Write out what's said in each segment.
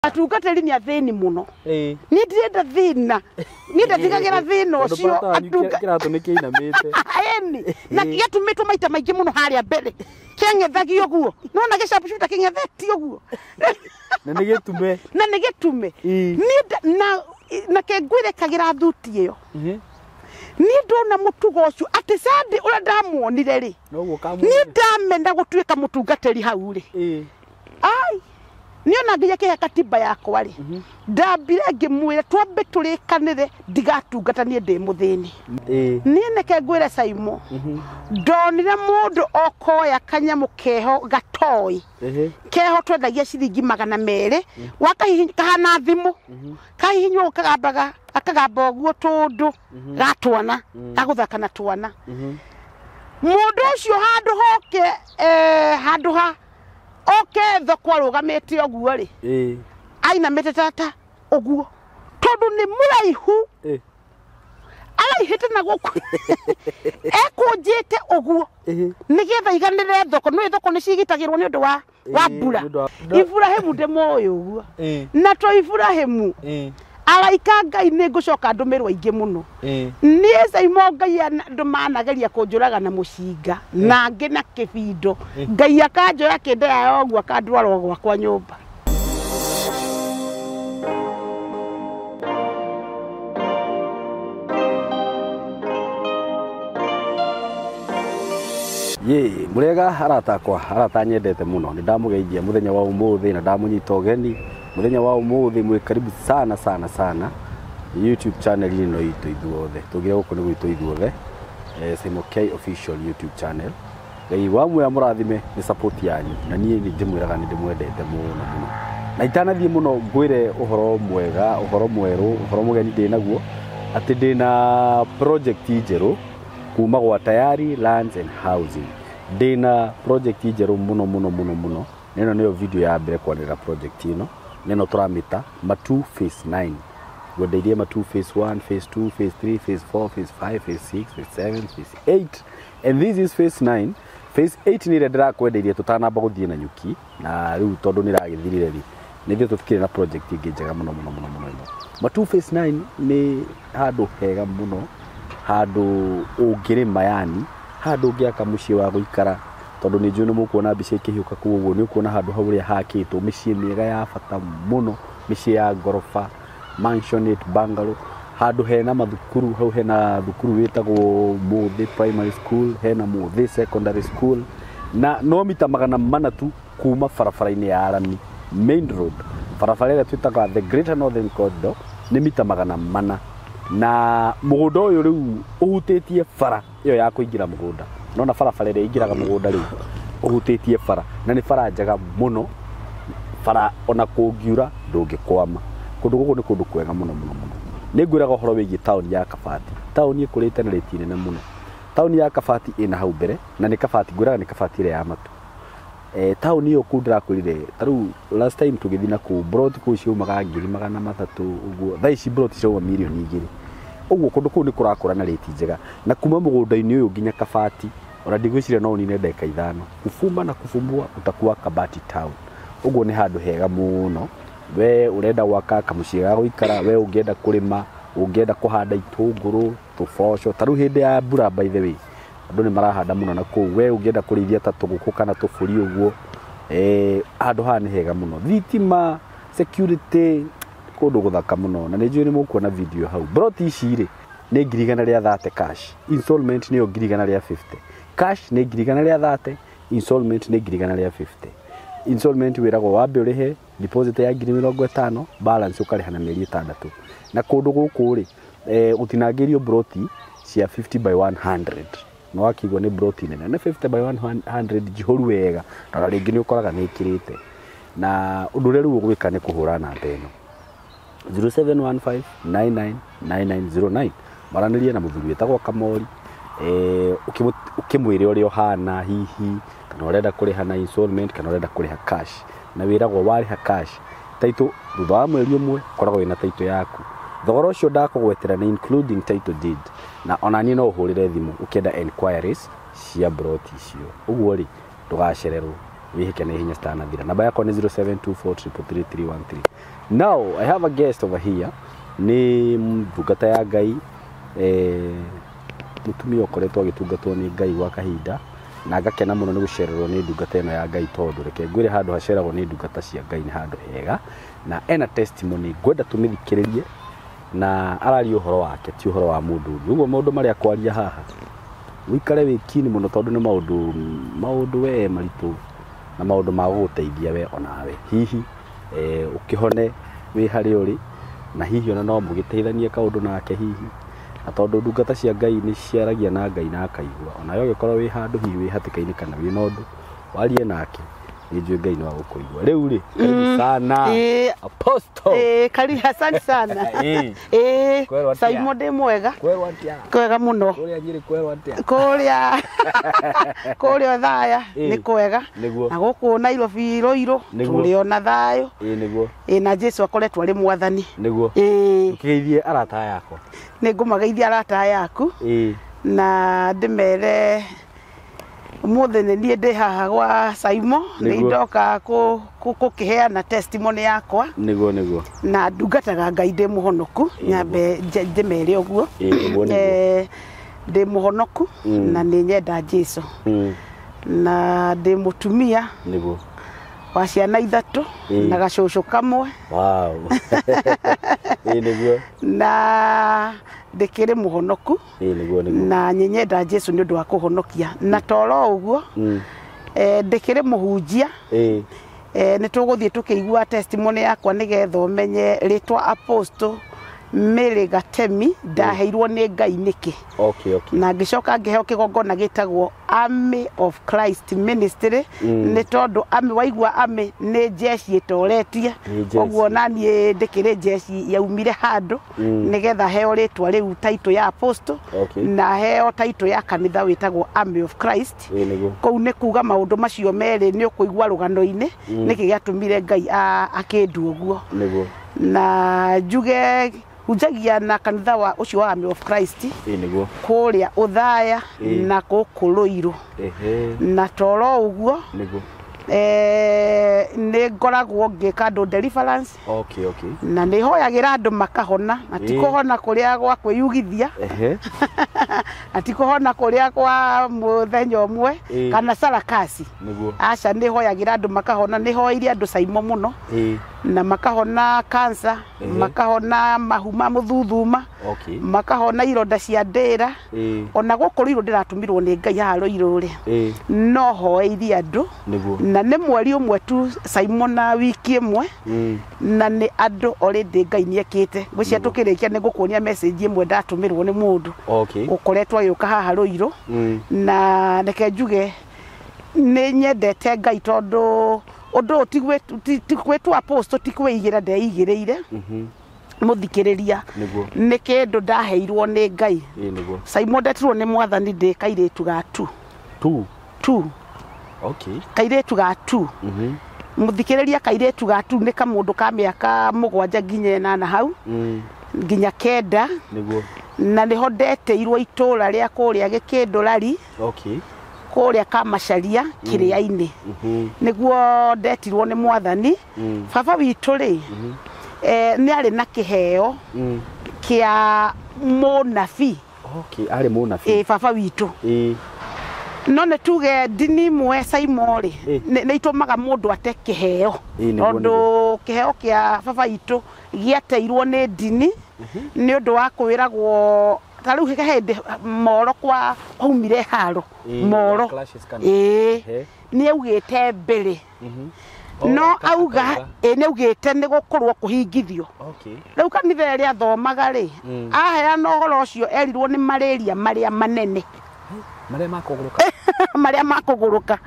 Atungatĩri nĩ athĩni mũno. Niĩ ndirenda thĩna, niĩ ndatigagĩra thĩna ũcio. Kĩratũ nĩ kĩinamĩte. Ĩni na gĩatumĩtwo maita maingĩ mũno harĩa mbere, kĩang'ethagio ũguo, nona gĩcambucuta kĩng'ethetio ũguo. Na nĩ gĩtume. Na nĩ gĩtume. Niĩ na kengwĩre kagĩra thuti ĩyo. Niĩ ndona mũtugo ũcio atĩ Sunday ũrĩa ndamuonire rĩ, niĩ ndamena gũtuĩka mũtungatĩri hau rĩ. Ai, niĩ ona nginya kĩhe katiba yakwa rĩ, ndambire ngĩmwĩra twambe tũrĩkanĩre ndigatungata niĩ ndĩ mũthĩni. Niĩ nĩke ngwĩre Saimo, ndonire mũndũ okoya kanyamũ keho gatoi keho twendagia ciringi 200, wakahihinya kahana thimũ, kahihinywo kagambaga akagamba ũguo tũndũ gatwana gagũthaka na twana. Mũndũ ũcio handũ hoke handũ ha oke thoko arũgamĩte ũguo rĩ, ainamĩte tata ũguo tondũ nĩ mũraihu, araihĩte na gũkũ ekũnjĩte ũguo nĩgetha iganĩre thoko. Nĩ thoko nĩ cigitagĩrwo nĩ ũndũ wa mbura. Iburahĩmu ndĩmũĩ ũguo, na to Iburahĩmu araika Ngai nĩ ngũcoka ndũmĩrwo aingĩ mũno. Niĩ Saimo Ngai andũ manageria kũnjũraga na mũcinga na angĩ na kĩbindo, Ngai akanjoya kĩnda yao ũguo akandwara gwakwa nyũmba. Ye, murega arata akwa, arata nyendete muno. Nĩ ndamũgeithia mũthenya wa ũmũthĩ na ndamũnyita ũgeni mũthenya wa ũmũthĩ. Mwĩ karibu sana sana sana YouTube channel ĩno itũ ithuothe. Tũgire gũkũ nĩ gwitũ ithuothe, Saimo K official YouTube channel. Ngai wa muoya mũrathime nĩ support yanyu, na niĩ nĩ ndĩmwĩraga nĩ ndĩmwendete mũno mũno. Na itanathiĩ mũno ngwĩre ũhoro mwega, ũhoro mwerũ, ũhoro mũgeni ndĩ naguo, atĩ ndĩna project njerũ kuma gwa Tayari Lands and Housing. Ndĩna project njerũ mũno mũno mũno mũno. Ĩno nĩyo video ya mbere kwanĩrĩra project ĩno. Nĩno tũramĩta Matu Phase 9. Ngwendeirie Matu Phase 1, Phase 2, Phase 3, Phase 4, Phase 5, Phase 6, Phase 7, Phase 8. And this is Phase 9. Phase 8 nĩ ĩrĩa ndĩrakwendeirie tũtanamba gũthiĩ na nyuki, na rĩu tondũ nĩ ĩragĩthirire rĩ, nĩ ithuĩ tũtikĩrĩ na project ĩngĩ njega mũno mũno mũno mũno ĩno. Matu Phase 9 nĩ handũ hega mũno, handũ ũngĩrĩma, yani handũ ũngĩaka mũciĩ wa gũikara, tondũ nĩ njũĩ nĩ mũkuona mbica ikĩhiũka kũu ũguo, nĩ ũkuona handũ hau ũrĩa hakĩtwo mĩciĩ mĩega ya bata mũno, mĩciĩ ya ngoroba, mansionette, bungalow, handũ hena mathukuru. Hau hena thukuru wĩtagwo Mũthĩ Primary School, hena Mũthĩ Secondary School, na no mita 400 tu kuma barabara-inĩ ya rami main road, barabara ĩrĩa twĩtaga the Greater Northern Corridor, nĩ mita 400. Na mũgũnda ũyũ rĩu ũhutĩtie bara ĩyo ya kũingĩra mũgũnda, nona barabara ĩrĩa ĩingĩraga mũgũnda rĩu ũhutĩtie bara, na nĩ bara njega mũno, bara ona kũngiura ndũngĩkwama. Kũndũ gũkũ nĩ kũndũ kwega mũno mũno mũno. Nĩ ngwĩraga ũhoro wĩgiĩ taũni ya Kabati. Taũni ĩkũrĩte na rĩti nene mũno. Taũni ya Kabati ĩna hau mbere, na nĩ Kabati ngwĩraga nĩ Kabati ĩrĩa ya matu. Taũni ĩyo kũu ndĩrakwĩrire, ta rĩu last time tũgĩthiĩ na kũu, broti kũu ciaumaga 300,000 ũguo, thaa ici broti ciauma 2 million. Ũguo kũndũ kũu nĩ kũrakũra na rĩti njega, na kuma mũgũnda-inĩ ũyũ nginya Kabati ona ndigwĩciria no ũnine ndagĩka 5. Kufumba na kufumbua utakuwa Kabati town. Ũguo nĩ handũ hega mũno. We ũrenda gwaka kamũciĩ ga gũikara, we ũngĩenda kũrĩma, ũngĩenda kũhanda itũngũrũ, tũboco, ta rĩu hĩndĩ ya mbura, by the way, andũ nĩ marahanda mũno na kũu. We ũngĩenda kũrĩithia ta tũgũkũ kana tũbũri ũguo, handũ haha nĩ hega mũno. Thitima, security, kũndũ gũthaka mũno, na nĩ njũĩ nĩ mũkuona video hau. Broti ici rĩ nĩ 130,000 cash, installment nĩyo 150,000. Cash nĩ 130,000, installment nĩ 150,000. Installment wĩragwo wambe ũrĩhe deposit ya 50,000, balance ũkarĩha na mĩeri 6. Na kũndũ gũkũ rĩ, ũtinangĩrio broti cia 50 by 100, na wakĩigua nĩ broti nene, nĩ 50 by 100 njihũru wega, na rĩngĩ nĩ ũkoraga nĩ ĩkĩrĩte. Na ũndũ ũrĩa rĩu ũgwĩka nĩ kũhũra namba ĩno 0715999909, maranĩrie na mũthuri wĩtagwo Kamori, ũkĩmwĩre ũrĩa ũhana, hihi kana ũrenda kũrĩha na installment kana ũrenda kũrĩha cash. Na wĩragwo warĩha cash title thutha wa mweri 1 ũkoragwo wĩna title yaku. Thogora ũcio ndakũgwetera nĩ including title deed, na ona niĩ no ũhũrĩre thimũ ũkĩenda enquiries cia broti icio. Ũguo rĩ, ndũgacererwo. Wĩhĩke na ihenya citanathira. Namba yakwa nĩ 0724333313. Now I have a guest over here, nĩ ndungata ya Ngai, mũtumia ũkoretwo agĩtungatwo nĩ Ngai gwa kahinda, na ngakena mũno nĩ gũcererwo nĩ ndungata ĩno ya Ngai, tondũ reke ngwĩre handũ haceragwo nĩ ndungata cia Ngai nĩ handũ hega, na ena testimony ngwenda tũmĩthikĩrĩrie, na araria ũhoro wake ti ũhoro wa mũndũ ũngĩ. Ũguo maũndũ marĩa kwaria haha wĩikare wĩ keen mũno, tondũ nĩ maũndũ we maritũ na maũndũ ma gũgũteithia we onawe, hihi ũkĩhone wĩ harĩa ũrĩ, na hihi ona no mũgĩteithanie kaũndũ nake hihi, na tondũ ndungata cia Ngai nĩ ciaragia na Ngai na akaigua, onawe ũgĩkorwo wĩ handũ hihi wĩ hatĩka-inĩ kana wĩ na ũndũ warie nake, nĩ njũĩ Ngai no agũkũigua. Rĩu rĩ, karibu sana Apostle. Karibu, asante sana. Saimo ndĩ mwega. Kwerwo atĩa? Kwega mũno. Kũrĩa Nyĩrĩ kwerwo atĩa? Kũrĩa Othaya nĩ kwega. Nĩguo. Na gũkũ Nairobi Ruiru tũrĩ ona thayũ. Nĩguo. Na Jesu akoretwo arĩ mwathani. Nĩguo. Ũkĩgeithie arata yakwa. Nĩ ngũmageithia arata yaku. Na ndĩmere ũmũthĩ nĩ niĩ ndĩ haha gwa Saimo, nĩ ndoka gũkĩheana testimony yakwa. Nĩguo nĩguo. Na ndungataga Ngai ndĩ mũhonoku, nyambe ndĩmere ũguo. Nĩguo nĩguo. Ndĩ mũhonoku na nĩ nyenda Jesu. Na ndĩ mũtumia. Nĩguo. Wa ciana ithatũ na gacũcũ kamwe. Wow. Nĩguo. Na ndĩkĩrĩ mũhonoku. Nĩguo nĩguo. Na nyenyenda Jesu nĩ ũndũ wa kũhonokia. Na toro ũguo ndĩkĩrĩ mũhunjia. Nĩ tũgũthiĩ tũkĩigua testimony yakwa nĩgetha ũmenye rĩtwa Apostle Mary Gatemi ndaheirwo nĩ Ngai nĩkĩ. Okay, okay. Na ngĩcoka ngĩheo kĩgongona gĩtagwo Army of Christ Ministry, nĩ tondũ army, waigua army nĩ jeshi ĩtoretie, ũguo na niĩ ndĩkĩrĩ jeshi yaumire handũ nĩgetha heo rĩtwa rĩu title ya Apostle, na heo title ya kanitha wĩtagwo Army of Christ. Kũu nĩ kuga maũndũ macio merĩ nĩ ũkũigua rũgano-inĩ nĩkĩ gĩatũmire Ngai akĩndua ũguo. Na njuge hunjagia na kanitha wa ũcio wa Army of Christ nĩguo kũrĩa Othaya na gũkũ Ruiru. Na toro ũguo nĩguo nĩ ngoragwo ngĩka andũ deliverance. Okay, okay. Na nĩ hoyagĩra andũ makahona, na ti kũhona kũrĩa gwa kwĩyugithia, na ti kũhona kũrĩa kwa mũthenya ũmwe kana sarakasi. Nĩguo. Aca, nĩ hoyagĩra andũ makahona, nĩ hoeire andũ Saimo mũno. Na makahona cancer, makahona mahu ma mũthuthuma, makahona ironda cia ndĩra. Ona gũkũ Ruiru ndĩratũmirwo nĩ Ngai haha Ruiru rĩ, no hoeirie andũ. Na nĩ mweri ũmwe tu Saimo na wiki ĩmwe, na nĩ andũ already Ngai nĩekĩte. Ngwĩciria tũkĩrĩkia nĩ ngũkuonia message ĩmwe ndatũmĩrwo nĩ mũndũ ũkoretwo agĩũka haha Ruiru. Na reke njuge nĩ nyendete Ngai tondũ ũndũ ũyũ ti gwĩtwo Apostle ti kwĩigĩra ndeigĩrĩire mũthikĩrĩria, nĩ kĩndũ ndaheirwo nĩ Ngai. Saimo ndetirwo nĩ mwathani ndĩ kairĩtu ga tu. Okay. Kairĩtu ga tu. Mũthikĩrĩria, kairĩtu ga tu nĩ kamũndũ ka mĩaka 7 nginya 8 hau, nginya 9. Nĩguo. Na nĩho ndetĩirwo itũra rĩa kũrĩa Gĩkĩndũrari. Okay. Kũrĩa Kamacaria kĩrĩa-inĩ. Nĩguo ndetirwo nĩ mwathani. Baba witũ rĩ, nĩ arĩ na kĩheo kĩa mũnabii. Okay, arĩ mũnabii. Baba witũ. No nĩ tuge ndini imwe Saimo rĩ, nĩ itũmaga mũndũ ate kĩheo, tondũ kĩheo kĩa baba witũ gĩateirwo nĩ ndini nĩ ũndũ wa kwĩragwo ta rĩu hĩndĩ moro kwa kwaumire haro moro nĩ augĩte mbere, no auga nĩ augĩte nĩ gũkorwo kũhingithio. Rĩu kanitha ĩrĩa athomaga rĩ, aheana ũhoro ũcio erirwo nĩ malaria marĩa manene, marĩa makũgũrũka, marĩa makũgũrũka.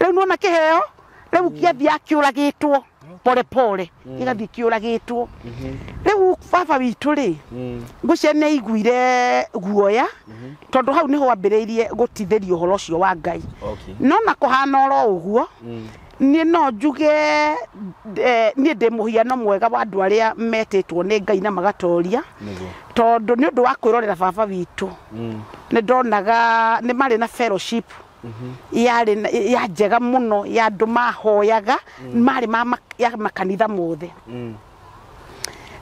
Rĩu nĩwona kĩheo rĩu kĩathiĩ kĩũragĩtwo pole pole, gĩgathiĩ kĩũragĩtwo. Rĩu baba witũ rĩ, ngwĩciria nĩ aiguire guoya, tondũ hau nĩho ambĩrĩirie gũtithĩria ũhoro ũcio wa Ngai. No na kũhana oro ũguo, niĩ no njuge niĩ ndĩ mũhiano mwega wa andũ arĩa metĩtwo nĩ Ngai na magatoria, tondũ nĩ ũndũ wa kwĩrorera baba witũ nĩ ndonaga nĩ marĩ na fellowship Yarĩ ya njega mũno ya andũ mahoyaga marĩ ma ya makanitha mothe.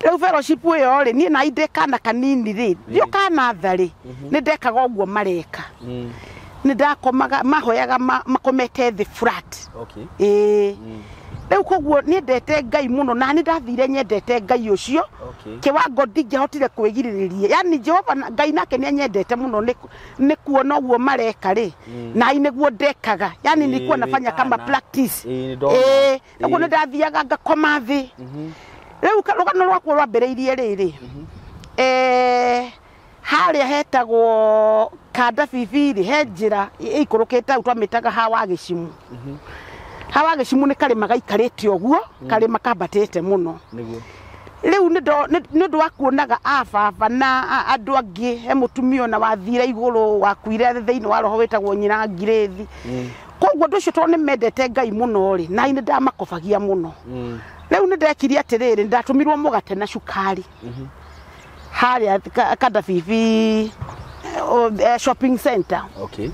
Rĩu fellowship ĩyo rĩ niĩ na inde kana kanini rĩ ndio kana tharĩ nĩ ndekaga ũguo mareka. Nĩ ndakomaga mahoyaga makomete thĩ flat. Okay. Rĩu koguo niĩ ndete Ngai mũno na nĩ ndathire nyendete Ngai ũcio. Okay. Kiwango ndingĩahotire kwĩgirĩrĩria. Yani Jehova Ngai nake nĩ anyendete mũno nĩ kuona ũguo mareka rĩ. Na nĩguo ndekaga. Yani nilikuwa nafanya kama practice. Ũguo nĩ ndathiaga ngakoma thĩ. Rĩu rũgano rwakwa rwambĩrĩirie rĩrĩ. Harĩa hetagwo Kanda Bibi rĩ he njĩra ĩikũrũkĩte hau twamĩtaga Hawa Gĩcimu. Hawa Gĩcimu nĩ karĩma gaikarĩte ũguo, karĩma kambatĩte mũno. Nĩguo. Rĩu nĩ ũndũ wa kuonaga ababa na andũ angĩ he mũtumia ona wathire igũrũ wakuire thĩinĩ wa roho wĩtagwo nyina Ngirĩthi. Koguo andũ acio tondũ nĩ mendete Ngai mũno rĩ, na nĩ ndamakobagia mũno. Rĩu nĩ ndekire atĩrĩrĩ, ndatũmirwo mũgate na cukari. Harĩa Kanda Bibi shopping center. Okay.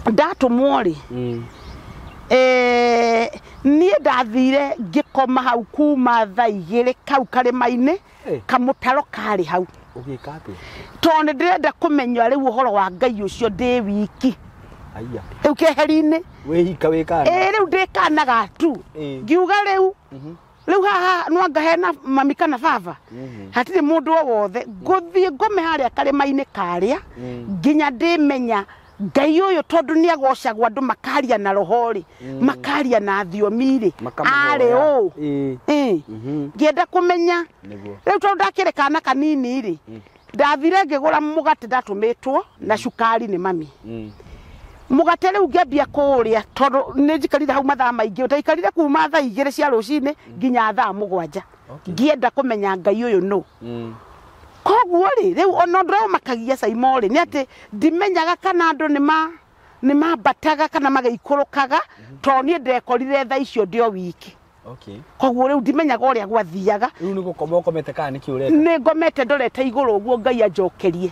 Ndatũmwo rĩ. Niĩ ndathire ngĩkoma hau kuma thaa igĩrĩ kau karĩma-inĩ kamũtaro karĩ hau. Ũgĩka atĩa? Tondũ nĩ ndĩrenda kũmenya rĩu ũhoro wa Ngai ũcio ndĩ wiki. Aya. Rĩu keheri-inĩ. Wĩhika wĩ kana? Rĩu ndĩ kana gatu. Ngiuga rĩu. Rĩu haha no anga hena mami kana baba. Hatirĩ mũndũ o wothe. Ngũthiĩ ngome harĩa karĩma-inĩ karĩa nginya ndĩmenya Ngai ũyũ tondũ nĩ agocagwo andũ makaria na roho rĩ, makaria na thiomi rĩ, arĩ ũ. Ngĩenda kũmenya. Rĩu tondũ ndakĩrĩ kana kanini rĩ, ndathire ngĩgũra mũgate ndatũmĩtwo na cukari nĩ mami. Mũgate rĩu ngĩambia kũũrĩa tondũ nĩ njikarire hau mathaa maingĩ, ndaikarire kuma thaa 2 cia rũcinĩ nginya thaa 7. Ngĩenda kũmenya Ngai ũyũ nũ. Koguo rĩ, rĩu ona ũndũ ũrĩa ũmakagia Saimo rĩ, nĩ atĩ ndimenyaga kana andũ nĩ mambataga kana magĩikũrũkaga tondũ niĩ ndekorire thaa icio ndĩ o wiki. Okay. Koguo rĩu ndimenyaga ũrĩa gwathiaga. Rĩu nĩ gũkoma ũkomete kana nĩkĩ ũreka? Nĩ ngomete ndorete igũrũ ũguo Ngai anjokerie.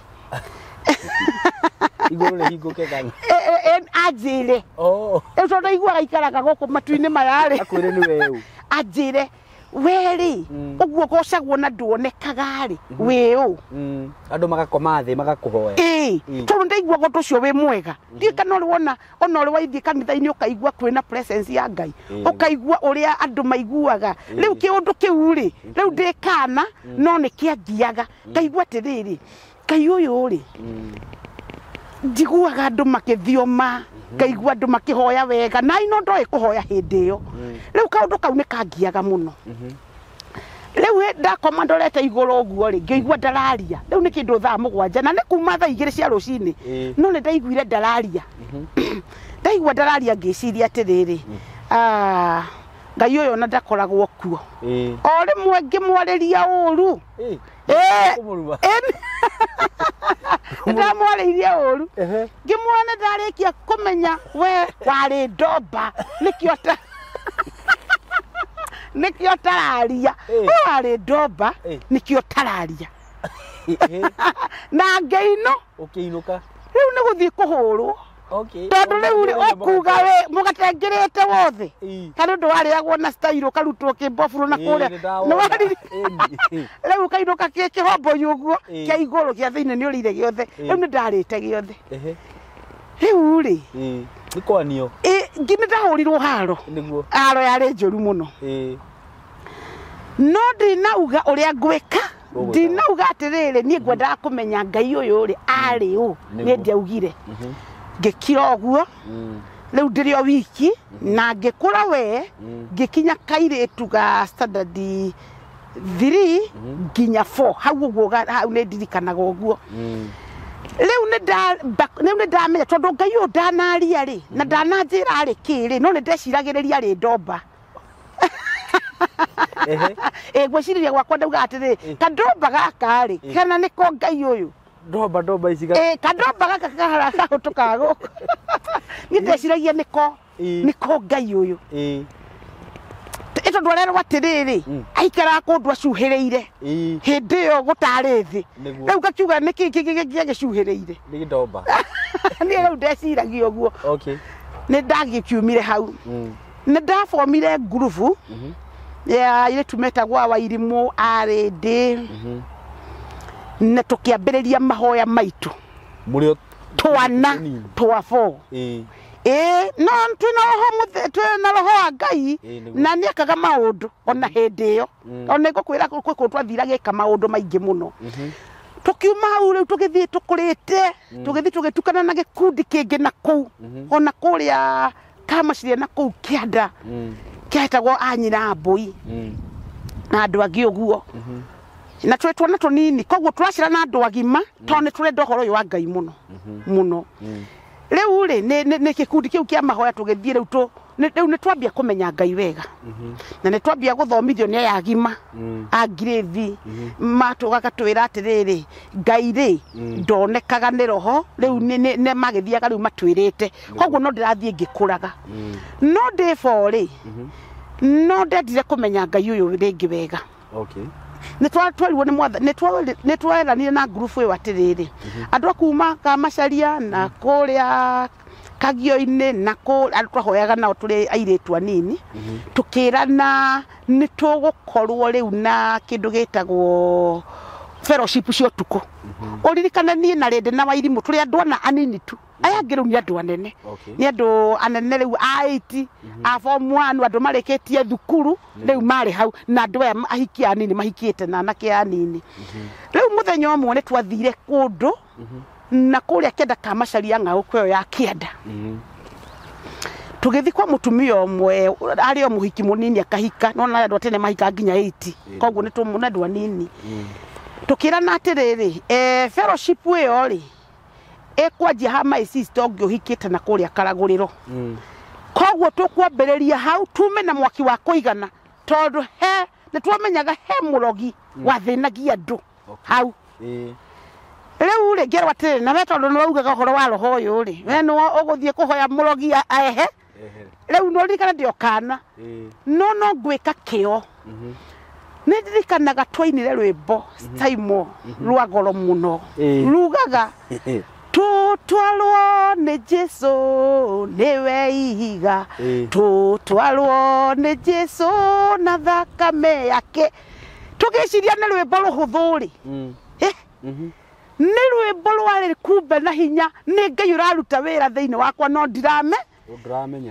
Igũrũ rĩhingũke kana? Anjĩre. Oh. Rĩu tondũ ndaiguaga aikaraga gũkũ matu-inĩ maya rĩ. Akwĩre nĩ we ũ. Anjĩre. We rĩ, ũguo gocagwo na nduonekaga rĩ, wĩ ũ. Andũ magakoma thĩ magakũhoya. Tondũ ndaiguaga ũndũ ũcio wĩ mwega. Ndiũĩ kana ũrĩ wona ona ũrĩ waithiĩ kanitha-inĩ ũkaigua kwĩna presence ya Ngai. Ũkaigua ũrĩa andũ maiguaga. Rĩu kĩũndũ kĩu rĩ, rĩu ndĩ kana no nĩ kĩangiaga. Ngaigua atĩrĩrĩ, Ngai ũyũ rĩ, njiguaga andũ makĩthioma, ngaigua andũ makĩhoya wega, na ino ndoĩ kũhoya hĩndĩ ĩyo. Rĩu kaũndũ kau nĩ kangiaga mũno. Rĩu ndakoma ndorete igũrũ ũguo rĩ, ngĩigua ndararia. Rĩu nĩ kĩndũ thaa 7 na nĩ kuma thaa 2 cia rũcinĩ. No nĩ ndaiguire ndararia. Ndaigua ndararia ngĩciria atĩrĩrĩ, Ngai ũyũ ona ndakoragwo kuo. O rĩmwe ngĩmwarĩria ũru. Ndamwarĩirie ũru. Ngĩmuona ndarĩkia kũmenya we warĩ ndomba nĩkĩo tararia. We warĩ ndomba nĩkĩo tararia. Na ngĩino. Ũkĩinũka. Rĩu nĩ gũthiĩ kũhũrwo. Okay. Tondũ rĩu rĩ ũkuga we mũgate ngĩrĩte wothe. Kana ũndũ warĩagwo na style ũkarutwo kĩmboburu na kũrĩa. Rĩu ũkainũka kĩhombo ũguo kĩa igũrũ kĩa thĩinĩ nĩ ũrĩire gĩothe. Rĩu nĩ ndarĩte gĩothe. Rĩu rĩ Nĩ kwanio. Nĩ ndahũrirwo haro. Nĩguo. Haro yarĩ njũru mũno. No ndinauga ũrĩa ngwĩka. Ndinauga atĩrĩrĩ niĩ ngwendaga kũmenya Ngai ũyũ rĩ arĩ ũ. Niĩ ndiaugire. Ngĩkira ũguo. Rĩu ndĩrĩ o wiki na ngĩkũra we ngĩkinya kairĩtu ga standard 3 nginya 4 hau ũguo hau nĩ ndirikanaga ũguo. Rĩu nĩ ndamenya tondũ Ngai ũyũ ndanaria rĩ na ndananjĩra arĩ kĩ rĩ no nĩ ndeciragĩrĩria rĩ ndomba. Ngwĩcirĩria gwakwa ndauga atĩrĩ kandomba gaka rĩ kana nĩko Ngai ũyũ. Ndomba ndomba ici kandomba gaka kahũtũkaga gũkũ. Niĩ ndeciragia nĩko Ngai ũyũ. Tondũ arerwo atĩrĩrĩ aikaraga kũndũ acuhĩrĩire hĩndĩ ĩyo gũtarĩ thĩ. Rĩu ngakiuga nĩkĩ kĩngĩ gĩacuhĩrĩire nĩ ndomba. Niĩ rĩu ndeciragia ũguo. Okay. Nĩ ndagĩkiumire hau. Nĩ ndabomire ngurubu ya airĩtu metagwo Wairimũ arĩndĩ na tũkĩambĩrĩria mahoya maitũ. Mũrĩ twana twa 4. Ĩĩ no twĩna roho twĩna roho wa Ngai na nĩekaga maũndũ ona hĩndĩ ĩyo. Ona ngũkwĩra kwĩ kũndũ twathire agĩka maũndũ maingĩ mũno. Tũkiuma hau rĩu tũgĩthiĩ tũkũrĩte tũgĩthiĩ tũgĩtukana na gĩkundi kĩngĩ na kũu ona kũrĩa Kamaciria na kũu kĩanda kĩetagwo anyina mbũi na andũ angĩ ũguo. Na twĩ twana tũnini koguo tũracera na andũ agima tondũ nĩ tũrenda ũhoro ũyũ wa Ngai mũno mũno. Rĩu rĩ nĩ gĩkundi kĩu kĩa mahoya tũgĩthiĩ rĩu rĩu nĩ twambia kũmenya Ngai wega. Na nĩ twambia gũthomithio nĩ aya agima a ngirĩthi matũgaga twĩra atĩrĩrĩ Ngai rĩ ndonekaga nĩ roho rĩu nĩ magĩthiaga rĩu matwĩrĩte koguo no ndĩrathiĩ ngĩkũraga. No ndĩ 4 rĩ no ndendire kũmenya Ngai ũyũ rĩngĩ wega. Okay. Nĩ twarirwo nĩ mwathani nĩ tweranire na ngurubu ĩyo atĩrĩrĩ andũ a kuma Kamacaria na kũrĩa Kagio-inĩ na kũ andũ twahoyaga nao tũrĩ airĩtu anini tũkĩrana nĩ tũgũkorwo rĩu na kĩndũ gĩtagwo fellowship cia ũtukũ. Ũririkane niĩ na Rĩndĩ na Wairimũ tũrĩ andũ ana anini tu. Aya angĩ rĩu nĩ andũ anene. Nĩ andũ anene rĩu a 8 a form 1 andũ marĩkĩtie thukuru rĩu marĩ hau na andũ aya ahiki anini mahikĩte na anake anini. Rĩu mũthenya ũmwe nĩ twathire kũndũ na kũrĩa kĩanda Kamacaria ng'aũkũ ĩyo ya kĩanda. Tũgĩthiĩ kwa mũtumia ũmwe arĩ o mũhiki mũnini akahika no na andũ a tene mahika nginya 80 koguo nĩ tũmũ andũ anini. Tũkĩrana atĩrĩrĩ fellowship ĩyo rĩ ĩkwanjia ha my sister ũngĩ ũhikĩte na kũrĩa Karagũrĩro. Koguo tũkwambĩrĩria hau tume na mwaki wa kũigana tondũ he nĩ twamenyaga he mũrogi wathĩnagia andũ hau. Rĩu rĩ ngĩrwo atĩrĩ na we tondũ nĩ waugaga ũhoro wa roho ũyũ rĩ we nĩ ũgũthiĩ kũhoya mũrogi aehe. Rĩu no ririkana ndĩ o kana no no ngwĩka kĩo. Nĩ ndirikanaga twainire rwĩmbo Taimo rwa goro mũno rugaga tũtwarwo nĩ Jesũ nĩwe ihiga tũtwarwo nĩ Jesũ na thakame yake. Tũgĩciria nĩ rwĩmbo rũhũthũ rĩ nĩ rwĩmbo rwarĩ kumbe na hinya nĩ Ngai ũraruta wĩra thĩinĩ wakwa no ndirame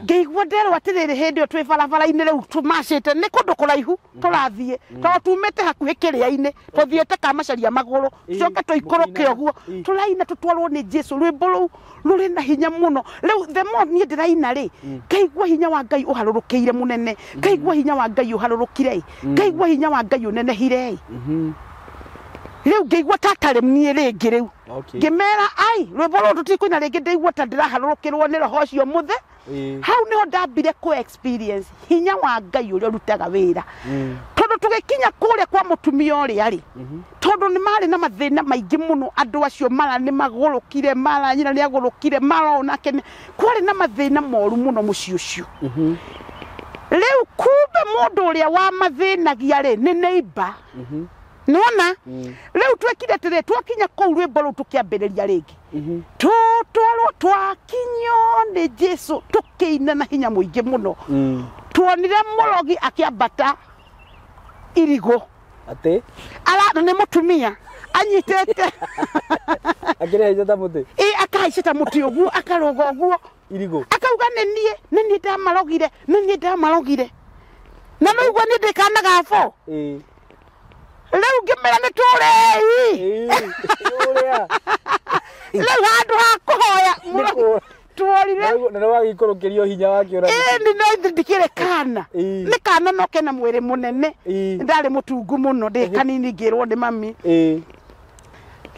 ngĩigua nderwo atĩrĩrĩ hĩndĩ ĩyo twĩ barabara-inĩ rĩu tũmacĩte nĩ kũndũ kũraihu tũrathiĩ tondũ tumĩte hakuhĩ kĩrĩa-inĩ tũthiĩte Kamacaria magũrũ tũcoke tũikũrũke ũguo tũraina tũtwarwo nĩ Jesũ rwĩmbo rũu rũrĩ na hinya mũno. Rĩu the more niĩ ndĩraina rĩ ngaigua hinya wa Ngai ũharũrũkĩire mũnene ngaigua hinya wa Ngai ũharũrũkire ngaigua hinya wa Ngai ũnenehire. Rĩu ngĩigua ta tarĩ niĩ rĩngĩ rĩu ngĩmera ai rwĩmbo rũrũ tũtikũina rĩngĩ ndĩigua ta ndĩraharũrũkĩrwo nĩ roho ũcio mũthe. Hau nĩho ndambire kũ experience hinya wa Ngai ũrĩa ũrutaga wĩra. Tondũ tũgĩkinya kũrĩa kwa mũtumia ũrĩa rĩ tondũ nĩ marĩ na mathĩna maingĩ mũno andũ acio mara nĩ magũrũkire mara nyina nĩ agũrũkire mara onake kwarĩ na mathĩna moru mũno mũciĩ ũcio. Rĩu kumbe mũndũ ũrĩa wamathĩnagia rĩ nĩ neighbor. Nĩwona rĩu twekire atĩrĩ twakinya kũu rwĩmbo rũu tũkĩambĩrĩria rĩngĩ tũtwarwo twakinyio nĩ Jesũ tũkĩina na hinya mũingĩ mũno. Tuonire mũrogi akĩambata irigũ atĩ ara nĩ mũtumia anyitĩte akĩrehaica ta mũtĩ ĩ akahaica ta mũtĩ ũguo akarũga ũguo irigũ akauga nĩ niĩ ndamarogire nĩ niĩ ndamarogire na no igua nĩ ndĩkanaga bo. Rĩu ngĩmera nĩ tũrei rĩu handũ ha kũhoya tuorire na nĩ wagĩikũrũkĩrio hinya wake ũra ĩni no ndikĩrĩ kana nĩ kana no kena mwĩrĩ mũnene ndarĩ mũtungu mũno ndĩ kanini ngĩrwo nĩ mami.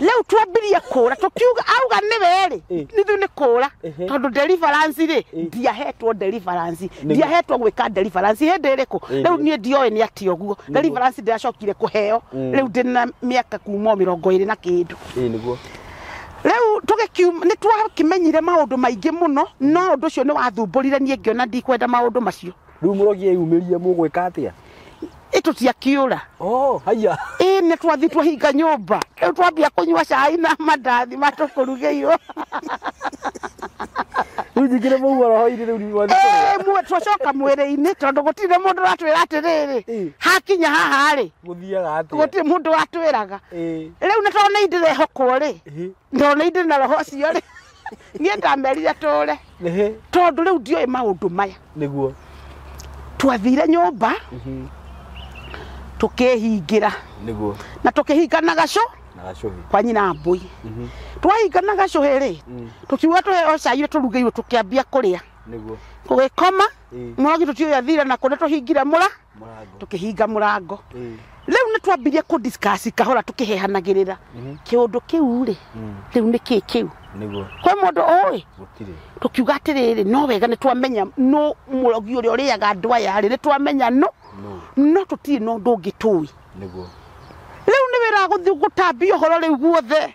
Rĩu twambirie kũra tũkiuga auga nĩwe rĩ nithuĩ nĩ kũra tondũ deliverance rĩ ndiahetwo deliverance ndiahetwo gwĩka deliverance hĩndĩ ĩrĩkũ rĩu niĩ ndioĩ nĩ atĩa ũguo deliverance ndĩracokire kũheo rĩu ndĩna mĩaka kuma 20 na kĩndũ. Nĩguo Rĩu tũgĩkiuma nĩ twakĩmenyire maũndũ maingĩ mũno no ũndũ ũcio nĩ wathumbũrire niĩ ngĩona ndikwenda maũndũ macio. Rĩu mũrogi eyumĩrie mũgwĩka atĩa? Ĩtũtiakĩũra. Oh, haya. Ĩ nĩ twathi twahinga nyũmba. Rĩu twambia kũnyua cai na mandathi matũkũrugĩirwo. Rĩu njingĩre mũhuo roho-inĩ rĩu nĩ Ĩĩ twacoka mwĩrĩ-inĩ tondũ gũtirĩ mũndũ ũratwĩra atĩrĩrĩ hakinya haha rĩ gũthiaga atĩa gũtirĩ mũndũ watwĩraga rĩu nĩ tondũ nĩ ndĩrehokwo rĩ tondũ nĩ ndĩ na roho ũcio rĩ niĩ ndamerire tũre tondũ rĩu ndioĩ maũndũ maya nĩguo twathire nyũmba tukihingĩra nĩguo na tukihinga na gacũ na gacũhĩ kwa nyina mbui twahinga na gacũhĩ rĩ tukiuga tũheo cai tũrugĩirwo tũkĩambia kũrĩa nĩguo gũgĩkoma mũrogi tũtiũĩ athire na kũrĩa tũhingire mũrango tũkĩhinga mũrango rĩu nĩ twambirie kũ discuss kahora tũkĩhehanagĩrĩra kĩũndũ kĩu rĩ rĩu nĩ kĩ kĩu nĩguo kwĩ mũndũ ũĩ gũtirĩ tukiuga atĩrĩrĩ no wega nĩ twamenya no mũrogi ũrĩa ũrĩaga andũ aya rĩ nĩ twamenya no no tũtirĩ na ũndũ ũngĩ tũĩ nĩguo rĩu nĩ wĩra gũthiĩ gũtambia ũhoro rĩu guothe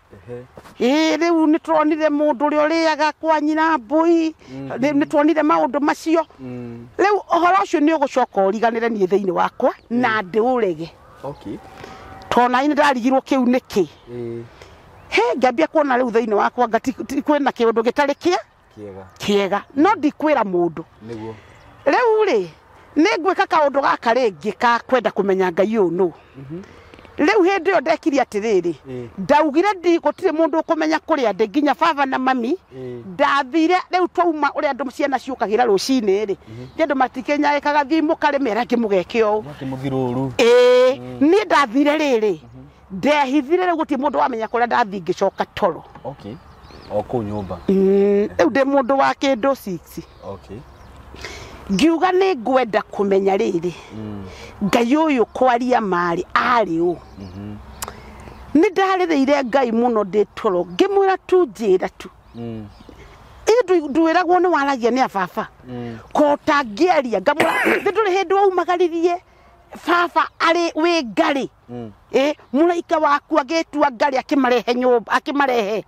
ĩĩ rĩu nĩ tuonire mũndũ ũrĩa ũrĩaga kwa nyina mbui nĩ tuonire maũndũ macio rĩu ũhoro ũcio nĩ ũgũcoka ũriganĩre niĩ thĩinĩ wakwa na ndĩũrege okay tondũ nani nĩ ndarigirwo kĩu nĩkĩ he ngĩambia kuona rĩu thĩinĩ wakwa kwĩna kĩũndũ gĩtarĩ kĩa kĩega no ndikwĩra mũndũ nĩguo rĩu rĩ nĩ ngwĩka kaũndũ gaka rĩngĩ ka kwenda kũmenya Ngai ũyũ nũ rĩu hĩndĩ ĩyo ndekire atĩrĩrĩ ndaugire gũtirĩ mũndũ ũkũmenya kũrĩa ndĩ nginya baba na mami ndathire rĩu twauma ũrĩa andũ ciana ciũkagĩra rũcinĩ rĩ andũ matikĩnyaĩkaga thiĩ mũkarĩme angĩ mũgeke ũũ ĩĩ niĩ ndathire rĩrĩ ndehithire rĩu gũtirĩ mũndũ wamenya kũrĩa ndathiĩ ngĩcoka toro okay o kũu nyũmba rĩu ndĩ mũndũ wa kĩndũ 6 okay ngiuga nĩ ngwenda kũmenya rĩrĩ Ngai ũyũ kwaria marĩ arĩ ũ nĩ ndarĩrĩire Ngai mũno ndĩ toro ngĩmwĩra tu njĩra tu ndwĩragwo nĩ waragia nĩ ababa ko ũtangĩaria ngamwĩra nĩ ndũrĩ hĩndĩ waumagaririe baba arĩ wĩ ngarĩ ĩ mũraika waku agĩtua ngarĩ akĩmarehe nyũmba akĩmarehe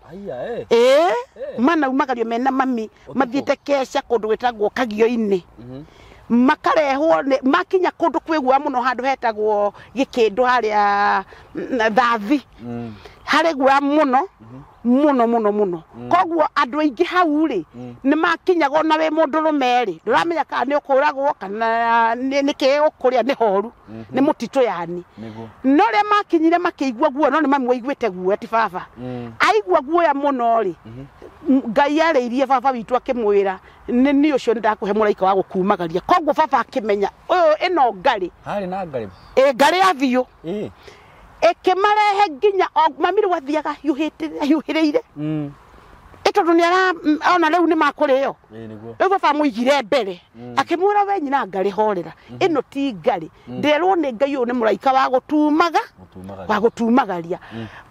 ĩ manaumagario mena mami mathiĩte keca kũndũ gwĩtagwo Kagio-inĩ makarehwo makinya kũndũ kwĩgua mũno handũ hetagwo Gĩkĩndũ harĩa Thathi harĩ guoya mũno mũno mũno mũno koguo andũ aingĩ hau rĩ nĩ makinyaga ona wĩ mũndũrũme rĩ ndũramenya kana nĩ ũkũragwo kana nĩ kĩĩ ũkũrĩa nĩ horu nĩ mũtitũ yani no rĩa makinyire makĩigua guoya no nĩ mami waiguĩte guoya ti baba aigua guoya mũno rĩ Ngai arĩirie baba witũ akĩmwĩra nĩ niĩ ũcio nĩndakũhe mũraika wa gũkumagaria koguo baba akĩmenya ũyũ ĩno ngarĩ harĩ na ngarĩ ĩ ngarĩ ya biũ ĩkĩmarehe nginya mami rĩu athiaga hiũhĩrĩire ĩ tondũ nĩ ara ona rĩu nĩ makũrĩo rĩu baba amũigire mbere akĩmwĩra we nyina ngarĩ horera ĩno ti ngarĩ nderwo nĩ Ngai ũyũ nĩ mũraika wa gũtumaga wa gũtumagaria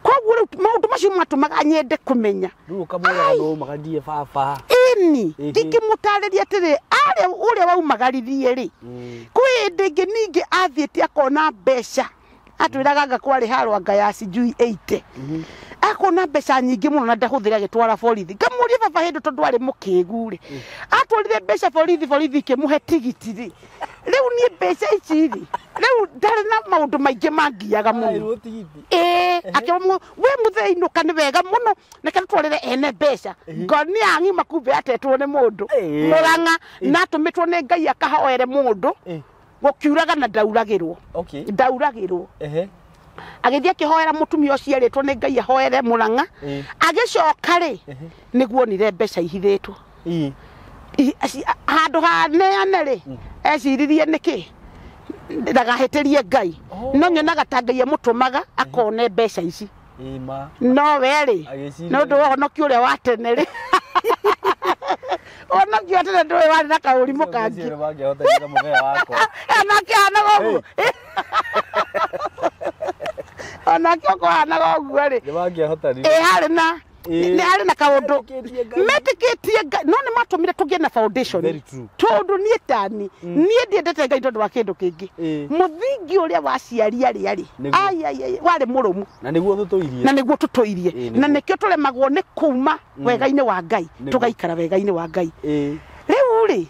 koguo rĩu maũndũ macio matũmaga nyende kũmenya rĩu ũkamwĩra ndũmagarie baba ĩni ndingĩmũtarĩria atĩrĩ arĩa ũrĩa waumagaririe rĩ kwĩ hĩndĩ ĩngĩ ningĩ athiĩte akona mbeca atwĩraga anga kwarĩ harwanga ya sijui 80 akona mbeca nyingĩ mũno na ndahũthĩra agĩtwara borithi ngamũria baba hĩndĩ tondũ arĩ mũkĩgu rĩ atwarire mbeca borithi borithi ikĩmũhe tigiti rĩ rĩu niĩ mbeca ici rĩ rĩu ndarĩ na maũndũ maingĩ mangiaga mũno ĩĩ akĩmũ we mũthee inũka nĩ wega mũno reke tũtwarĩre ene mbeca ngoni ang'ima kumbe atetwo nĩ mũndũ Mũrang'a na atũmĩtwo nĩ Ngai akahoere mũndũ gũkiuraga na ndauragĩrwo ndauragĩrwo agĩthiĩ akĩhoera mũtumia ũcio erĩtwo nĩ Ngai ahoere Mũrang'a agĩcoka rĩ nĩguo onire mbeca ihithĩtwo handũ haneane rĩ eciririe nĩkĩ ndagahĩtĩrie Ngai no nyonaga ta Ngai amũtũmaga akone mbeca ici no we rĩ nĩ ũndũ wa ũhonokio ũrĩa wa tene rĩ ũhonokio wa tene ndũĩ warĩ na kaũrimũ kangĩ onake ahanaga ũguo onake okorwo ahanaga ũguo rĩ ĩ harĩ na nĩ harĩ na kaũndũ metĩkĩtie Ngai no nĩ matũmire tũgĩe na foundation tondũ niĩ tani niĩ ndiendete Ngai tondũ wa kĩndũ kĩngĩ mũthingi ũrĩa waciari arĩa rĩ ai warĩ mũrũmu na nĩguo tũtũirie na nĩguo tũtũirie na nĩkĩo tũremagwo nĩ kuma wega-inĩ wa Ngai tũgaikara wega-inĩ wa Ngai rĩu rĩ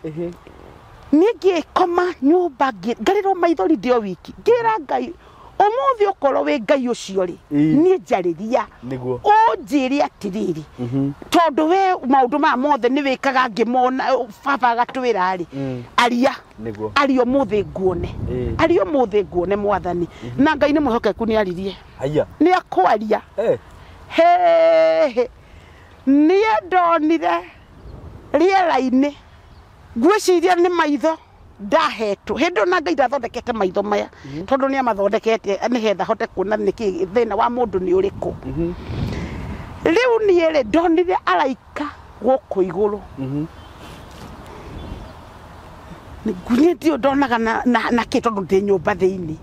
niĩ ngĩkoma nyũmba ngarĩrwo maithori ndĩ o wiki ngĩra Ngai Ũmũthĩ ũkorwo wĩ Ngai ũcio rĩ, niĩ njarĩria ũnjĩre atĩrĩrĩ, tondũ we maũndũ maya mothe nĩ wĩkaga ngĩmona, baba agatwĩra rĩ, aria aria ũmũthĩ nguone, aria ũmũthĩ nguone mwathani. Na Ngai nĩ mwĩhokeku, nĩ aririe, nĩ akwaria. He niĩ ndonire rĩera-inĩ, ngwĩciria nĩ maitho ndahetwo hĩndĩ ĩyo, na Ngai ndathondekete maitho maya, tondũ nĩ amathondekete nĩgetha hote kuona nĩkĩ thĩna wa mũndũ nĩ ũrĩkũ. Rĩu niĩ rĩ, ndonire araika gũkũ igũrũ. Niĩ ndiũ ndonaga na kĩ, tondũ ndĩ nyũmba thĩinĩ.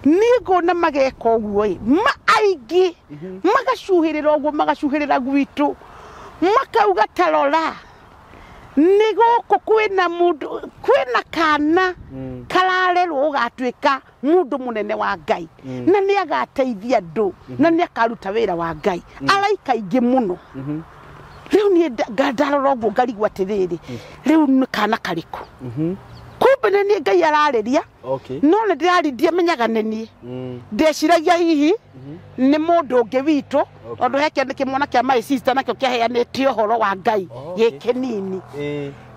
Niĩ ngona mageka ũguo ĩ, ma aingĩ magacuhĩrĩra ũguo, magacuhĩrĩra gwitũ, makauga ta rora, nĩ gũkũ kwĩna mũndũ, kwĩna kana kararerwo gũgatuĩka mũndũ mũnene wa Ngai, na nĩ agateithia andũ, na nĩ akaruta wĩra wa Ngai. Araika aingĩ mũno. Rĩu niĩ ndarora ũguo ngarigwo atĩrĩrĩ, rĩu nĩ kana karĩkũ? Kumbe nĩ niĩ Ngai ararĩria. No nĩ ndĩrari, ndiamenyaga nĩ niĩ. Ndeciragia hihi nĩ mũndũ ũngĩ witũ, tondũ he kĩmwana kĩa my sister nakĩo kĩaheanĩte ũhoro wa Ngai gĩ kĩnini.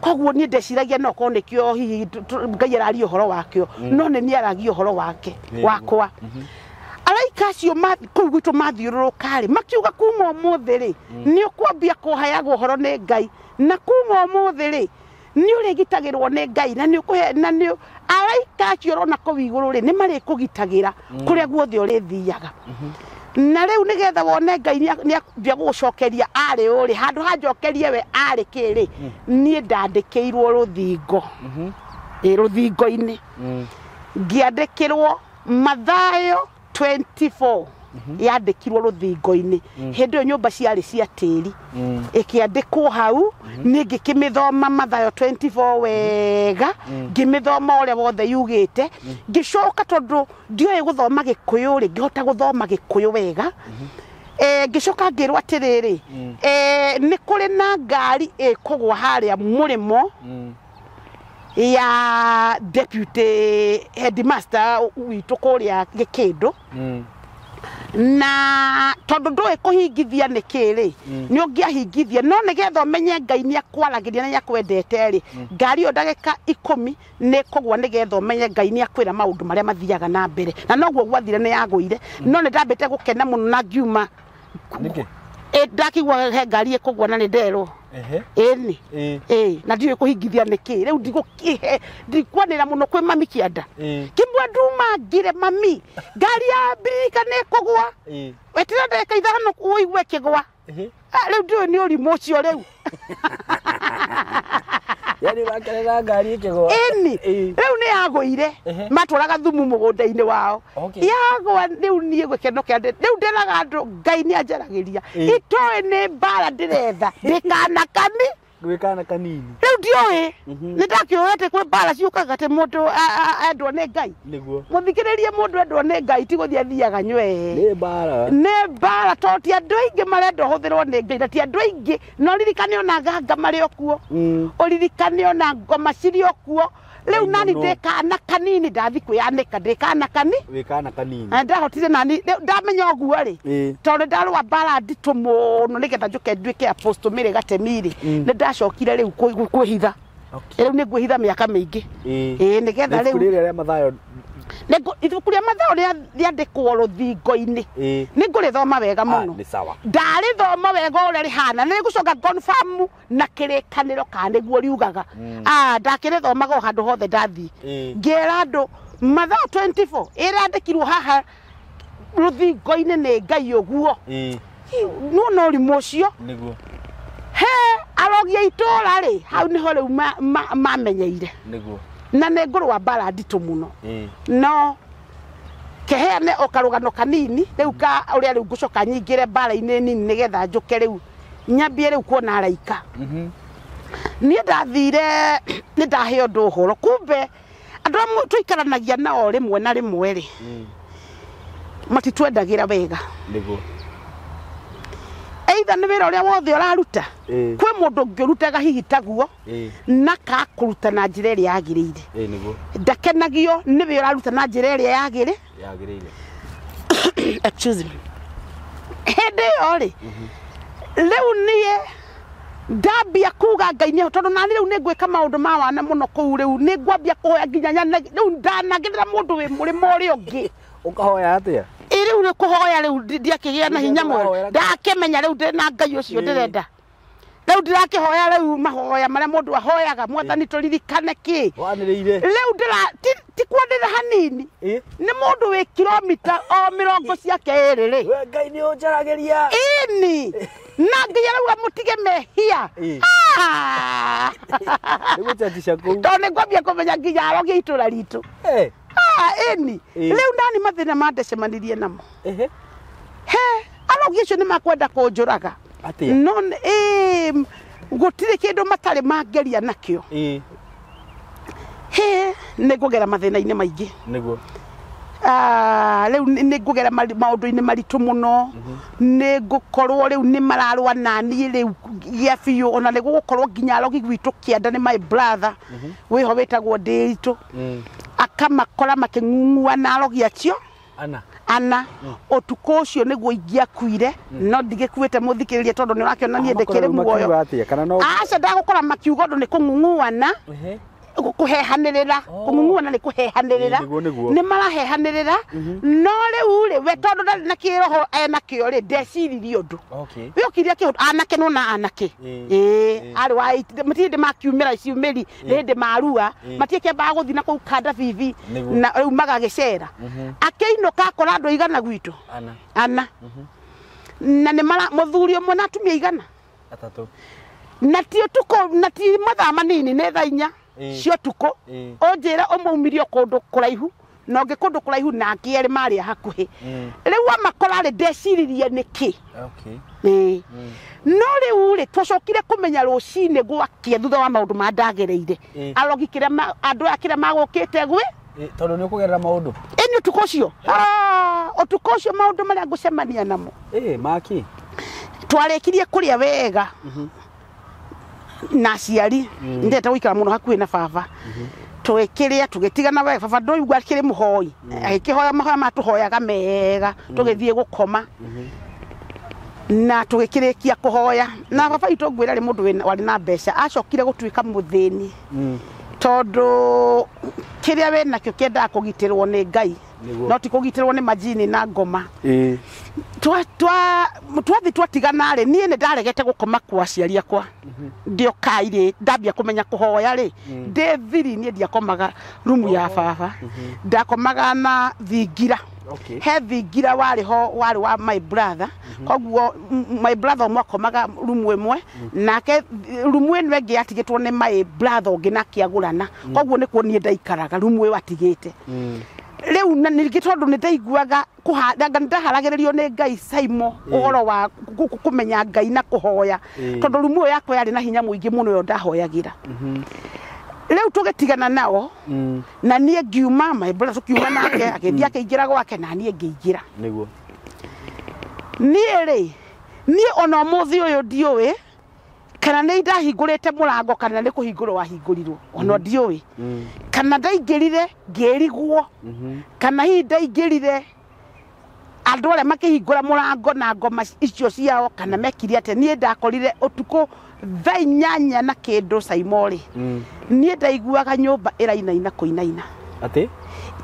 Koguo niĩ ndeciragia no korwo nĩkĩo hihi Ngai araria ũhoro wakĩo, no nĩ niĩ aragia ũhoro wake wakwa. Araika acio kũu gwitũ mathiũrũrũka rĩ, makiuga kuma ũmũthĩ rĩ, nĩ ũkwambia kũheagwo ũhoro nĩ Ngai, na kuma ũmũthĩ rĩ, nĩ ũrĩgitagĩrwo nĩ Ngai, na nĩ ũkũhe, na nĩ araika acio ũrona kũu igũrũ rĩ, nĩ marĩkũgitagĩra kũrĩa guothe ũrĩthiaga. Na rĩu nĩgetha wone Ngai nĩ ambia gũgũcokeria arĩ ũrĩ, handũ ha njokerie we arĩ kĩ rĩ, niĩ ndandĩkĩirwo rũthingo, ĩ rũthingo-inĩ ngĩandĩkĩrwo Mathayo 24, yandĩkirwo rũthingo-inĩ. Hĩndĩ ĩyo nyũmba ciarĩ cia tĩri, ĩkĩandĩkwo hau. Niĩ ngĩkĩmĩthoma Mathayo 24 wega, ngĩmĩthoma ũrĩa wothe yugĩte. Ngĩcoka, tondũ ndioĩ gũthoma Gĩkũyũ rĩ, ngĩhota gũthoma Gĩkũyũ wega. Ngĩcoka ngĩrwo atĩrĩrĩ, nĩ kũrĩ na ngari ĩkũgwa harĩa mũrĩmo ya deputy headmaster witũ kũrĩa Gĩkĩndũ, na tondũ ndũĩ kũhingithia nĩ kĩ rĩ, nĩ ũngĩahingithia, no nĩgetha ũmenye Ngai nĩ akwaragĩria na nĩ akwendete rĩ, ngari ĩyo ndagĩka 10 nĩ kũgwa, nĩgetha ũmenye Ngai nĩ akwĩra maũndũ marĩa mathiaga na mbere. Na noguo gwathire, nĩ yagũire, no nĩ ndambĩte gũkena mũno na ngiuma. Nĩkĩ? Ndakigua he ngari ĩkũgwa na nĩ nderwo. Ĩni. Ĩ na ndiũĩ kũhingithia nĩkĩ. Rĩu ndigũkĩhe, ndikwanĩra mũno kwĩ mami kĩanda. Kĩmwe nduma ngire mami, ngari ya mbirika nĩ ĩkũgwa, wetera ndagĩka 5 ũigue ĩkĩgwa. Rĩu ndiũĩ nĩ ũrimũ ũcio rĩu. Yani wakerera ngari ĩkĩgwa. Ĩni. Rĩu nĩ yagũire, matwaraga thumu mũgũnda-inĩ wao. Yagwa rĩu niĩ gĩkeno kĩa rĩu ndĩraga andũ Ngai nĩ anjaragĩria, itoĩ nĩ mbara ndĩretha ndĩkana kani. Gwĩ kana kanini. Rĩu ndiũĩ, nĩ ndakĩũĩ atĩ kwĩ mbara ciũkaga atĩ mũndũ endwo nĩ Ngai. Nĩguo. Mũthikĩrĩrie, mũndũ endwo nĩ Ngai ti gũthiĩ athiaga nywee. Nĩ mbara. Nĩ mbara, tondũ ti andũ aingĩ marenda ũhũthĩrwo nĩ Ngai, na ti andũ aingĩ. Na ũririkane ona nganga marĩ o kuo, ũririkane ona ngoma cirĩ o kuo. Rĩu nani mũno. Ndĩ kana kanini, ndathi kwĩyanĩka ndĩ kana kani. Wĩ kana kanini. Na ndahotire nani rĩu ndamenya ũguo rĩ, tondũ ndarũa mbara nditũ mũno nĩgetha njũke nduĩke apostle Mary Gatemi rĩ, nĩ ndacokire rĩu kwĩhitha. Rĩu nĩ ngwĩhitha mĩaka mĩingĩ. Ĩĩ, nĩgetha Ibuku rĩu rĩrĩa rĩa Mathayo. Ibuku rĩa Mathayo rĩandĩkwo rũthingo-inĩ, nĩ ngũrĩthoma wega mũno. Nĩ sawa. Ndarĩthoma wega ũrĩa rĩhana, nĩ ngũcoka confirm na kĩrĩkanĩro kana nĩguo riugaga. Ndakĩrĩthomaga o handũ hothe ndathiĩ, ngĩra andũ Mathayo 24 ĩrandĩkirwo haha rũthingo-inĩ nĩ Ngai ũguo. Nĩwona ũrimũ ũcio? Nĩguo. He arogi a itũra rĩ, hau nĩho rĩu mamenyeire. Nĩguo. Na nĩ ngũrũa mbara nditũ mũno. No keheane o karũgano kanini rĩu ka ũrĩa rĩu ngũcoka nyingĩre mbara-inĩ nini, nĩgetha njũke rĩu nyambie rĩu kuona araika. Niĩ ndathire, nĩ ndaheo ũndũ ũhoro, kumbe andũ amwe tũikaranagia nao rĩmwe na rĩmwe rĩ, matitwendagĩra wega. Nĩguo. Either nĩ wĩra ũrĩa wothe ũraruta, kwĩ mũndũ ũngĩ ũrutaga hihi taguo, na kakũruta na njĩra ĩrĩa yagĩrĩire. Ĩĩ, nĩguo. Ndakenagio nĩ wĩra ũraruta na njĩra ĩrĩa yagĩrĩ. Yagĩrĩire. Excuse me. Hĩndĩ ĩyo rĩ, rĩu niĩ ndambia kuga Ngai nĩ tondũ nani rĩu nĩ ngwĩka maũndũ ma wana mũno kũu, rĩu nĩ ngwambia kũhoya nginya rĩu ndanagĩrĩra mũndũ wĩ mũrĩmo ũrĩa ũngĩ. Ũkahoya atĩa? Ĩ rĩu nĩ kũhoya rĩu ndiakĩgĩa na hinya mũno, ndakĩmenya rĩu ndĩ na Ngai ũcio ndĩrenda. Rĩu ndĩrakĩhoya rĩu mahoya marĩa mũndũ ahoyaga, Mwathani tũririkane kĩ. Wanĩrĩire. Rĩu ndĩra ti kwanĩrĩra hanini. Nĩ mũndũ wĩ kilomita o mĩrongo ciake ĩrĩ rĩ. We Ngai nĩ ũnjaragĩria. Ĩni. Na Ngai arauga mũtige mehia. Nĩ gũchanjisha kũu. Tondũ nĩ ngwambia kũmenya nginya arogi itũra ritũ. Ĩni. Rĩu ndani mathĩna mandecemanirie namo. He, arogi acio nĩ makwenda kũnjũraga. Atĩa? No gũtirĩ kĩndũ matarĩ mangeria nakĩo. He, nĩ ngũgera mathĩna-inĩ maingĩ. Nĩguo. Rĩu nĩ ngũgera maũndũ-inĩ maritũ mũno. Nĩ ngũkorwo rĩu nĩ mararũa naniĩ rĩu gĩa biũ, ona nĩ gũgũkorwo nginya arogi gwitũ kĩanda nĩ my brother wĩho wĩtagwo Ndĩritũ. Akamakora makĩng'ung'ua na arogi acio. Ana ũtukũ ũcio nĩguo ingĩakuire, no ndigĩkuĩte mũthikĩrĩria tondũ nĩ ũrakĩona niĩ ndĩkĩrĩ muoyo. Aca ndagũkora makiuga ũndũ nĩ kũng'ung'uana, kũhehanĩrĩra, kũng'ung'uana nĩ kũhehanĩrĩra, nĩ marahehanĩrĩra. No rĩu rĩ, we tondũ ndarĩ na kĩroho enakĩo rĩ, ndeciririe ũndũ. We okire akĩhũta anake nona anake. Ĩĩ, arĩ wa matirĩ hĩndĩ makiumĩra ciumĩri, nĩ hĩndĩ marua, matiĩkĩambaga gũthiĩ na kũu kanda bibi, na rĩu magagĩcera. Akĩinũka akora andũ aigana gwitũ? Ana. Na nĩ mara mũthuri ũmwe na atumia aigana? Atatũ. Na ti ũtukũ, na ti mathaa manini, nĩ thaa inya cia ũtukũ. Ũnjĩre ũmaumirie kũndũ kũraihu, na ũngĩ kũndũ kũraihu na angĩ erĩ marĩ hakuhĩ. Rĩu amakora rĩ, ndeciririe nĩkĩ. No rĩu rĩ, twacokire kũmenya rũcinĩ gwakĩa thutha wa maũndũ ma ndagereire. Arogi kĩrĩa andũ aya kĩrĩa magũkĩte gwĩ? Tondũ nĩ ũkũgerera maũndũ. Ĩni ũtukũ ũcio. Ũtukũ ũcio maũndũ marĩa ngũcemania namo. Maki. Twarĩkirie kũrĩa wega. Na aciari ndete gũikara mũno hakuhĩ na baba. Tũgĩkĩrĩa tũgĩtigana wega, baba ndũigua akĩrĩ mũhoi, agĩkĩhoya mahoya matũhoyaga mega, tũgĩthiĩ gũkoma. Na tũgĩkĩrĩkia kũhoya. Na baba witũ ngwĩra rĩ, mũndũ warĩ na mbeca, acokire gũtuĩka mũthĩni. Tondũ kĩrĩa wĩ nakĩo kĩendaga kũgitĩrwo nĩ Ngai, no ti kũgitĩrwo nĩ majini na ngoma. Twathiĩ twatigana rĩ, niĩ nĩ ndaregete gũkoma kwa aciari akwa. Ndĩokai rĩ, ndambia kũmenya kũhoya rĩ, ndĩ thiri niĩ ndiakomaga rumu ya baba. Ndakomaga na thingira. He thingira warĩ ho, warĩ wa my brother. Koguo my brother ũmwe akomaga rumu ĩmwe, nake rumu ĩno ĩngĩ yatigĩtwo nĩ my brother ũngĩ na akĩagũrana. Koguo nĩkuo niĩ ndaikaraga rumu ĩyo atigĩte. Rĩu na ningĩ tondũ nĩ ndaiguaga ndaharagĩrĩrio nĩ Ngai Saimo ũhoro wa kũmenya Ngai na kũhoya, tondũ rumu ĩyo yakwa yarĩ na hinya mũingĩ mũno ĩyo ndahoyagĩra. Rĩu tũgĩtigana nao, na niĩ ngiuma, my brother tũkiuma nake, agĩthiĩ akĩingĩra gwake na niĩ ngĩingĩra. Nĩguo. Niĩ rĩ, niĩ ona ũmũthĩ ũyũ ndiũĩ kana nĩ ndahingũrĩte mũrango kana nĩ kũhingũrwo wahingũrirwo, ona ndiũĩ. Kana ndaingĩrire ngĩrigwo, kana hihi ndaingĩrire andũ arĩa makĩhingũra mũrango na ngoma icio ciao, kana mekire atĩa. Niĩ ndakorire ũtukũ thaa inyanya na kĩndũ Saimo rĩ, niĩ ndaiguaga nyũmba ĩrainaina kũinaina. Atĩ?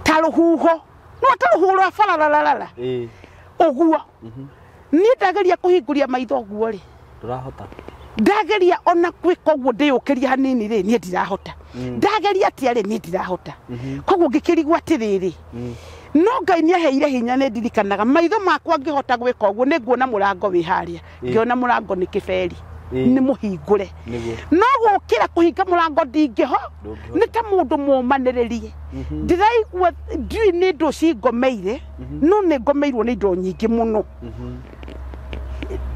Ta rũhuho. No ta rũhuho rwa barararara. Ũguo. Niĩ ndageria kũhingũria maitho ũguo rĩ. Ndũrahota. Ndageria ona gwĩka ũguo ndĩyũkĩrie hanini rĩ, niĩ ndirahota. Ndageria atĩa rĩ, niĩ ndirahota. Koguo ngĩkĩrigwo atĩrĩrĩ, no Ngai nĩaheire hinya, nĩ ndirikanaga maitho makwa ngĩhota gwĩka ũguo, nĩ nguona mũrango wĩ harĩa. Ngĩona mũrango nĩ kĩberi, nĩ mũhingũre. No gũkĩra kũhinga mũrango ndingĩho, nĩ ta mũndũ mũmanĩrĩrie. Ndĩraigua ndiũĩ nĩ indo cingomeire, no nĩ ngomeirwo nĩ indo nyingĩ mũno.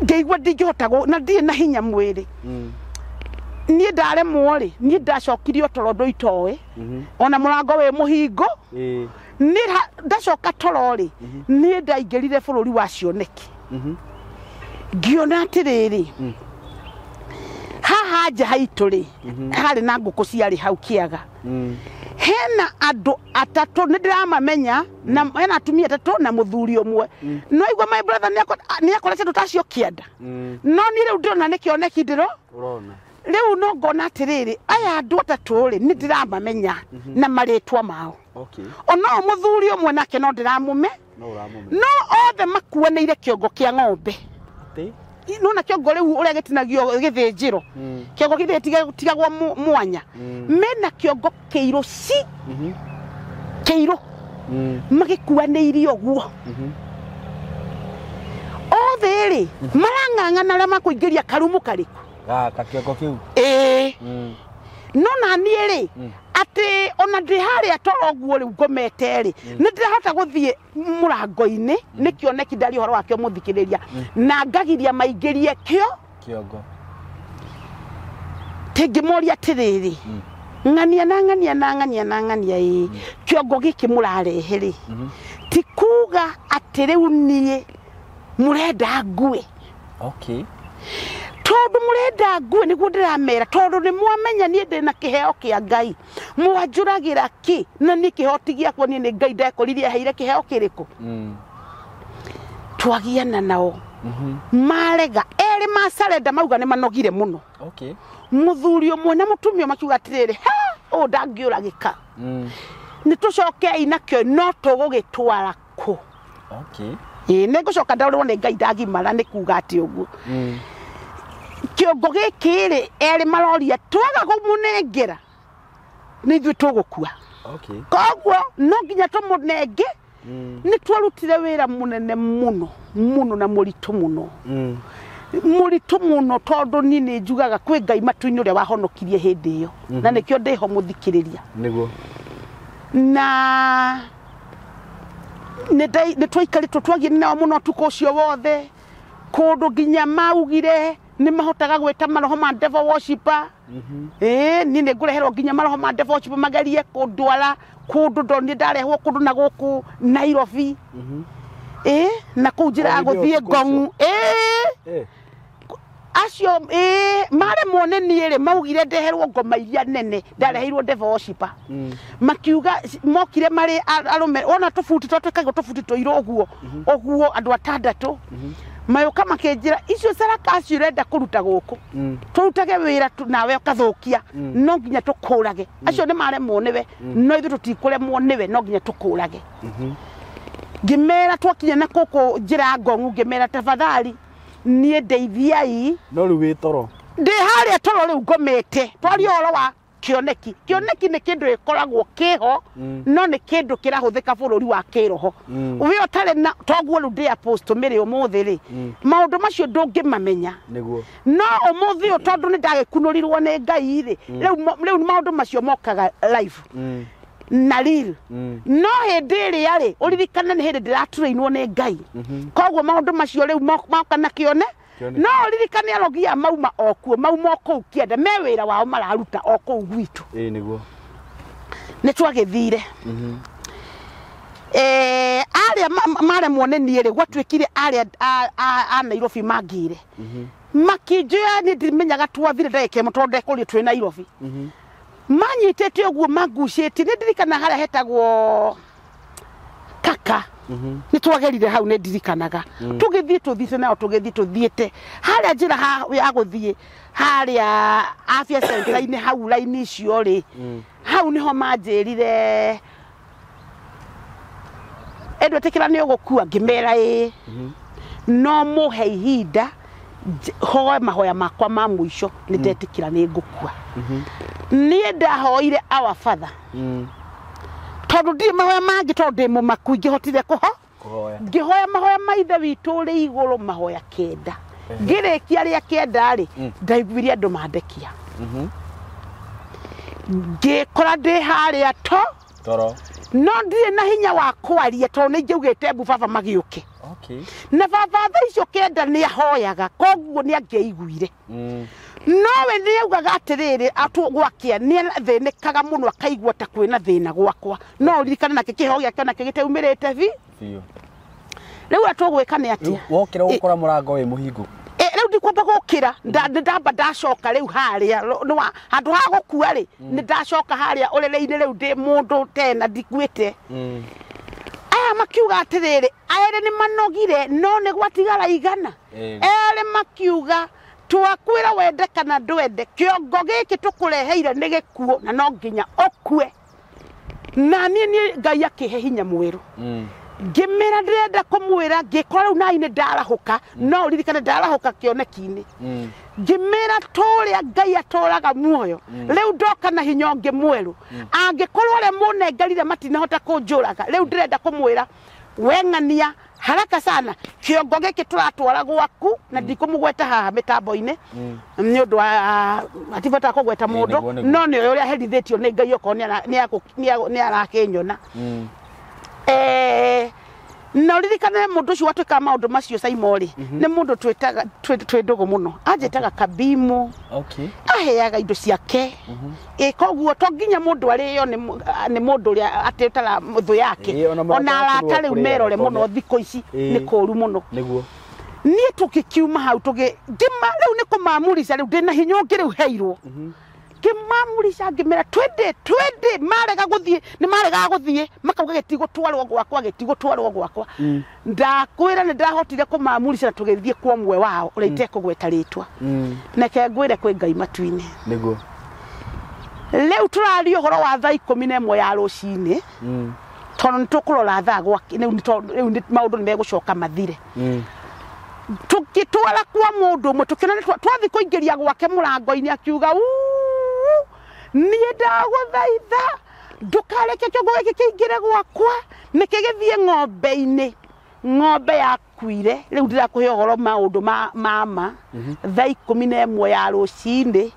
Ngĩigua ndingĩhota na ndirĩ na hinya mwĩrĩ. Niĩ ndaremwo rĩ, niĩ ndacokirie toro ũndũ itoĩ, ona mũrango wĩ mũhingo. Niĩ ndacoka toro rĩ, niĩ ndaingĩrire bũrũri wa cioneki. Ngĩona atĩrĩrĩ, haha nja haitũ rĩ, harĩ na ngũkũ ciarĩ hau kĩaga. Hena andũ atatũ nĩ ndĩramamenya na hena atumia atatũ na mũthuri ũmwe. No igua my brother nĩ akorete andũ ta acio kĩanda. No niĩ rĩu ndĩrona nĩ kĩoneki ndĩro Ũrona. Rĩu no ngona atĩrĩrĩ, aya andũ atatũ rĩ nĩ ndĩramamenya na marĩtwa mao. Okay. Ona o mũthuri ũmwe nake no ndĩramume. No ũramume. No othe makuanĩire kĩongo kĩa ng'ombe. Atĩ? Nona kĩongo rĩu ũrĩa gĩtinagio gĩthĩnjĩro. Kĩongo gĩtigagwo mwanya. Mena kĩongo kĩirũ ci. Kĩirũ. Magĩkuanĩire ũguo. Othe rĩ marang'ang'ana arĩa makũingĩria karumu karĩkũ. Gaka kĩongo kĩu. Ĩĩ. No na niĩ rĩ atĩ ona ndĩ harĩa toro ũguo rĩu ngomete rĩ nĩ ndĩrahota gũthiĩ mũrango-inĩ nĩ kĩoneki ndaria ũhoro wakĩo mũthikĩrĩria na ngagiria maingĩrie kĩo kĩongo. Tingĩmoria atĩrĩrĩ ng'ania na ng'ania na ng'ania na ng'ania ĩ kĩongo gĩkĩ mũrarehe rĩ ti kuga atĩ rĩu niĩ mũrenda ngue. Okay. Tondu murenda ngue niguo ndiramera tondu ni mwamenya nie ndina kiheo kia Ngai mwanjuragira ki na ni kihoti giakwa nie ni Ngai ndekoririe heire kiheo kiriku. Twagiana nao marega eri macarenda mauga ni manogire muno. Okay. Muthuri umwe na mutumia makiuga atiriri ha u ndangiuragika ni tucokei nakio no tugugitwara ku. Okay. Ii ni ngucoka ndaurwo ni Ngai ndagimara ni kuga ati uguo. Kĩongo gĩkĩ rĩ erĩ maroria twaga kũmũnengera nĩ ithuĩ tũgũkua. Okay. Koguo no nginya tũmũnenge. Nĩ twarutire wĩra mũnene mũno mũno na mũritũ mũno. Mũritũ mũno tondũ niĩ nĩ njugaga kwĩ Ngai matu-inĩ ũrĩa wahonokirie hĩndĩ ĩyo. Na nĩkĩo ndĩho mũthikĩrĩria. Nĩguo. Na nĩ twaikarĩtwo twagiĩ nao mũno ũtukũ ũcio wothe kũndũ nginya maugire nĩ mahotaga gwĩta maroho ma devil worshiper. Niĩ nĩ ngũreherwo nginya maroho ma devil worshiper magerie kũndwara kũndũ ndonire ndarehwo kũndũ na gũkũ Nairobi. Na kũu njĩra ya gũthiĩ Ngong'u. Acio maremwo nĩ niĩ rĩ maugire ndeherwo ngoma iria nene ndareheirwo devil worshiper. Makiuga mokire marĩ arũme wona tũbuti twa twĩkagwo tũbuti tũirũ ũguo ũguo andũ atandatũ. Mayoka makenjira icio saraka acio urenda kuruta guku turutage wira nawe ukathukia no nginya tukurage acio ni maremwo niwe no ithu tutikuremwo niwe no nginya tukurage. Ngimera twakinya na kuku njira Ngong'u ngimera tafadhali nie ndeithiai no riu wi toro ndi haria toro riu ngomete twaria ũhoro wa kĩoneki. Kĩoneki nĩ kĩndũ gĩkoragwo kĩho no nĩ kĩndũ kĩrahũthĩka bũrũri wa kĩroho. We ũtarĩ na toguo rĩu ndĩ apostle mĩrĩ ũmũthĩ rĩ maũndũ macio ndũngĩmamenya. Nĩguo. No ũmũthĩ ũyũ tondũ nĩ ndagĩkunũrirwo nĩ Ngai rĩ rĩu maũndũ macio mokaga live na real. No hĩndĩ ĩrĩa rĩ ũririkane nĩ hĩndĩ ndĩratrainwo nĩ Ngai. Koguo maũndũ macio rĩu moka na kĩone. No ririkane arogia mauma o kuo mauma o kũu kĩanda me wĩra wao mararuta o kũu gwitũ. Ĩĩ nĩguo. Nĩ twagĩthire. Arĩa maremwo nĩ niĩ rĩ gwatuĩkire arĩa a Nairobi mangĩire. Makĩnjoya nĩ ndimenyaga twathire ndagĩka ĩmwe tondũ ndekũrio twĩ Nairobi. Manyitĩte ũguo mangucĩtie nĩ ndirikana harĩa hetagwo Kaka. Nĩ twagerire hau nĩ ndirikanaga. Tũgĩthiĩ tũthiĩte nao tũgĩthiĩ tũthiĩte harĩa njĩra ya gũthiĩ harĩa afya center-inĩ hau raini icio rĩ hau nĩho manjĩrire endwetĩkĩra nĩ ũgũkua ngĩmera ĩĩ no mũhe ihinda hoe mahoya makwa ma mũico nĩ ndetĩkĩra nĩ ngũkua. Niĩ ndahoire our father. Tondũ ndirĩ mahoya mangĩ tondũ ndĩ mũmaku ingĩhotire kũho ngĩhoya mahoya ma Ithe witũ ũrĩ igũrũ mahoya 9. Ngĩrĩkia rĩa 9 rĩ ndaiguire andũ mandekia. Ngĩkora ndĩ harĩa toro no ndirĩ na hinya wa kwaria tondũ nĩ ingĩaugĩte mbu baba magĩũke. Okay. Na baba thaa icio 9 nĩ ahoyaga koguo nĩ angĩaiguire. Nowe nĩ augaga atĩrĩrĩ atũ gwakĩa nĩ athĩnĩkaga mũno akaigua ta kwĩna thĩna gwakwa. No ũririkane nake kĩheo gĩake nake gĩtaumĩrĩte biũ. Rĩu atũgwĩka nĩ atĩa? Wokĩra gũkora mũrango wĩ mũhingũku. Rĩu ndikwamba gũkĩra. Ndokĩra ndamba ndacoka rĩu harĩa handũ ha gũkua rĩ nĩ ndacoka harĩa ũrĩrĩ-inĩ rĩu ndĩ mũndũ tena ndikuĩte. Aya makiuga atĩrĩrĩ erĩ nĩ manogire no nĩ gwatigara igana. Erĩ makiuga twakwĩra wende kana ndwende kĩongo gĩkĩ tũkũreheire nĩ gĩkuũ na no nginya ũkue. Na niĩ Ngai akĩhe hinya mwerũ. Ngĩmĩra ndĩrenda kũmwĩra ngĩkora rĩu nai nĩ ndarahũka no ũririkane ndarahũka kĩoneki-inĩ. Ngĩmĩra tũrĩa Ngai atũraga muoyo rĩu ndoka na hinya ũngĩ mwerũ. Angĩkorwo arĩa mũnengerire matinahota kũnjũraga rĩu ndĩrenda kũmwĩra we ng'ania haraka sana kĩongo gĩkĩ tũratwara gwaku na ndikũmũgweta haha mĩtambo-inĩ nĩ ũndũ wa atibata kũgweta mũndũ no nĩ ũrĩa herithĩtio nĩ Ngai okorwo nĩ arakĩnyona. Na ũririkane mũndũ ũcio watuĩkaga maũndũ macio Saimori nĩ mũndũ twĩtaga twĩ ndũgũ mũno anjĩtaga Kabimu. Aheaga indo ciake. Koguo to nginya mũndũ arĩo nĩ mũndũ ũrĩa atĩ ũtara thũ yake ona arata rĩu merore mũno thikũ ici nĩ kũru mũno. Niĩ tũgĩkiuma hau ngĩma rĩu nĩ kũmamurica rĩu ndĩna hinya ũngĩ rĩu heirwo. Ngĩmamurica ngĩmera twende twende marega gũthiĩ nĩ maregaga gũthiĩ makauga gĩtigũtwarwo gwakwa gĩtigũtwarwo gwakwa. Ndakwĩra nĩ ndahotire kũmamurica na tũgĩthiĩ kwa ũmwe wao ũrĩa itekũgweta rĩtwa. Neke ngwĩre kwĩ Ngai matu-inĩ. Nĩguo. Rĩu tũraria ũhoro wa thaa 11 ya rũcinĩ tondũ nĩ tũkũrora thaa gwake rĩu maũndũ nĩ megũcoka mathire. Tũgĩtwara kwa mũndũ ũmwe tũkĩona twathiĩ kũingĩria gwake mũrango-inĩ akiuga niĩ ndagũthaitha ndũkareke kĩongo gĩkĩ kĩingĩre gwakwa nĩkĩ gĩthiĩ ng'ombe-inĩ. Ng'ombe yakuire rĩu ndĩrakũhe ũhoro maũndũ ma mama thaa 11 ya rũcinĩ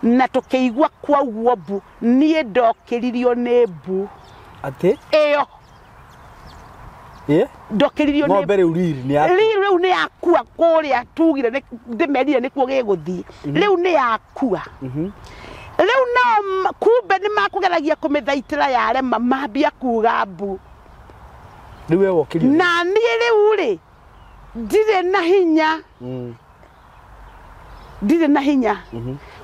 na tũkĩigua kwaugwo mbu. Niĩ ndokĩririo nĩ mbu. Atĩ? Ĩyo. Ndokĩririo nĩ ng'ombe rĩu riri nĩ yakua. Rĩu nĩ yakua kũrĩa tugire ndĩmerire nĩkuo gĩgũthiĩ. Rĩu nĩ yakua. Rĩu nao kumbe nĩ makũgeragia kũmĩthaitĩra yarema mambia kuga mbu. Rĩu we wokĩrio. Na niĩ rĩu rĩ ndirĩ na hinya. Ndirĩ na hinya.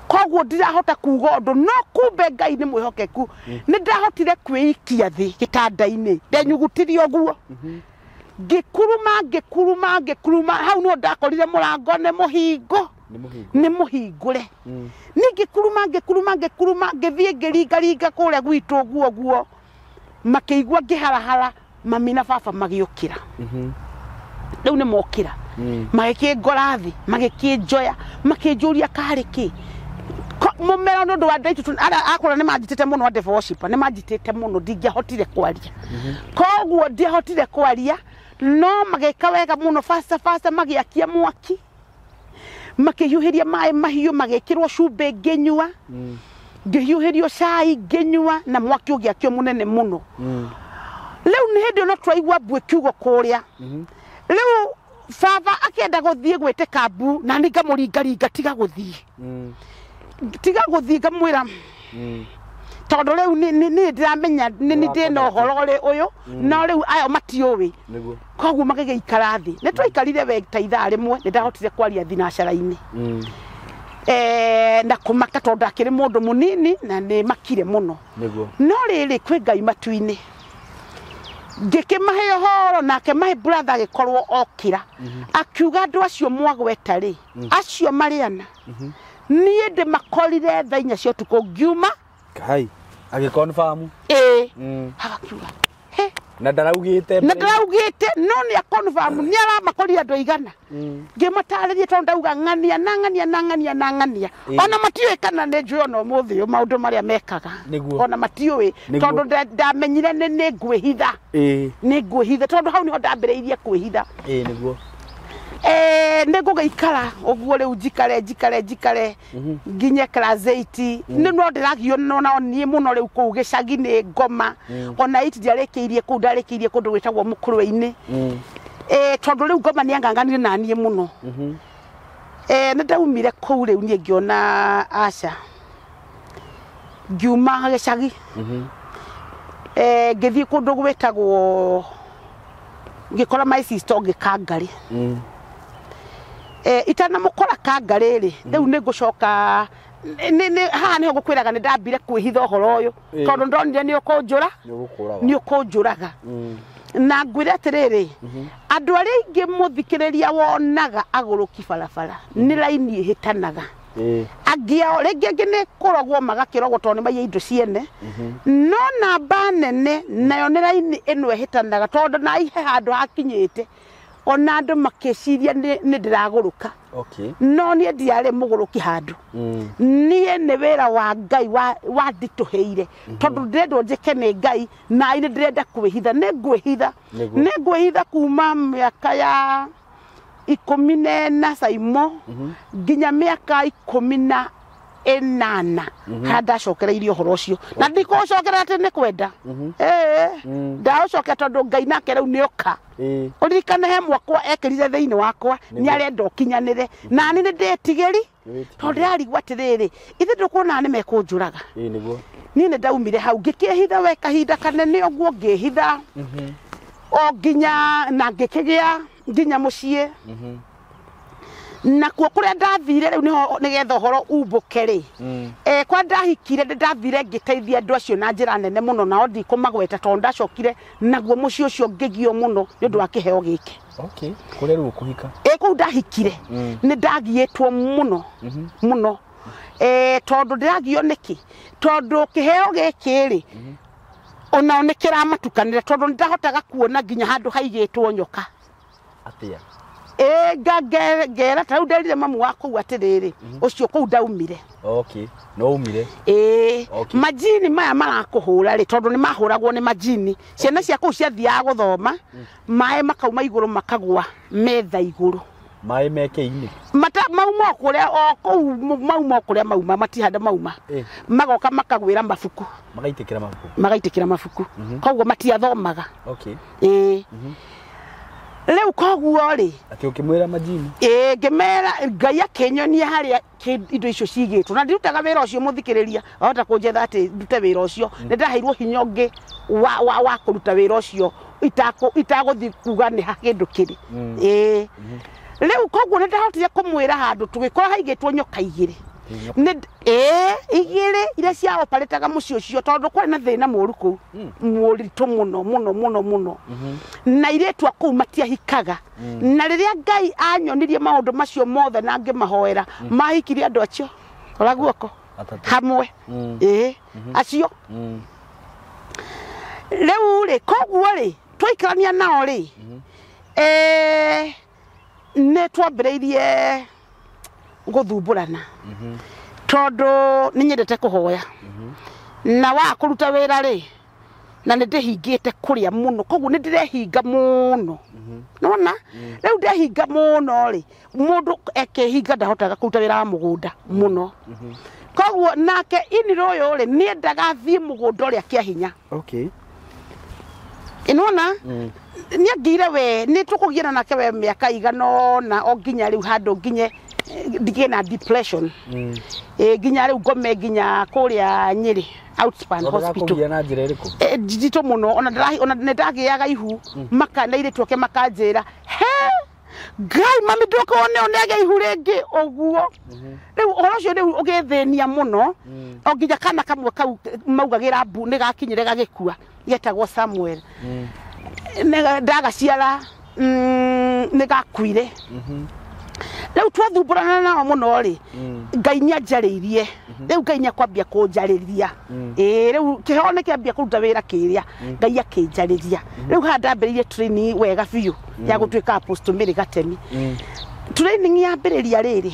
Koguo ndirahota kuga ũndũ no kumbe Ngai nĩ mwĩhokeku. Nĩ ndahotire kwĩikia thĩ gĩtanda-inĩ ndenyugutirie ũguo. Ngĩkuruma ngĩkuruma ngĩkuruma hau no ndakorire mũrango nĩ mũhingo. Nĩ mũhingũre. Niĩ ngĩkuruma ngĩkuruma ngĩkuruma ngĩthiĩ ngĩringaringa kũrĩa gwitũ ũguo ũguo makĩigua ngĩharahara mami na baba magĩũkĩra. Rĩu nĩ mokĩra. Magĩkĩngora thĩ magĩkĩnjoya makĩnjũria karĩ kĩ. Mũmero nĩ ũndũ wa ndaitu akũra nĩ manjitĩte mũno a devil worshiper nĩ manjitĩte mũno ndingĩahotire kwaria. Koguo ndiahotire kwaria no magĩka wega mũno fasta fasta magĩakia mwaki. Makĩhiũhĩria maĩ mahiũ magĩkĩrwo cumbĩ ngĩnyua. Ngĩhiũhĩrio cai ngĩnyua na mwaki ũgĩakio mũnene mũno. Rĩu nĩ hĩndĩ ĩno twaigua mbu ĩkiugwo kũrĩa. Rĩu baba akĩenda gũthiĩ gwĩtĩka mbu na niĩ ngamũringaringa tiga gũthiĩ. Tiga gũthiĩ ngamwĩra tondũ rĩu nĩ ndĩramenya nĩ ndĩna ũhoro ũyũ no rĩu ayo matiũĩ. Koguo magĩgĩikara thĩ. Nĩ twaikarire we ta ithaa rĩmwe nĩ ndahotire kwaria thinacara-inĩ. Na kũmaka tondũ ndakĩrĩ mũndũ mũnini na nĩ makire mũno. No rĩrĩ kwĩ Ngai matu-inĩ. Ngĩkĩmahe ũhoro nake my brother agĩkorwo okĩra. Akiuga andũ acio mwagweta rĩ acio marĩana. Niĩ ndĩmakorire thaa 4 cia ũtukũ ngiuma. Kai agĩconfirm. Ĩĩ. Agakiuga he Na ndaraugĩte. Na ndaraugĩte no nĩ aconfirm nĩ aramakorire andũ aigana. Ngĩmatarĩria tondũ ndauga ng'ania na ng'ania na ng'ania na ng'ania. Ona matiũĩ kana nĩ njũĩ ona ũmũthĩ ũyũ maũndũ marĩa mekaga. Ona matiũĩ tondũ ndamenyire nĩ ngwĩhitha. Nĩ ngwĩhitha tondũ hau nĩho ndambĩrĩirie kwĩhitha. Nĩguo. Nĩ ngũgĩikara ũguo rĩu njikare njikare njikare nginye class 8 nĩ no ndĩragio no niĩ mũno rĩu kũu gĩcagi nĩ ngoma ona 8 ndiarĩkĩirie kũu ndarĩkĩirie kũndũ gwĩtagwo Mũkũrwe-inĩ. Tondũ rĩu ngoma nĩ ang'ang'anire na niĩ mũno. Nĩ ndaumire kũu rĩu niĩ ngĩona aca ngiuma gĩcagi. Ngĩthiĩ kũndũ gwĩtagwo ngĩkora my sister ũngĩ Kangarĩ. Itanamũkora kanga rĩrĩ rĩu nĩ ngũcoka haha nĩho ngũkwĩraga nĩ ndambire kwĩhitha ũhoro ũyũ tondũ ndonire nĩ ũkũnjũra nĩ ũkũnjũraga. Na ngwĩre atĩrĩrĩ andũ arĩa aingĩ mũthikĩrĩria wonaga agũrũki barabara nĩ raini ĩhĩtanaga. Angĩ ao rĩngĩ angĩ nĩ kũrogwo magakĩrogwo tondũ nĩ maiya indo ciene, no namba nene nayo nĩ raini ĩno ĩhĩtanaga tondũ na ihe handũ hakinyĩte ona andũ makĩciria nĩ ndĩragũrũka. No niĩ ndiarĩ mũgũrũki handũ. Niĩ nĩ wĩra wa Ngai wanditũhĩire tondũ ndĩrendwo njĩke nĩ Ngai na nĩ ndĩrenda kwĩhitha. Nĩ ngwĩhitha, nĩ ngwĩhitha kuma mĩaka ya 14 Saimo nginya mĩaka 18 harĩa ndacokereirie ũhoro ũcio na ndikũũcokerera atĩ nĩ kwenda. Ndaũcokera tondũ Ngai nake rĩu nĩoka. Ũririkane he mwakwa ekĩrire thĩinĩ wakwa nĩ arenda ũkinyanĩre na niĩ nĩ ndĩtigĩri tondũ ndĩrarigwo atĩrĩrĩ ithe ndũkuona nĩ mekũnjũraga. Niĩ nĩ ndaumire hau ngĩkĩhitha we kahinda kanene ũguo ngĩhitha o nginya na ngĩkĩgĩa nginya mũciĩ. Na kuo kũrĩa ndathire rĩu nĩho nĩgetha ũhoro umbũke rĩ, kwa ndahikire nĩ ndathire ngĩteithia andũ acio na njĩra nene mũno nao ndikũmagweta tondũ ndacokire naguo mũciĩ ũcio ngĩgio mũno nĩ ũndũ wa kĩheo gĩkĩ. Kũrĩa rĩu ũkũhika? Kũu ndahikire nĩ ndagiĩtwo mũno mũno. Tondũ ndĩragio nĩkĩ? Tondũ kĩheo gĩkĩ rĩ onao nĩ kĩramatukanĩra tondũ nĩ ndahotaga kuona nginya handũ haigĩtwo nyoka. Atĩa? Ngera ta rĩu nderire mamu wa kũu atĩrĩrĩ ũcio kũu ndaumire. No umire. Majini maya marakũhũra rĩ tondũ nĩ mahũragwo nĩ majini. Ciana cia kũu ciathiaga gũthoma maĩ makauma igũrũ makagwa metha igũrũ. Maĩ meke-inĩ? Mauma o kũrĩa o kũu mauma o kũrĩa mauma matihanda mauma. Magoka makagwĩra mabuku. Magaitĩkĩra mabuku. Magaitĩkĩra mabuku. Koguo matiathomaga. Rĩu koguo rĩ atĩ ũkĩmwĩra majini? Ngĩmera Ngai akĩnyonia harĩa indo icio cigĩtwo na ndirutaga wĩra ũcio mũthikĩrĩria ahota kũnjetha atĩ ndute wĩra ũcio. Nĩ ndaheirwo hinya ũngĩ wa kũruta wĩra ũcio itagũthiĩ kuga nĩ ha kĩndũ kĩrĩ. Rĩu koguo nĩ ndahotire kũmwĩra handũ tũgĩkora haigĩtwo nyoka igĩrĩ. Igĩrĩ iria ciaoparĩtaga mũciĩ ũcio tondũ kwarĩ na thĩna mũũru kũu mũritũ mũno mũno mũno mũno. Na airĩtu a kũu matiahikaga. Na rĩrĩa Ngai anyonirie maũndũ macio mothe na ngĩmahoera mahikirie andũ acio ora guoko hamwe. Acio rĩu rĩ koguo rĩ twaikarania nao rĩ nĩ twambĩrĩirie gũthumbũrana tondũ nĩ nyendete kũhoya na wa kũruta wĩra rĩ na nĩ ndĩhingĩte kũrĩa mũno koguo nĩ ndĩrehinga mũno. Nona rĩu ndehinga mũno rĩ mũndũ ekĩhinga ndahotaga kũruta wĩra wa mũgũnda mũno. Koguo nake inirũ ũyũ rĩ nĩendaga thiĩ mũgũnda ũrĩa kĩa hinya. Nona nĩangĩire we nĩ tũkũgiana nake we mĩaka igana ũna o nginya rĩu handũ nginye ndigĩe na depression. Nginya rĩu ngome nginya kũrĩa Nyĩrĩ Outspan Hospital. Na njĩra ĩrĩkũ? Nditũ mũno ona nĩ ndagĩaga ihu na airĩtu ake makanjĩra he Ngai mami ndũkone onege ihu rĩngĩ ũguo. Rĩu ũhoro ũcio rĩu ũgĩthĩnia mũno o nginya kana kamwe kau maugagĩra mbu nĩ gakinyire gagĩkua getagwo Samuel. Ndagaciara nĩ gakuire. Rĩu twathumbũrana nao mũno rĩ Ngai nĩ anjarĩirie. Rĩu Ngai nĩ akwambia kũnjarĩria. Rĩu kĩheo nĩ kĩambia kũruta wĩra kĩrĩa Ngai akĩnjarĩria. Rĩu haha ndambĩrĩirie training wega biũ ya gũtuĩka Apostle Mary Gatemi. Training yambĩrĩria rĩrĩ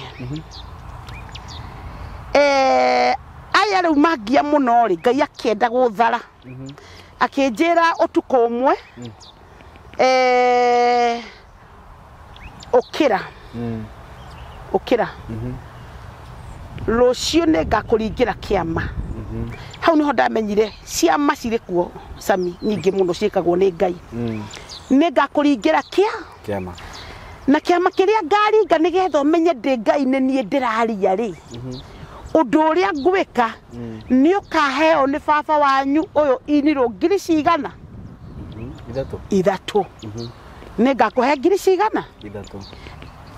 aya rĩu mangia mũno rĩ Ngai akĩenda gũthara. Akĩnjĩra ũtukũ ũmwe ũkĩra ũkĩra rũciũ nĩ ngakũringĩra kĩama. Hau nĩho ndamenyire ciama cirĩ kuo Sami nyingĩ mũno ciĩkagwo nĩ Ngai. Nĩ ngakũringĩra kĩama na kĩama kĩrĩa ngaringa nĩgetha ũmenye ndĩ Ngai nĩ niĩ ndĩraria rĩ ũndũ ũrĩa ngwĩka nĩ ũkaheo nĩ baba wanyu ũyũ inirũ ngiri cigana? Ithatũ. Nĩ ngakũhe ngiri cigana? Ithatũ.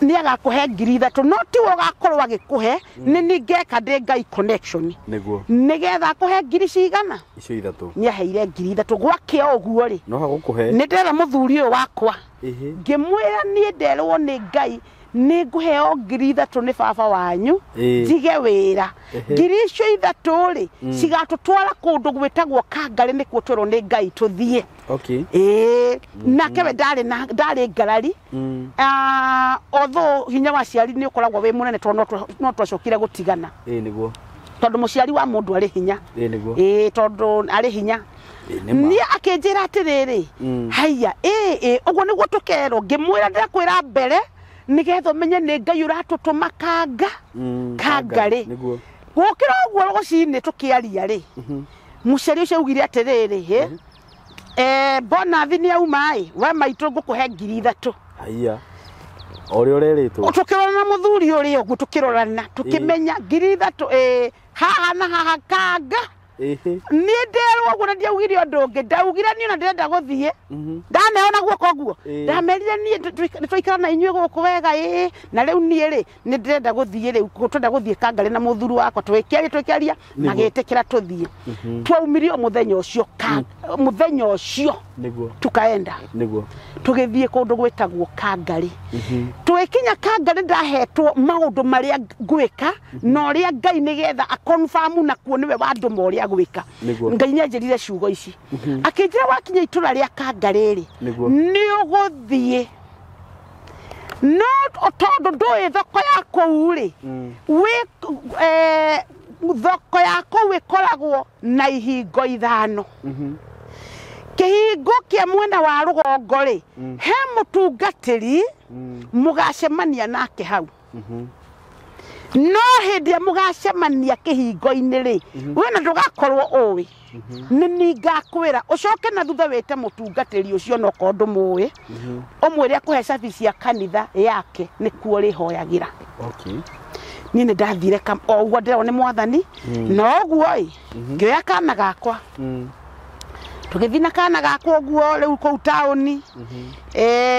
Nĩ agakũhe 3,000 no tiwe ũgakorwo agĩkũhe nĩ niĩ ngeka ndĩ Ngai connection. Nĩguo. Nĩgetha akũhe ngiri cigana? Icio 3. Nĩ aheire 3,000 gwake o ũguo rĩ. No hagũkũhe. Nĩ ndera mũthuri ũyũ wakwa. Ĩhĩ. Ngĩmwĩra niĩ nderwo nĩ Ngai nĩ ngũheo 3,000 nĩ baba wanyu njige wĩra. 3,000 rĩ cigatũtwara kũndũ gwĩtagwo Kangarĩ nĩkuo twerwo nĩ Ngai tũthiĩ. Okay. Nake we ndarĩ ngarari. Although hinya wa aciari nĩ ũkoragwo wĩ mũnene tondũ no twacokire gũtigana. Nĩguo. Tondũ mũciari wa mũndũ arĩ hinya. Nĩguo. Tondũ arĩ hinya. Niĩ akĩnjĩra atĩrĩrĩ, haiya, ũguo nĩguo tũkerwo. Ngĩmwĩra ndĩrakwĩra mbere nĩgetha ũmenye nĩ Ngai ũratũtũma Kangarĩ. Nĩguo. Gũkĩra ũguo rũcinĩ tũkĩaria rĩ, mũciari ũcio augire atĩrĩrĩ, bonathi nĩ auma ĩ, we maitũ ngũkũhe 3,000. Haiya. O ũrĩa ũrerĩtwo. Tũkĩrorana mũthuri ũrĩa ũguo tũkĩrorana, tũkĩmenya 3,000 haha na haha Kanga. Niĩ nderwo ũguo na ndiaugire ũndũ ũngĩ, ndaugire niĩ ona ndĩrenda gũthiĩ. Ndaneona na guoko ũguo. Ndamerire niĩ nĩtwaikara na inyuĩ gũkũ wega na rĩu niĩ rĩ nĩ ndĩrenda gũthiĩ rĩu, twenda gũthiĩ Kangarĩ na mũthuri wakwa, twĩkĩaria magĩtĩkĩra tũthiĩ. Twaumirie mũthenya ũcio mũthenya ũcio. Nĩguo. Tukaenda. Nĩguo. Tũgĩthiĩ kũndũ gwĩtagwo Kangarĩ. Twĩkinya Kangarĩ ndahetwo maũndũ marĩa ngwĩka na ũrĩa Ngai nĩgetha akonfamu nakuo nĩwe wandũma ũrĩa gwĩka. Ngai nĩanjĩrire ciugo ici. Akĩnjĩra wakinya itũra rĩa Kangarĩ rĩ, nĩ ũgũthiĩ. No tondũ ndũĩ thoko ya kũu rĩ, thoko ya kũu ĩkoragwo na ihingo 5. Kĩhingo kĩa mwena wa rũgongo rĩ, he mũtungatĩri mũgacemania nake hau. No hĩndĩ ĩrĩa mũgacemania kĩhingo-inĩ rĩ, we na ndũgakorwo ũĩ. Nĩ niĩ ngakwĩra ũcoke na thutha wĩte mũtungatĩri ũcio no korwo ndũmũĩ, ũmwĩre akũhe cabi cia kanitha yake nĩkuo ũrĩhoyagĩra. Okay. Niĩ nĩ ndathire o ũguo ndĩrerwo nĩ mwathani, na ũguo ĩ, ngĩoya kana gakwa. Tũgĩthiĩ na kana gakwa ũguo rĩu kũu taũni.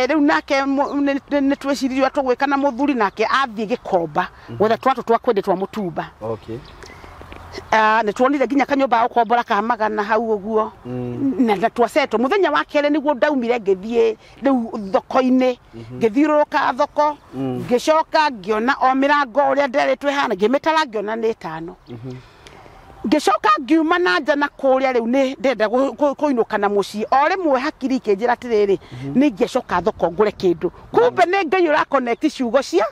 Rĩu nake nĩ twĩciririe ũrĩa tũgwĩka na mũthuri nake athiĩ Gĩkomba gwetha twatũ twa kwendia twa mũtumba. Okay. Nĩ tuonire nginya kanyũmba ga gũkombora ka 100 hau ũguo. Na twasetwo mũthenya wa kerĩ nĩguo ndaumire ngĩthiĩ rĩu thoko-inĩ, ngĩthiũrũrũka thoko, ngĩcoka ngĩona o mĩrango ũrĩa nderĩtwo ĩhana, ngĩmĩtara ngĩona nĩ 5. Ngĩcoka ngiuma na nja na kũrĩa rĩu nĩ ndĩrenda kũinũka na mũciĩ. O rĩmwe hakiri ikĩnjĩra atĩrĩrĩ, nĩ ingĩcoka thoko ngũre kĩndũ. Kumbe nĩ Ngai ũra connect ciugo cia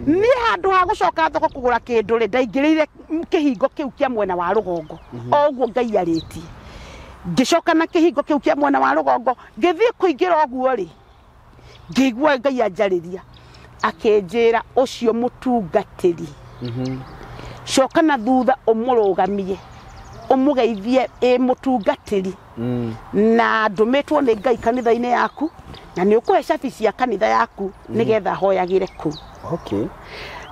niĩ handũ ha gũcoka thoko kũgũra kĩndũ rĩ, ndaingĩrĩire kĩhingo kĩu kĩa mwena wa rũgongo. O ũguo Ngai arĩtie. Ngĩcoka na kĩhingo kĩu kĩa mwena wa rũgongo, ngĩthiĩ kũingĩra ũguo rĩ, ngĩigua Ngai anjarĩria. Akĩnjĩra ũcio mũtungatĩri. Coka na thutha ũmũrũgamie, ũmũgeithie ĩ mũtungatĩri. Na ndũmĩtwo nĩ Ngai kanitha-inĩ yaku, na nĩ ũkũhe cabi cia kanitha yaku nĩgetha hoyagĩre kũu. Okay.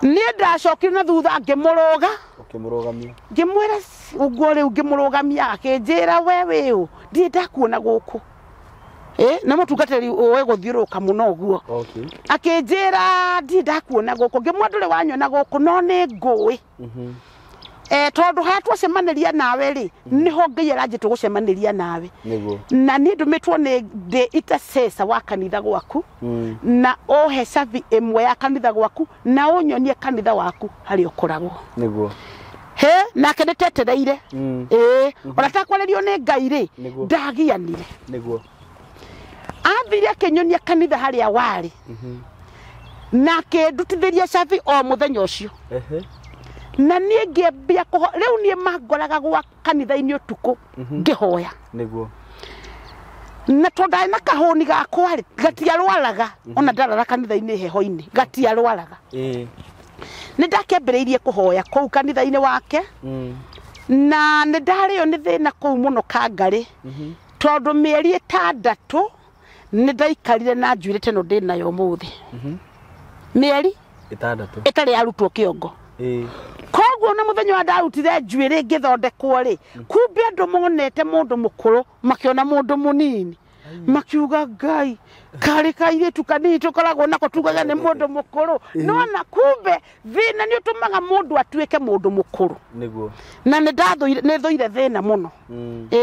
Niĩ ndacokire na thutha ngĩmũrũga. Ũkĩmũrũgamia. Ngĩmwĩra ũguo rĩu ngĩmũrũgamia akĩnjĩra we wĩ ũ, ndirĩ ndakuona gũkũ. Na mũtungatĩri ũĩ gũthiũrũrũka mũno ũguo. Okay. Akĩnjĩra ndirĩ ndakuona gũkũ, ngĩmwĩra ndũrĩ wanyona gũkũ no nĩ ngũĩ. Tondũ harĩa twacemanĩria nawe rĩ, nĩho Ngai aranjĩtwo gũcemanĩria nawe. Nĩguo. Na niĩ ndũmĩtwo nĩ ndĩ intercessor wa kanitha gwaku, na ũhe cabi ĩmwe ya kanitha gwaku, na ũnyonie kanitha waku harĩa ũkoragwo. Nĩguo. He, nake nĩtetereire. Ona takwarĩrio nĩ Ngai rĩ, ndagianire. Nĩguo. Athire akĩnyonia kanitha harĩa warĩ. Na akĩndutithĩria cabi o mũthenya ũcio. Na niĩ ngĩambia rĩu niĩ mangoraga gwa kanitha-inĩ ũtukũ ngĩhoya. Nĩguo. Na tondũ ndarĩ na kahũni gakwa rĩ, gatiarwaraga, ona ndarara kanitha-inĩ heho-inĩ, gatiarwaraga. Nĩ ndakĩambĩrĩirie kũhoya kũu kanitha-inĩ wake. Na nĩ ndarĩo nĩ thĩna kũu mũno Kangarĩ. Tondũ mĩeri 6 nĩ ndaikarire na njuĩrĩ ta ĩno ndĩ nayo ũmũthĩ. Mĩeri 6 ĩtarĩ yarutwo kĩongo. Koguo na mũthenya wa ndarutire njuĩrĩ ngĩthondekwo rĩ, kumbe andũ monete mũndũ mũkũrũ makĩona mũndũ mũnini, makiuga Ngai Karĩ kairĩtu kanini tũkoragwo nako tugaga nĩ mũndũ mũkũrũ. Nona kumbe thĩna nĩ ũtũmaga mũndũ atuĩke mũndũ mũkũrũ. Nĩguo. Na nĩ ndathũire, nĩ thũire thĩna mũno.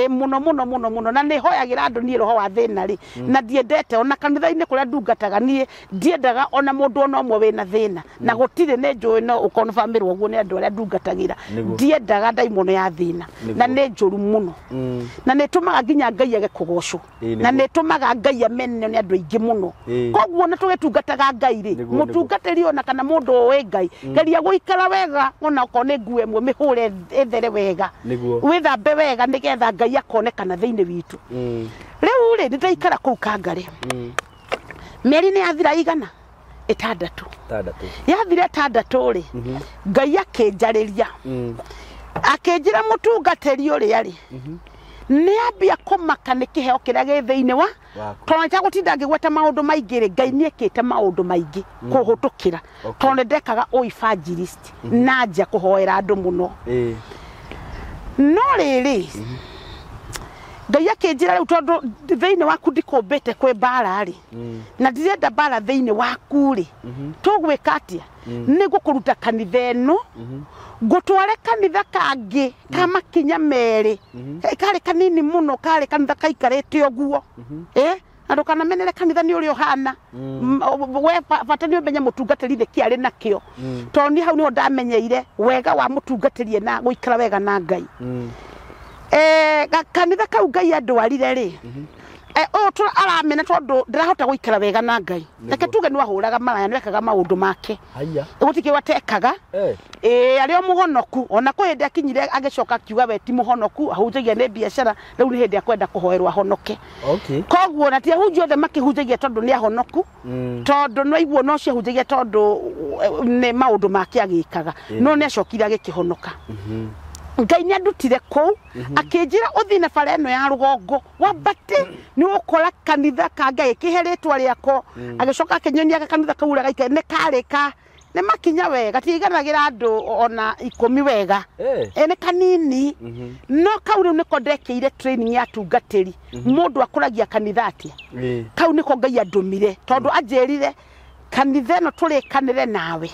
Mũno mũno mũno mũno, na nĩ hoyagĩra andũ niĩ roho wa thĩna rĩ, na ndiendete ona kanitha-inĩ kũrĩa ndungataga niĩ ndiendaga ona mũndũ ona ũmwe wĩna thĩna, na gũtirĩ nĩ njũĩ no ũkonfirmĩrwo ũguo nĩ andũ arĩa ndungatagĩra. Ndiendaga ndaimono ya thĩna, na nĩ njũru mũno, na nĩ ĩtũmaga nginya Ngai age kũgocwo, na nĩ ĩtũmaga Ngai amenyo nĩ andũ aingĩ mũno. Koguo na tũgĩtungataga Ngai rĩ, mũtungatĩri ona kana mũndũ ũĩ Ngai, geria gũikara wega ona okorwo nĩ nguo ĩmwe mĩhũre ĩthere wega, wĩthambe wega nĩgetha Ngai akonekana thĩinĩ witũ. Rĩu rĩ, nĩndaikara kũu Kangarĩ. Mĩeri nĩ yathira igana ĩtandatũ. Yathira ĩtandatũ rĩ, Ngai akĩnjarĩria. Akĩnjĩra mũtungatĩri ũrĩa rĩ, nĩ ambia kũmaka nĩ kĩheo kĩrĩa gĩ thĩinĩ wa tondũ nĩtagũtinda ngĩgweta maũndũ maingĩ rĩ, Ngai nĩekĩte maũndũ maingĩ kũhũtũkĩra, tondũ nĩndekaga ũevangelist na nja kũhoera andũ mũno. No rĩrĩ, Ngai akĩnjĩra rĩu tondũ thĩinĩ waku ndikũmbĩte kwĩ mbara rĩ, na ndirenda mbara thĩinĩ waku rĩ, tũgwĩka atĩa? Nĩ ngũkũruta kanitha ĩno, ngũtware kanitha kangĩ ka makinya merĩ, karĩ kanini mũno, karĩ kanitha kaikarĩte ũguo. Na ndũkanamenere kanitha nĩ ũrĩa ũhana. We bata nĩ ũmenye mũtungatĩri nĩ kĩ arĩ nakĩo. Tondũ niĩ hau nĩho ndamenyeire wega wa mũtungatĩri na gũikara wega na Ngai. Kanitha kau Ngai andwarire rĩ, ũyũ aramena tondũ ndirahota gũikara wega na Ngai. Reke tuge nĩ wahũraga maraya, nĩ wekaga maũndũ make. Gũtikĩ watekaga. Arĩ o mũhonoku, ona kwĩ hĩndĩ akinyire agĩcoka akiuga we ti mũhonoku, ahunjagia nĩ biacara, rĩu nĩ hĩndĩ akwenda kũhoerwo ahonoke. Koguo na ti ahunjia othe makĩhunjagia tondũ nĩ ahonoku, tondũ no aiguo no ciahunjagia tondũ nĩ maũndũ make agĩkaga, no nĩ acokire agĩkĩhonoka. Ngai nĩ andutire kũu, akĩnjĩra ũthiĩ na bara ĩno ya rũgongo, wambate nĩ ũgũkora kanitha ka Ngai kĩhe rĩtwa rĩako. Agĩcoka akĩnyonia kanitha kau ũrĩa gaikare, nĩ karĩ ka nĩ makinya wega, tiiganagĩra andũ ona 10 wega. Nĩ kanini. No kau rĩu nĩko ndekĩire training ya tungatĩri. Mũndũ akũragia kanitha atĩa? Kau nĩko Ngai andũmire, tondũ anjĩrire kanitha ĩno tũrĩkanĩre nawe.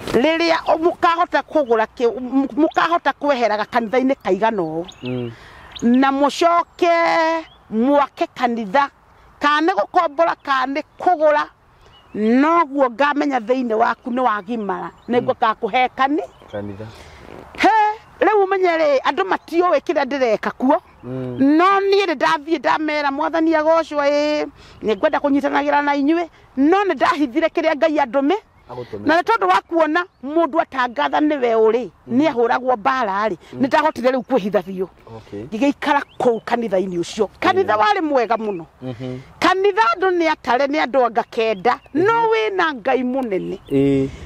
Rĩrĩa mũkahota kũgũra mũkahota kweheraga kanitha-inĩ kaigana ũũ, na mũcoke mwake kanitha, kana nĩ gũkombora kana nĩ kũgũra, noguo ngamenya thĩinĩ waku nĩ wagimara, nĩguo ngakũhe kanitha. He rĩu ũmenye rĩ, andũ matiũĩ kĩrĩa ndĩreka kuo, no niĩ nĩ ndathiĩ ndamera Mwathani agocwo, nĩ ngwenda kũnyitanagĩra na inyuĩ, no nĩ ndahithire kĩrĩa Ngai andũmĩ. Na nĩ tondũ wa kuona mũndũ atangatha nĩwe ũrĩ, nĩ ahũragwo mbara rĩ, nĩ ndahotire rĩu kwĩhitha biũ. Ngĩgĩikara kũu kanitha-inĩ ũcio. Kanitha warĩ mwega mũno. Kanitha andũ nĩ atare, nĩ andũ anga kenda, no wĩna Ngai mũnene.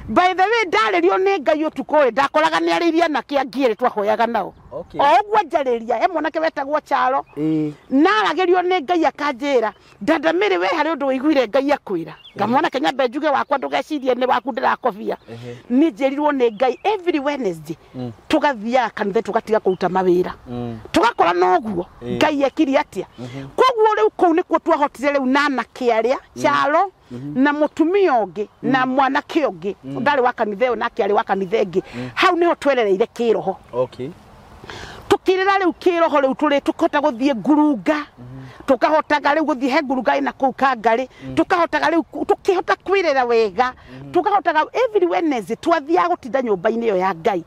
By the way, ndarĩrio nĩ Ngai ũtukũ rĩ, ndakoraga nĩ arĩirie anake angĩ erĩ twahoyaga nao. O ũguo njarĩria, he mwanake wetagwo Charo. Naragĩrio nĩ Ngai akanjĩra, Dada Mary, we harĩ ũndũ ũiguire Ngai akwĩra. Ngamwona nyambe njuge wakwa ndũgecirie nĩ waku ndĩrakobia. Nĩ njĩrirwo nĩ Ngai every Wednesday tũgathiaga kanitha tũgatiga kũruta mawĩra. Tũgakora noguo Ngai ekire atĩa. Koguo rĩu kũu nĩkuo twahotire rĩu na anake arĩa Charo na mũtumia ũngĩ na mwanake ũngĩ ndarĩ wa kanitha ĩyo nake arĩ wa kanitha ĩngĩ. Hau nĩho twerereire kĩroho. Tukirira rĩu kĩroho rĩu tũrĩ tũkahota gũthiĩ ngurunga, tũkahotaga rĩu gũthiĩ he ngurunga ĩna kũu Kangarĩ, tũkahotaga rĩu tũkĩhota kwĩrera wega, tũkahotaga every Wednesday twathiaga gũtinda nyũmba-inĩ ĩyo ya Ngai.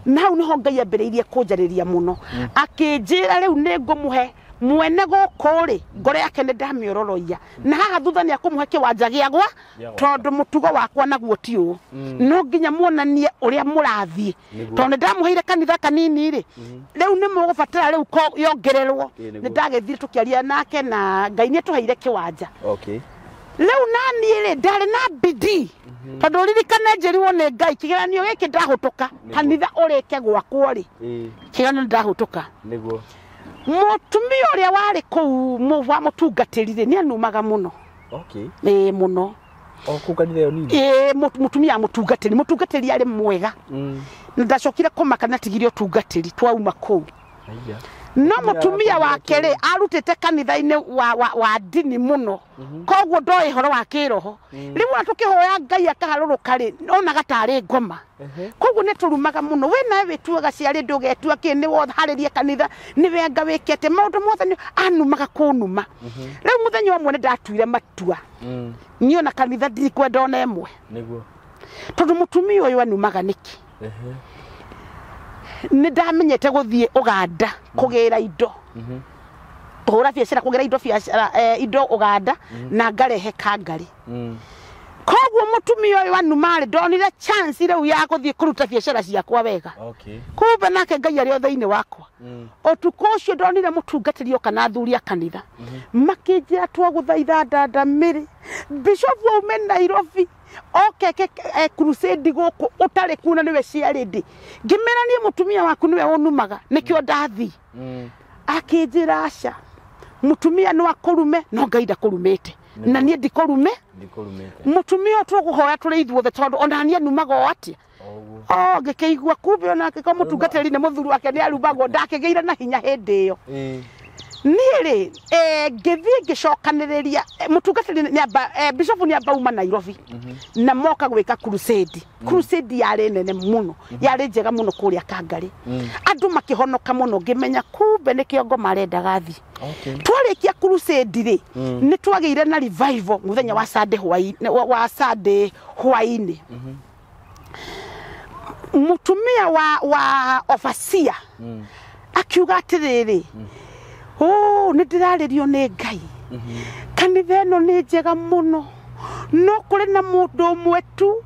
Na hau nĩho Ngai ambĩrĩirie kũnjarĩria mũno, akĩnjĩra rĩu nĩ ngũmũhe mwene gũkũ rĩ, ngoro yake nĩ ndamĩororoia, na haha thutha nĩ akũmũhe kĩwanja gĩa gwa, tondũ mũtugo wakwa naguo ti ũũ, no nginya muonanie ũrĩa mũrathiĩ, tondũ nĩ ndamũheire kanitha kanini rĩ, rĩu nĩ mũgũbatara rĩu yongererwo. Nĩ ndagĩthire tũkĩaria nake na Ngai nĩ atũheire kĩwanja. Rĩu naniĩ rĩ, ndarĩ na bidii, tondũ ririkane njĩrirwo nĩ Ngai kĩgeranio gĩkĩ ndahũtũka, kanitha ũrĩke gwakwo rĩ, kĩgeranio ndahũtũka. Mũtumia ũrĩa warĩ kũu wa mũtungatĩri rĩ, nĩ anumaga mũno. Mũno. O kũu kanitha ĩyo nini? Mũtumia mũtungatĩri, mũtungatĩri arĩ mwega. Na ndacokire kũmaka na tigire ũtungatĩri twauma kũu. No mutumia wake rĩ arutĩte kanitha-inĩ wa ndini mũno, koguo ndoĩ horo wa kĩroho. Rĩu ona tũkĩhoya Ngai akaharũrũka rĩ, onaga tarĩ ngoma. Koguo nĩ tũrumaga mũno. We nawe wĩtuaga ciarĩ ndũgetua kĩ, nĩ woharĩrie kanitha, nĩ wenga wĩkĩte maũndũ mothe, nĩ anumaga kũnuma. Rĩu mũthenya ũmwe nĩ ndatuire matua, niĩ ona kanitha ndikwenda ona ĩmwe. Nĩguo. Tondũ mũtumia ũyũ anumaga nĩkĩ? Nĩ ndamenyete gũthiĩ Uganda kũgĩra indo, kũhũra biacara, kũgĩra indo biacara, indo Uganda na ngarehe Kangari. Koguo mũtumia ũyũ anuma rĩ, ndonire chance rĩu ya gũthiĩ kũruta biacara ciakwa wega. Kumbe nake Ngai arĩ o thĩinĩ wakwa. Ũtukũ ũcio ndonire mũtungatĩri oka na athuri a kanitha, makĩnjĩra twagũthaitha dada Mary, bishop aume Nairobi okeke crusade gũkũ ũtarĩ kuna nĩwe ciarĩndĩ. Ngĩmera niĩ mũtumia waku nĩwe ũnumaga, nĩkĩo ndathiĩ. Akĩnjĩra aca, mũtumia no akũrume no Ngai ndakũrumĩte, na niĩ ndikũrume. Mũtumia ũyũ tũgũhoya tũrĩ ithuothe, tondũ ona niĩ anumaga o atĩa. O ngĩkĩigua kumbe onake ko mũtungatĩri nĩ mũthuri wake nĩ arumagwo, ndakĩgĩire na hinya hĩndĩ ĩyo. Niĩ rĩ, ngĩthiĩ ngĩcokanĩrĩria mũtungatĩri nĩ bishop nĩ amba uma Nairobi na moka gwĩka crusade. Crusade yarĩ nene mũno, yarĩ njega mũno kũrĩa Kangari. Andũ makĩhonoka mũno, ngĩmenya kumbe nĩkĩo ngoma arendaga thiĩ. Twarĩkia crusade rĩ, nĩ twagĩire na revival mũthenya wa Sunday hwaĩ-inĩ, wa Sunday hwaĩ-inĩ. Mũtumia wa overseer akiuga atĩrĩrĩ, nĩ ndĩrarĩrio nĩ Ngai, kanitha ĩno nĩ njega mũno, no kũrĩ na mũndũ ũmwe tu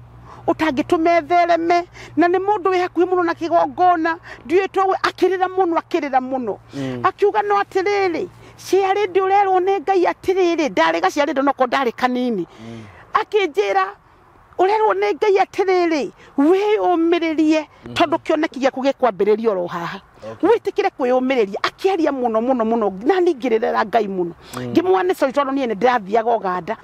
ũtangĩtũma ethereme, na nĩ mũndũ wĩ hakuhĩ mũno na kĩgongona, ndiũĩ tũĩ, akĩrĩra mũno, akĩrĩra mũno. Akiuga no atĩrĩrĩ, ciarĩndĩ ũrerwo nĩ Ngai atĩrĩrĩ, ndarĩ gaciarĩndĩ noko ndarĩ kanini. Akĩnjĩra ũrerwo nĩ Ngai atĩrĩrĩ, wĩyũmĩrĩrie, tondũ kĩoneki gĩaku gĩkwambĩrĩria oro haha. Wĩtĩkĩre kwĩyũmĩrĩria. Akĩaria mũno mũno mũno, na niĩ ngĩrĩrĩra Ngai mũno. Ngĩmwĩra nĩ sorry tondũ niĩ nĩ ndĩrathiaga Uganda.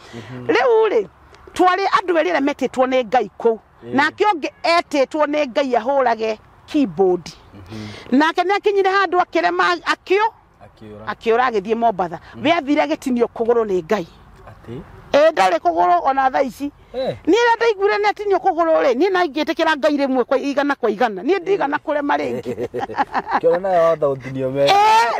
Rĩu rĩ, twarĩ andũ erĩ arĩa metĩtwo nĩ Ngai kũu, nake ũngĩ etĩtwo nĩ Ngai ahũrage keyboard. Nake nĩ akinyire handũ akĩrema, akĩũra agĩthiĩ Mombatha. We athire agĩtinio kũgũrũ nĩ Ngai. Ndarĩ kũgũrũ ona thaa ici. Niĩ rĩrĩa ndaiguire nĩ atinio kũgũrũ rĩ, niĩ na ingĩtĩkĩra Ngai rĩmwe kwa igana kwa igana, niĩ ndigana kũrema rĩngĩ. Kĩona nayo watha ũtinio me.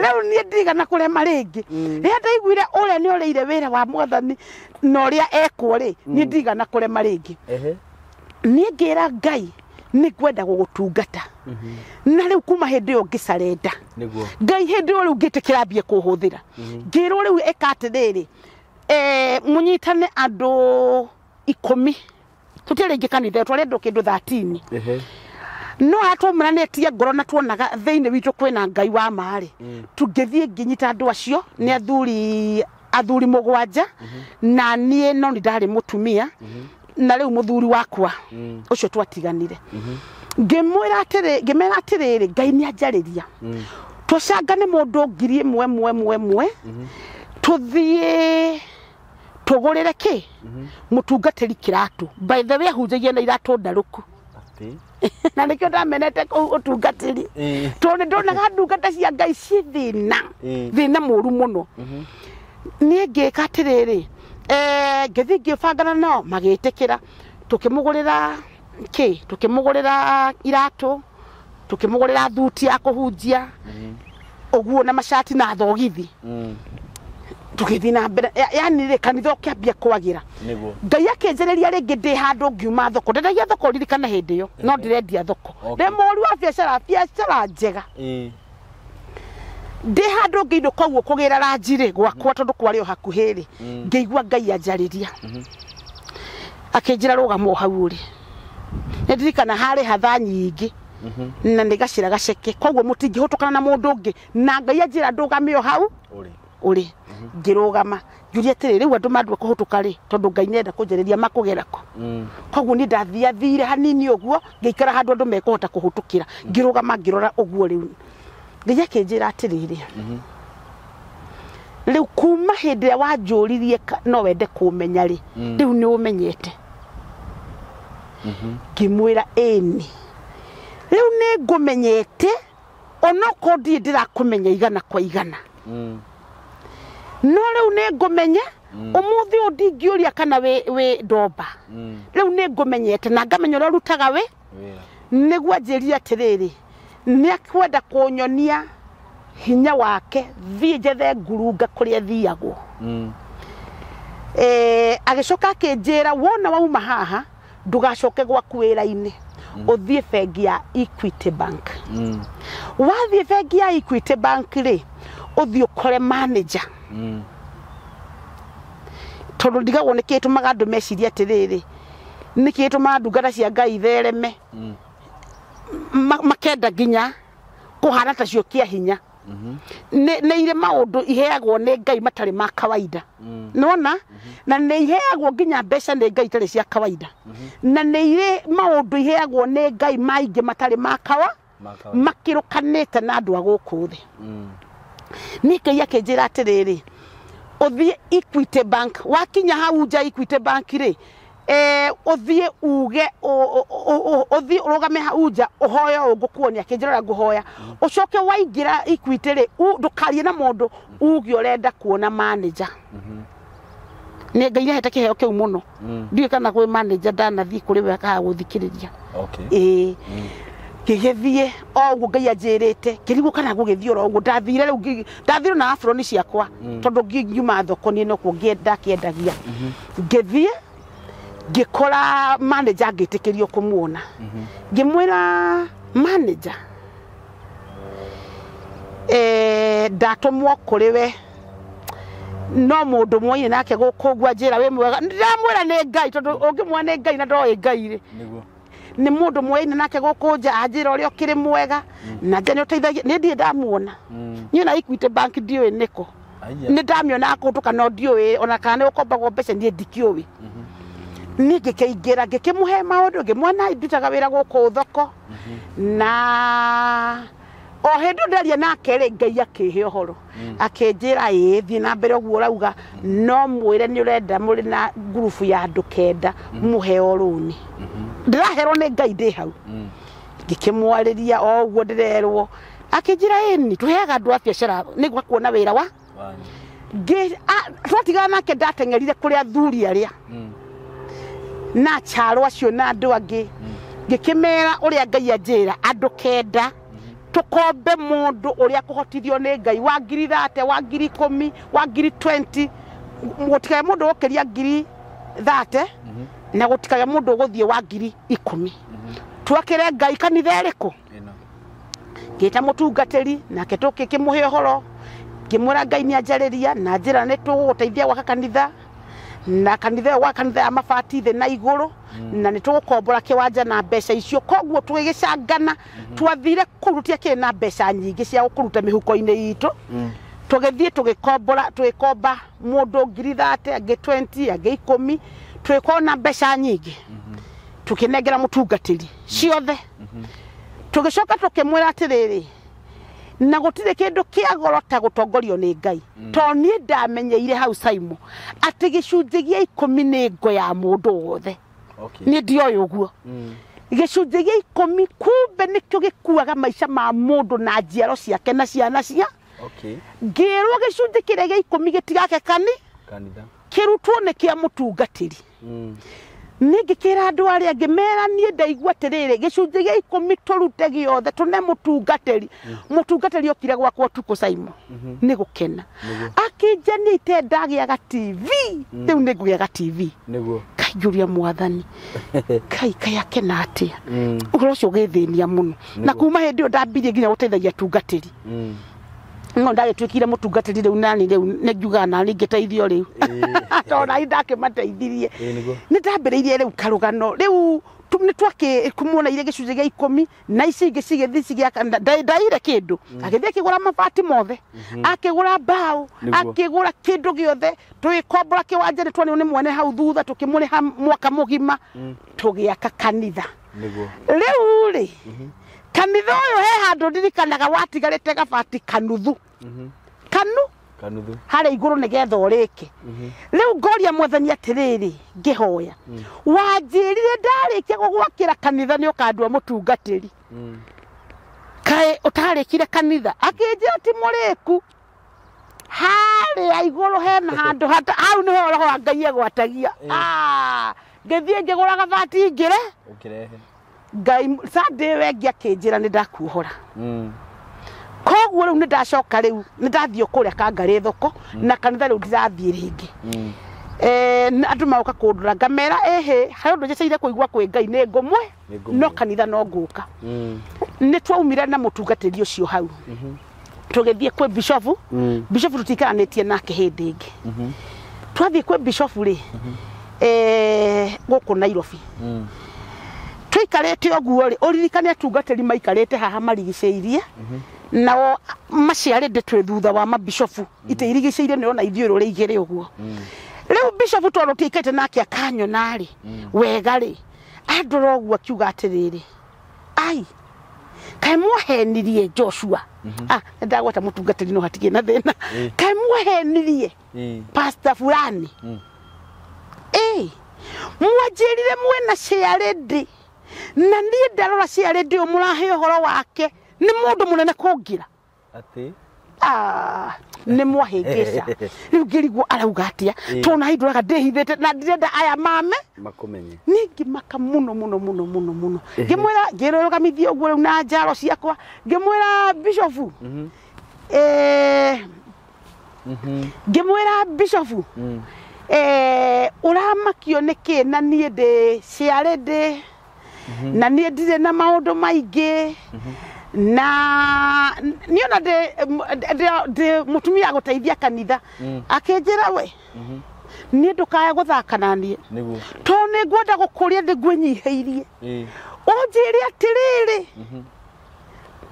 Rĩu niĩ ndigana kũrema rĩngĩ. Rĩrĩa ndaiguire ũrĩa nĩ ũrĩire wĩra wa Mwathani na ũrĩa ekwo rĩ, niĩ ndigana kũrema rĩngĩ. Niĩ ngĩra Ngai nĩ ngwenda gũgũtungata. Na rĩu kuma hĩndĩ ĩyo ngĩcarenda. Ngai hĩndĩ ĩyo rĩu ngĩtĩkĩra mbie kũhũthĩra. Ngĩrwo rĩu ĩka atĩrĩrĩ, mũnyitane andũ 10, tũtiarĩ aingĩ kanitha ĩyo, twarĩ andũ kĩndũ 13. No atũmaranĩtie ngoro na tuonaga thĩinĩ witũ kwĩna Ngai wa ma rĩ, tũngĩthiĩ ngĩnyita andũ acio nĩ athuri 7, na niĩ no nĩ ndarĩ mũtumia, na rĩu mũthuri wakwa ũcio twatiganire. Ngĩmwĩra atĩrĩ, ngĩmera atĩrĩrĩ, Ngai nĩ anjarĩria, tũcangane mũndũ 1000 ĩmwe ĩmwe ĩmwe, tũthiĩ tũgũrĩre kĩ mũtungatĩri kĩratũ. By the way, ahunjagia na iratũ ndarũku. Na nĩkĩo ndamenete kũu ũtungatĩri, tondũ nĩ ndonaga ndungata cia Ngai ciĩ thĩna, thĩna mũru mũno. Niĩ ngĩka atĩrĩrĩ, ngĩthiĩ ngĩbangana nao magĩtĩkĩra, tũkĩmũgũrĩra kĩ, tũkĩmũgũrĩra iratũ, tũkĩmũgũrĩra thuti ya kũhunjia ũguo, na macati na thogithi. Tũgĩthiĩ na mbere, yani rĩ, kanitha ũkĩambia kwagĩra. Ngai akĩnjĩrĩria rĩngĩ ndĩ handũ ngiuma thoko, ndendagia thoko ririkana hĩndĩ ĩyo, no ndĩrendia thoko. Ndĩ mũhũri wa biacara, biacara njega. Ndĩ handũ ngĩinũka ũguo kũgĩra ranji rĩ gwakwa, tondũ kwarĩ o hakuhĩ rĩ, ngĩigua Ngai anjarĩria. Akĩnjĩra rũgama o hau ũrĩ. Nĩ ndirikana harĩ hatha nyingĩ, na nĩ gacĩra gaceke, koguo mũtingĩhũtũkana na mũndũ ũngĩ, na Ngai anjĩra ndũgame o hau ũrĩ. Ngĩrũgama, ngĩũria atĩrĩ, rĩu andũ mandua kũhũtũka rĩ, tondũ Ngai nĩenda kũnjarĩria makũgera kũ. Koguo niĩ ndathiathire hanini ũguo, ngĩikara handũ andũ mekũhota kũhũtũkĩra. Ngĩrũgama ngĩrora ũguo rĩu. Ngai akĩnjĩra atĩrĩrĩ, rĩu kuma hĩndĩ ĩrĩa wanjũririe no wende kũmenya rĩ, rĩu nĩ ũmenyete. Ngĩmwĩra ĩni, rĩu nĩ ngũmenyete Onokorwo ndirĩ ndĩrakũmenya igana kwa igana. No rĩu nĩ ngũmenya ũmũthĩ ũyũ ndingĩũria kana wĩ ndomba. Rĩu nĩ ngũmenyete na ngamenya ũrĩa ũrutaga wĩ nĩguo anjĩrire atĩrĩrĩ nĩ akwenda kũnyonia hinya wake thiĩ njethe ngurunga kũrĩa thiagwo. Agĩcoka akĩnjĩra wona wauma haha ndũgacoke gwaku wĩra-inĩ ũthiĩ bengi ya Equity Bank. Wathiĩ bengi ya Equity Bank rĩ ũthiĩ ũkore manager. Tondũ ndigagwo nĩkĩ gĩtũmaga andũ mecirie atĩrĩrĩ nĩkĩ gĩtũmaga ndungata cia Ngai ithereme makenda nginya kũhana tacio kĩa hinya. Nĩ irĩ maũndũ iheagwo nĩ Ngai matarĩ ma kawaida. Nĩwona? Na nĩ iheagwo nginya mbeca nĩ Ngai itarĩ cia kawaida. Na nĩ irĩ maũndũ iheagwo nĩ Ngai maingĩ matarĩ ma kawa makĩrũkanĩte na andũ a gũkũ thĩ. Nĩ Ngai akĩnjĩra atĩrĩrĩ ũthiĩ Equity Bank wakinya hau nja Equity Bank rĩ ũthiĩ uge ũthiĩ ũrũgame hau nja ũhoe ũũ ngũkuonia akĩnjĩra ũrĩa ngũhoya ũcoke waingĩra Equity rĩ ndũkarie na mũndũ uge ũrenda kuona manager. Nĩ Ngai nĩahete kĩheo kĩu mũno. Ndiũĩ kana kwĩ manager ndanathiĩ kũrĩ we akaga gũthikĩrĩria. Ngĩgĩthiĩ o ũguo Ngai anjĩrĩte ngĩrigwo kana ngũgĩthiĩ oro ũguo ndathire rĩu ndathire na aburoni ciakwa tondũ ngiuma thoko niĩ nokuo ndakĩendagia. Ngĩthiĩ ngĩkora manager ngĩtĩkĩrio kũmuona. Ngĩmwĩra manager ndatũmwo kũrĩ we no mũndũ mwoine nake gũkũ ũguo anjĩra wĩ mwega. Ndĩramwĩra nĩ Ngai tondũ ũngĩmwona nĩ Ngai na ndoĩ Ngai rĩ nĩ mũndũ mwoine nake gũkũ nja anjĩra ũrĩa ũkĩrĩ mwega na nja nĩ ũteithagia nĩ ndirĩ ndamuona. Niĩ na Equity Bank ndiũĩ nĩkũ. Nĩ ndamĩonaga kũndũ kana ndiũĩ ona kana nĩ gũkombagwo mbeca niĩ ndikĩũĩ. Niĩ ngĩkĩingĩra ngĩkĩmũhe maũndũ ngĩmuona ndutaga wĩra gũkũ thoko na o hĩndĩ ndaria nake rĩ Ngai akĩhe ũhoro akĩnjĩra ĩĩ thiĩ na mbere ũguo ũrauga no mwĩre nĩ ũrenda mũrĩ na ngurubu ya andũ kenda mũheo rũni. Ndĩraherwo nĩ Ngai ndĩ hau. Ngĩkĩmwarĩria o ũguo ndĩrerwo akĩnjĩra ĩni tũheaga andũ a biacara nĩguo kuona wĩra wa twatigana nake ndateng'erire kũrĩ athuri arĩa na Charo acio na andũ angĩ ngĩkĩmera ũrĩa Ngai anjĩra andũ kenda tũkombe mũndũ ũrĩa kũhotithio nĩ Ngai wa 30,000 wa 10,000 wa 20,000 gũtikage mũndũ gũkĩria 30,000 na gũtikage mũndũ ũgũthiĩ wa 10,000. Twakĩre Ngai kanitha ĩrĩkũ? Ngĩta mũtungatĩri nake tũkĩmũhe ũhoro ngĩmwĩra Ngai nĩ anjarĩria na njĩra nĩ tũgũgũteithia gwaka kanitha na kanitha ĩyo gwa kanitha ya mabati thĩ na igũrũ na nĩ tũgũkombora kĩwanja na mbeca icio koguo tũgĩgĩcangana twathire kũu tũtiakĩrĩ na mbeca nyingĩ cia kũruta mĩhuko-inĩ itũ. Tũgĩthiĩ tũgĩkombora tũgĩkomba mũndũ 30,000 angĩ 20 angĩ 10 tũgĩkorwo na mbeca nyingĩ tũkĩnengera mũtungatĩri ciothe. Tũgĩcoka tũkĩmwĩra atĩrĩrĩ na gũtirĩ kĩndũ kĩa goro ta gũtongorio nĩ Ngai tondũ niĩ ndamenyeire hau Saimo atĩ gĩcunjĩ gĩa 10 nĩ ngo ya mũndũ wothe. Niĩ ndioĩ ũguo. Gĩcunjĩ gĩa 10 kumbe nĩkĩo gĩkuaga maica ma mũndũ na njiaro ciake na ciana cia. Ngĩrwo gĩcunjĩ kĩrĩa gĩa 10 gĩtigake kanitha kĩrutwo nĩ kĩa mũtungatĩri. Niĩ ngĩkĩra andũ arĩa angĩ mera niĩ ndaigua atĩrĩrĩ gĩcunjĩ gĩa 10 tũrute gĩothe tũne mũtungatĩri. Mũtungatĩri okire gwakwa ũtukũ Saimo nĩ gũkena akĩnjania ite ndagĩaga TV rĩu nĩ ngũgĩaga TV. Kaiyũria mwathani kai kai akena atĩa ũhoro ũcio ũgĩthĩnia mũno na kuma hĩndĩ ĩyo ndambirie nginya gũteithagia atungatĩri. No ndagĩtuĩkire mũtungatĩri rĩu nani rĩu nĩ ngiugaga nani ngĩteithio rĩu tondũ nani ndakĩmateithirie. Nĩ ndambĩrĩirie rĩu karũgano rĩu nĩ twakĩmuoneire gĩcunjĩ gĩa 10 na ici ingĩ cigĩthiĩ cigĩaka ndaire kĩndũ agĩthiĩ akĩgũra mabati mothe akĩgũra mbaũ akĩgũra kĩndũ gĩothe tũgĩkombora kĩwanja nĩ tuonirwo nĩ mwene hau thutha tũkĩmũrĩha mwaka mũgima tũgĩaka kanitha. Rĩu rĩ kanitha ũyũ he handũ ndirikanaga watigarĩte gabati kanuthu kanuthu harĩa igũrũ nĩgetha ũrĩke. Rĩu ngoria mwathani atĩrĩrĩ ngĩhoya wanjĩrire ndarĩkia gũgwakĩra kanitha nĩ ũkandua mũtungatĩri. Kaĩ ũtarĩkire kanitha? Akĩnjĩra ti mũrĩku. Harĩa igũrũ hena handũ hata hau nĩho roho wa Ngai egwatagia. Ngĩthiĩ ngĩgũra gabati ngĩre. Ũkĩrehe. Ngai Sunday wengi akĩnjĩra nĩ ndakuohora. Koguo rĩu nĩ ndacoka rĩu nĩ ndathiĩ kũrĩa Kangarĩ thoko na kanitha rĩu ndirathiĩ rĩngĩ. Andũ magoka kũndora ngamera ĩhĩ harĩ ũndũ njetereire kũigua kwĩ Ngai nĩ ngũmwe no kanitha no ngũka. Nĩ twaumire na mũtungatĩri ũcio hau. Tũgĩthiĩ kwĩ bishofu. Bishofu tũtikaranĩtie nake hĩndĩ ĩngĩ. Twathiĩ kwĩ bishofu rĩ gũkũ Nairobi. Tũikarĩte ũguo rĩ ũririkane atungatĩri maikarĩte haha marigicĩirie nao maciarĩte twĩ thutha wa mabishofu ite irigicĩirie nĩ ona ithuĩ rũrĩ igĩrĩ ũguo. Rĩu bishofu tondũ tũtiikarĩte nake akanyona rĩ wega rĩ andora ũguo akiuga atĩrĩrĩ ai kaĩ mwahenirie Joshua. Ndagweta mũtungatĩri no hatigĩ na thĩna. Kaĩ mwahenirie pastor fulani. Mwanjĩrire mwena ciarĩndĩ na niĩ ndarora ciarĩndĩ ũyũ mũrahe ũhoro wake nĩ mũndũ mũnene kũngĩra. Atĩ Nĩ mwahĩngĩca. Rĩu ngĩrigwo arauga atĩa tondũ na hindũraga ndĩhithĩte na ndirenda aya mame makũmenye. Niĩ ngĩmaka mũno mũno mũno mũno mũno. Ngĩmwĩra ngĩrũgamithia ũguo rĩu na njaro ciakwa ngĩmwĩra bishofu. Ngĩmwĩra bishofu ũramakio nĩkĩ na niĩ ndĩ ciarĩndĩ na niĩ ndirĩ na maũndũ maingĩ na niĩ ona ndĩ mũtumia gũteithia kanitha. Akĩnjĩra we niĩ ndũkae gũthaka na niĩ tondũ nĩ ngwenda gũkũria ndĩngwĩnyihĩirie. Ũnjĩre atĩrĩrĩ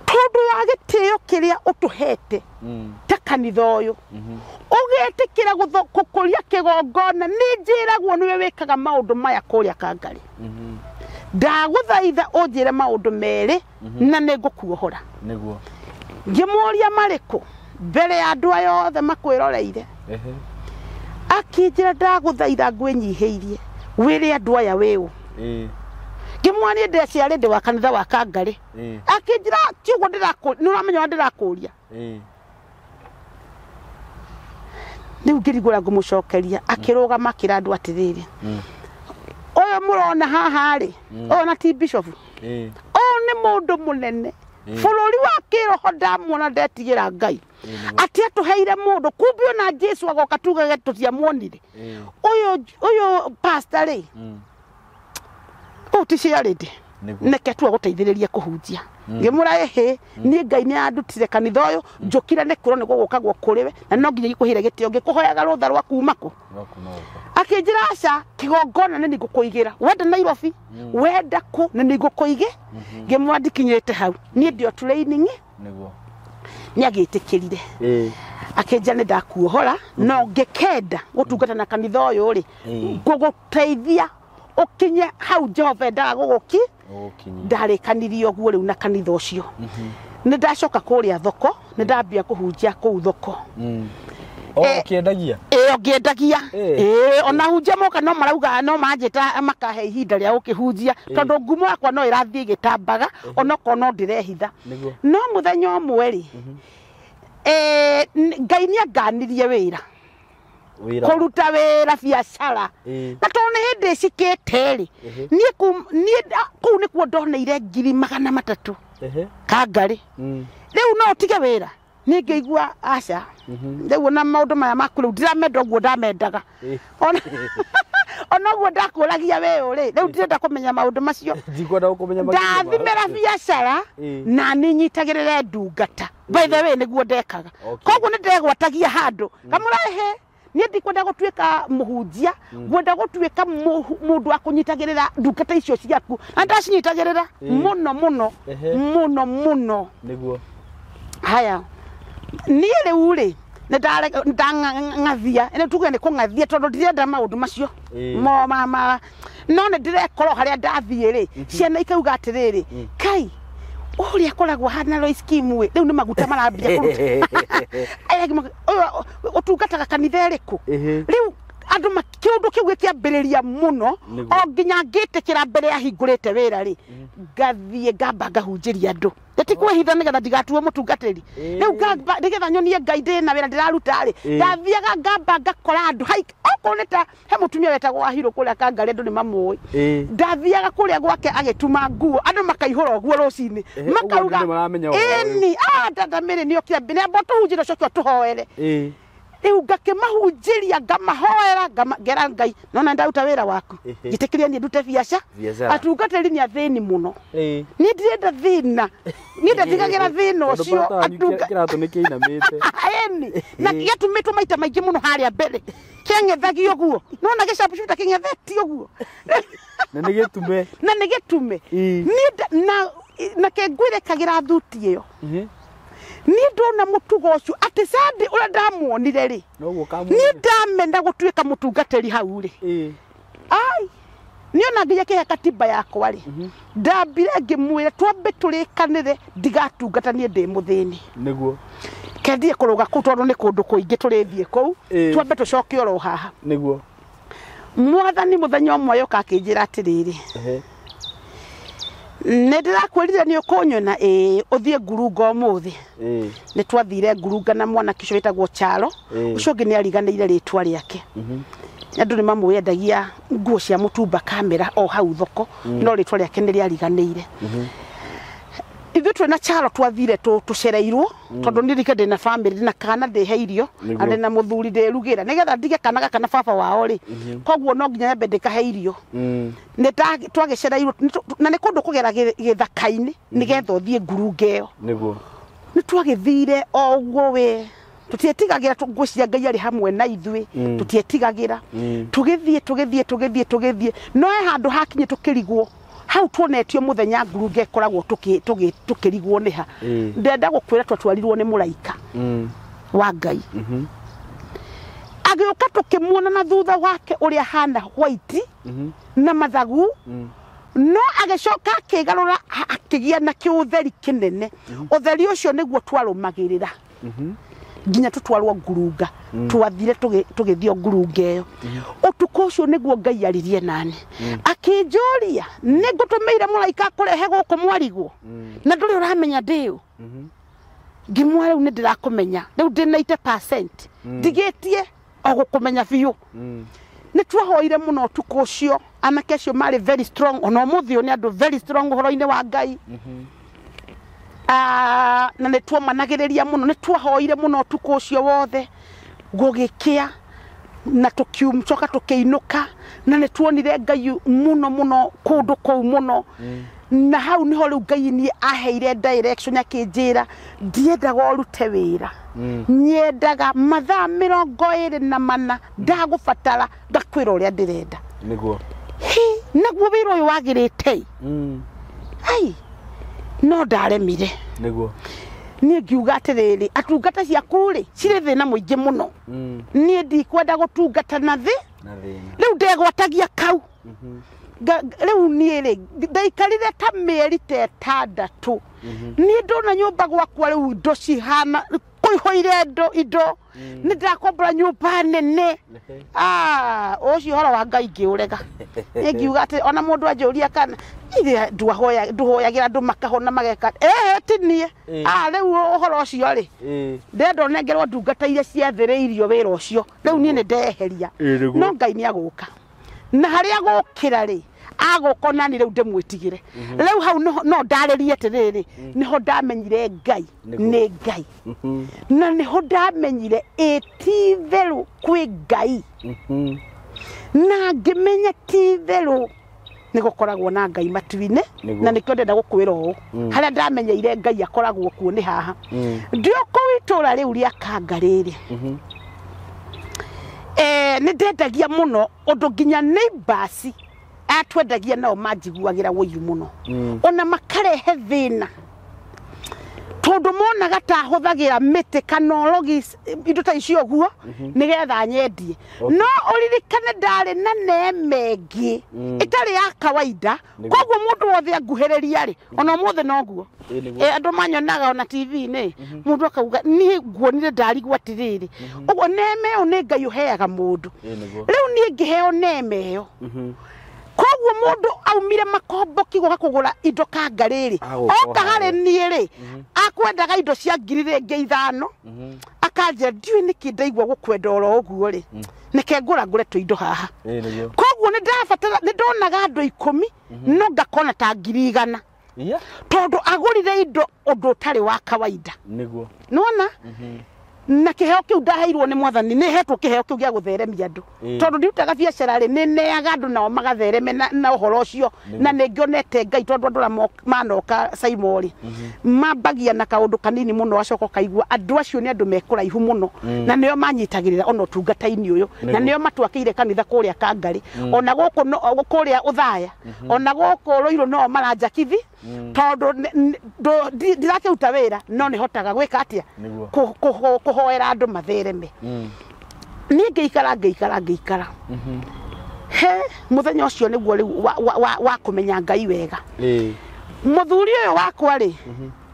tondũ wa gĩtĩo kĩrĩa ũtũhete ta kanitha ũyũ ũgetĩkĩra gũkũria kĩgongona nĩ njĩragwo nĩwe wĩkaga maũndũ maya kũrĩa Kangarĩ. Ndagũthaitha ũnjĩre maũndũ merĩ na nĩ ngũkuohora. Nĩguo. Ngĩmũũria marĩkũ mbere ya andũ aya othe makwĩroreire. Akĩnjĩra ndagũthaitha ngwĩnyihĩirie wĩre andũ aya wĩũ. Ngĩmwĩra niĩ ndĩciarĩndĩ wa kanitha wa Kangarĩ. Akĩnjĩra ti ũguo ndĩrakũria nĩ ũramenya ũrĩa ndĩrakũria. Rĩu ngĩrigwo ũrĩa ngũmũcokeria. Akĩrũgama akĩra andũ atĩrĩrĩ ũyũ mũrona haha rĩ ũyũ na ti bishofu ũyũ nĩ mũndũ mũnene bũrũri wa kĩroho ndamuona ndetigĩra Ngai atĩ atũheire mũndũ kumbe ona Jesu agoka tugage tũtiamuonire. Ũyũ pastor rĩ ũyũ ti ciarĩndĩ neke tu agũteithĩrĩria kũhunjia. Ngĩmwĩra ĩhĩ niĩ Ngai nĩ andutire kanitha ũyũ njũkire nĩ kwĩrwo nĩ gũgũkagwo kũrĩ we na no nginya ngĩkũheire gĩtĩo ngĩkũhoyaga rũtha rwa kuma kũ. Akĩnjĩra aca kĩgongona nĩ ngũkũigĩra wenda Nairobi wenda kũ nĩ ngũkũigĩ. Ngĩmwĩra ndikinyĩte hau niĩ ndĩ o training. Nĩguo. Nĩ agĩtĩkĩrire. Akĩnjĩra nĩ ndakuohora no ngĩkenda gũtungata na kanitha ũyũ rĩ ngũgũteithia ũkinye hau Jehova endaga gũgũki. Ndarĩkanirie ũguo rĩu na kanitha ũcio. Nĩ ndacoka kũrĩa thoko nĩ ndambia kũhunjia kũu thoko. Ũkĩendagia? Ĩĩ ngĩendagia. Ĩĩ ona hunjia moka no marauga no manjĩta makahe ihinda rĩa gũkĩhunjia tondũ ngumo yakwa no ĩrathiĩ ĩgĩtambaga onokorwo no ndĩrehitha. No mũthenya ũmwe rĩ Ngai nĩ anganirie wĩra kũruta wĩra biacara na tondũ nĩ hĩndĩ ĩcikĩte rĩ niĩ kũu nĩkuo ndoneire 300,000 Kangarĩ. Rĩu no ũtige wĩra niĩ ngĩigua aca rĩu ona maũndũ maya maku rĩu ndiramenda ũguo ndamendaga ona ũguo ndakũragia weũ rĩ rĩu ndirenda kũmenya maũndũ macio. Ndikwenda gũkũmenya makĩria. Ndathimĩra biacara na nĩ nyitagĩrĩre ndungata. By the way nĩguo ndekaga. Koguo nĩ ndegwatagia handũ kamũrehe niĩ ndikwenda gũtuĩka mũhunjia ngwenda gũtuĩka mũndũ wa kũnyitagĩrĩra ndungata icio ciaku na ndacinyitagĩrĩra mũno mũno mũno mũno. Nĩguo. Haya niĩ rĩu rĩ nĩ ndang'athia nĩ tuge nĩ kũng'athia tondũ ndirenda maũndũ macio mo ma no nĩ ndirekorwo harĩa ndathiĩ rĩ ciana ikauga atĩrĩrĩ kai ũrĩa akoragwo hana Lois Kim rĩu nĩ maguta marambia kũruta. Ũyũ ũtungataga kanitha ĩrĩkũ? Rĩu Andũ kĩũndũ kĩu gĩkĩambĩrĩria mũno o nginya ngĩtĩkĩra mbere ahingũrĩte wĩra rĩ ngathiĩ ngamba ngahunjĩria andũ ndĩtikwĩhitha nĩgetha ndigatuo mũtungatĩri rĩu ngamba nĩgetha nyonie Ngai ndĩna wĩra ndĩraruta rĩ ndathiaga ngamba ngakora andũ okorwo nĩ ta he mũtumia wetagwo Wahirũ kũrĩa Kangarĩ andũ nĩ mamũĩ ndathiaga kũrĩa gwake agĩtuma nguo andũ makaihũra ũguo rũcinĩ makauga ĩni dada Mary nĩ okire nĩ amba tũhunjĩre ũcoke ũtũhoere rĩu ngakĩmahunjĩria ngamahoera ngera Ngai nona ndaruta wĩra waku njĩtĩkĩrie niĩ ndute biacara atungatĩri nĩ athĩni mũno niĩ ndirenda thĩna niĩ ndatigagĩra thĩna ũcio kĩratũ nĩ kĩinamĩte ĩni na gĩatumĩtwo maita maingĩ mũno harĩa mbere kĩang'ethagio ũguo nona gĩcabucuta kĩng'ethetie ũguo na nĩ gĩtume na nĩ gĩtume niĩ na kĩngwĩrekagĩra thuti ĩyo niĩ ndona mũtugo ũcio atĩ Sunday ũrĩa ndamuonire rĩ niĩ ndamena gũtuĩka mũtungatĩri hau rĩ ai niĩ ona nginya kĩhe katiba yakwa rĩ ndambire ngĩmwĩra twambe tũrĩkanĩre ndigatungata niĩ ndĩ mũthĩni nĩguo kendie kũrũga kũu tondũ nĩ kũndũ kũingĩ tũrĩthiĩ kũu twambe tũcoke oro haha nĩguo mwathani mũthenya ũmwe yoka akĩnjĩra atĩrĩrĩ nĩ ndĩrakwĩrire nĩ ũkũnyona ĩĩ ũthiĩ ngurunga ũmũthĩ nĩ twathire ngurunga na mwanake ũcio wĩtagwo Charo ũcio ũngĩ nĩ ariganĩire rĩtwa rĩake andũ nĩ mamũĩ endagia nguo cia mũtumba kamera o hau thoko no rĩtwa rĩake nĩ rĩariganĩire ithuĩ twĩna Charo twathire tũcereirwo tondũ niĩ rike ndĩna family ndĩna kana ndĩhe irio na ndĩna mũthuri ndĩrugĩra nĩgetha ndige kana gaka na baba wao rĩ koguo no nginya nyambe ndĩkahe irio nĩ twagĩcereirwo na nĩ kũndũ kũgera gĩthaka-inĩ nĩgetha ũthiĩ ngurunga ĩyo nĩguo nĩ twagĩthire o ũguo we tũtietigagĩra ngwĩciria Ngai arĩ hamwe na ithuĩ tũtietigagĩra tũgĩthiĩ tũgĩthiĩ tũgĩthiĩ tũgĩthiĩ no he handũ hakinye tũkĩrigwo hau tuonetio muthenya ngurunga ĩkoragwo tũkĩrigwo nĩ ha ndenda gũkwĩra twatwarirwo nĩ mũraika wa Ngai agĩũka tũkĩmuona na thutha wake ũrĩa hana white na mathagu no agĩcoka akĩgarũra akĩgĩa na kĩũtheri kĩnene ũtheri ũcio nĩguo twarũmagĩrĩra nginya tutwarwo ngurunga twathire tugithio ngurunga ĩyo ũtukũ ũcio nĩguo Ngai aririe nani akĩnjũria nĩ ngũtũmĩire mũraika akũrehe gũkũ mwarigwo na ndũrĩ ũramenya ndĩũ ngĩmwĩra rĩu nĩ ndĩrakũmenya rĩu ndĩ 90% ndigĩtie o gũkũmenya biũ nĩ twahoire mũno ũtukũ ũcio anake acio marĩ very strong ona ũmũthĩ ũyũ nĩ andũ very strong ũhoro-inĩ wa Ngai na nĩ tuomanagĩrĩria mũno nĩ twahoire mũno ũtukũ ũcio wothe gũgĩkĩa na tũkiumcoka tũkĩinũka na nĩ tuonire Ngai mũno mũno kũndũ kũu mũno na hau nĩho rĩu Ngai niĩ aheire direction akĩnjĩra ndiendaga ũrute wĩra nyendaga mathaa 24 ndagũbatara ngakwĩra ũrĩa ndĩrenda nĩguo naguo wĩra ũyũ wagĩrĩte ai no ndaremire nĩguo niĩ ngiuga atĩrĩrĩ atungata ciaku rĩ cirĩ thĩna mũingĩ mũno niĩ ndikwenda gũtungata na thĩ rĩu ndegwatagia kau rĩu niĩ rĩ ndaikarire ta mĩeri ta ĩtandatũ niĩ ndona nyũmba gwakwa rĩu indo cihana kũihũire indo nĩ ndakombora nyũmba nene ũcio ũhoro wa Ngai ngĩũrega niĩ ngiuga atĩ ona mũndũ anjũria kana ithe ndũhoyagĩra andũ makahona mageka ti niĩ rĩu ũhoro ũcio rĩ ndenda ũnengerwo ndungata iria ciathĩrĩirio wĩra ũcio rĩu niĩ nĩ ndeheria no Ngai nĩ agũka na harĩa agũkĩra rĩ agũka nani rĩu ndĩmwĩtigĩre rĩu hau no ndarĩrie atĩrĩrĩ nĩho ndamenyire Ngai nĩ Ngai na nĩho ndamenyire ĩ ti itherũ kwĩ Ngai na ngĩmenya ti itherũ nĩ gũkoragwo na Ngai matu-inĩ na nĩkĩo ndenda gũkwĩra ũũ harĩa ndamenyeire Ngai akoragwo kuo nĩ haha ndĩ o kũu itũũra rĩu rĩa Kanga rĩrĩ nĩ ndendagia mũno ũndũ nginya neighbors atwendagia nao manjiguagĩra ũiru mũno ona makarehe thĩna Tondu monaga ta huthagira miti kana orogi indo ta icio guo nigetha nyendie. No uririkane ndari na neema ĩngĩ ĩtarĩ ya kawaida, koguo mundu wothe anguhĩrĩria rĩ ona ũmũthĩ noguo andũ manyonaga ona TV-inĩ mundu akauga niĩ nguonire ndarigwo atĩrĩrĩ ũguo neema ĩyo nĩ Ngai ũheaga mũndũ. Rĩu niĩ ngĩheo neema ĩyo koguo mundu aumire makomboki goka kugura indo kanga riri oka hari nie ri akwendaga indo cia ngiri ringi ithano akanja ndiui niki ndaigua gukwenda oro uguo ri neke ngura ngure tu indo haha. Koguo ni ndabatara ni ndonaga andu 10 no ngakona ta ngiri igana tondu agurire indo undu utari wa kawaida niguo nona. Na kiheo kiu ndaheirwo ni mwathani ni hetwo kiheo kiu gia gutheremia andu tondu ndiutaga biacara ri ni neaga andu nao magathereme na uhoro ucio na ni ngionete Ngai tondu andu aria manoka Saimori mambagia na kaundu kanini muno acoka kaigua andu acio ni andu mekuraihu muno na nio manyitagirira ona utungata-ini uyu na nio matwakiire kanitha kuria Kangari ona guku kuria Uthaya ona guku Ruiru no maranjakithi tondu ndirakiruta wira no nihotaga gwika atia kuhoera andu mathereme. Ni ngiikara ngiikara ngiikara he muthenya ucio niguo riu wa kumenya Ngai wega. Muthuri uyu wakwa ri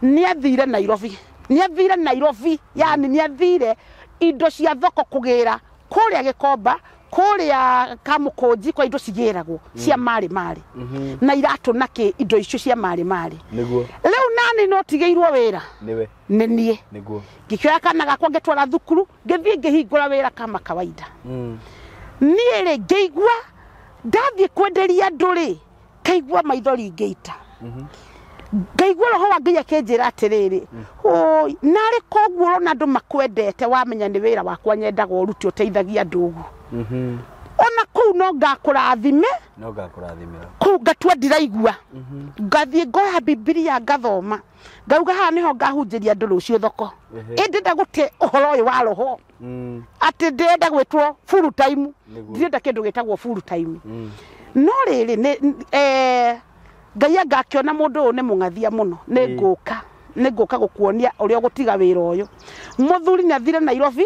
ni athire Nairobi, ni athire Nairobi, yani ni athire indo cia thoko kugira kuria Gikomba kuria Kamukunji kwa indo cigiragwo cia mari mari na iratu na ki indo icio cia mari mari niguo. Riu nani no tigeirwo wira niwe ni nie niguo ngikioya kana gakwa ngitwara thukuru ngithie ngihingura wira kama kawaida. Nie ri ngeigua ndathie kwenderia andu ri kaigua maithori ngeita ngaigua roho wa Ngai akinjira atiriri oi nari koguo urona andu makwendete wamenya ni wira wakwa nyendaga urute uteithagia andu uguo. Ona kuu no ngakurathime no ngakurathimira kuu ngatua ndiraigua ngathie ngoya Bibilia ngathoma ngauga haha niho ngahunjĩria andũ rũciũ thoko ĩndĩ ndagũte ũhoro ũyũ wa roho atĩ ndĩrenda gwĩtwo full time ndirenda kĩndũ gĩtagwo full time. No rĩrĩ Ngai angakiona mũndũ ũyũ nĩ mũng'athia mũno nĩ ngũka gũkuonia ũrĩa ũgũtiga wĩra ũyũ. Mũthuri nĩ athire Nairobi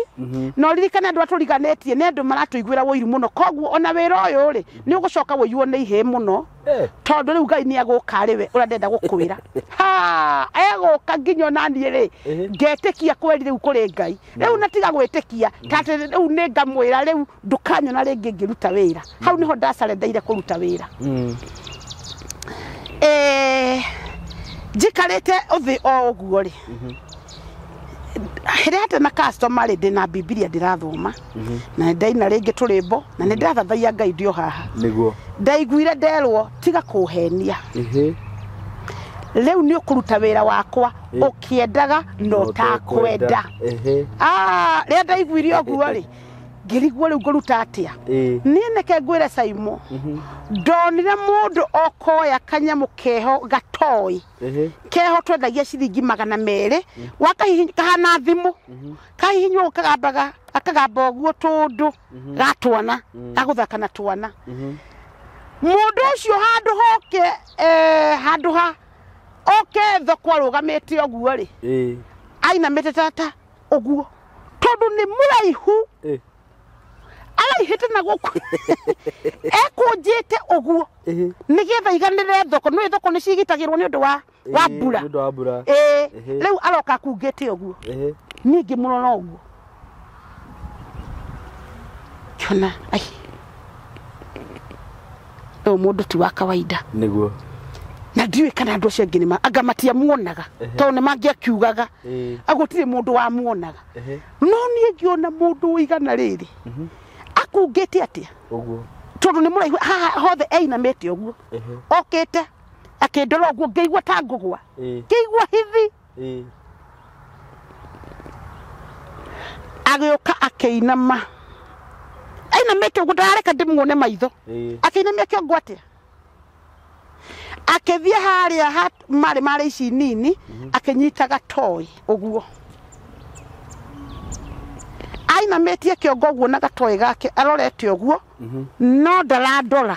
na ũririkane andũ atũriganĩtie nĩ andũ maratũiguĩra ũiru mũno koguo ona wĩra ũyũ rĩ nĩ ũgũcoka wũiywo nĩ ihĩĩ mũno tondũ rĩu Ngai nĩ agũka rĩ we ũrĩa ndenda gũkwĩra ha egũka nginya ona niĩ rĩ ngetĩkia kweri rĩu kũrĩ Ngai rĩu na tiga gwĩtĩkia tatĩ rĩu nĩ ngamwĩra rĩu ndũkanyona rĩngĩ ngĩruta wĩra. Hau nĩho ndacarendeire kũruta wĩra. Njikarĩte ũthĩ o ũguo rĩ rĩrĩa hate na customer rĩ ndĩna Bibilia ndĩrathoma na nĩndaina rĩngĩ tũrĩmbo na nĩndĩrathathaia Ngai ndĩ o haha niguo ndaiguire nderwo tiga kũhenia rĩu nĩ ũkũruta wĩra wakwa ũkĩendaga na ũtakwenda. Rĩrĩa ndaiguire ũguo rĩ ngĩrigwo rĩu ngũruta atĩa. Niĩ neke ngwĩre Saimo ndonire mũndũ okoya kanyamũ keho gatoĩ keho twendagia ciringi 200 wakahihinya kahana thimũ kahihinywo kagambaga akagamba ũguo tũndũ gatwana gagũthaka na twana. Mũndũ ũcio handũ hoke handũ ha oke thoko arũgamĩte ũguo rĩ ainamĩte tata ũguo tondũ nĩ mũraihu araihĩte na gũkũ ekũnjĩte ũguo nĩgetha iganĩre thoko nĩ thoko nĩ cigitagĩrwo nĩ ũndũ wa mbura rĩu aroka akungĩte ũguo niĩ ngĩmũrora ũguo kĩona ai ũyũ mũndũ ti wa kawaida niguo na ndiũĩ kana andũ acio angĩ nĩ anga matiamuonaga tondũ nĩ mangĩakiugaga agũtirĩ mũndũ wamuonaga no niĩ ngĩona mũndũ ũigana rĩrĩ akungĩte atĩa ũguo tondũ nĩ mũraihu haha hothe einamĩte ũguo okĩte akĩndora ũguo ngĩigua ta ngũgwa ngĩigua hithi agĩũka akĩinama ainamĩte ũguo ndarareka ndĩmuone maitho akĩinamia kĩongo atĩa akĩthiĩ harĩa marĩ marĩ ici nini akĩnyita gatoĩ ũguo ainamĩtie kĩongo ũguo na gatoĩ gake arorete ũguo no ndarandora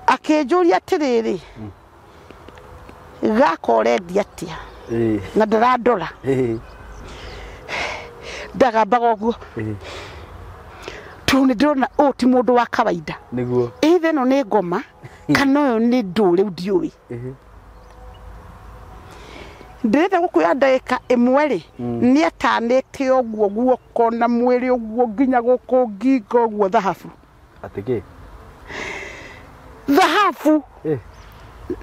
akĩnjũria atĩrĩrĩ gaka ũrendia atĩa. Na ndarandora. Ndagambaga ũguo. Tondũ nĩ ndĩrona ũyũ ti mũndũ wa kawaida. Nĩguo. Either ĩno nĩ ngoma kana ũyũ nĩ ndũ rĩu ndiũĩ. Ndĩrenda gũkuoya ndagĩka ĩmwe rĩ, nĩ atanĩte ũguo guoko na mwĩrĩ ũguo nginya gũkũ ngingo ũguo thahabu. Atĩ kĩ? Thahabu.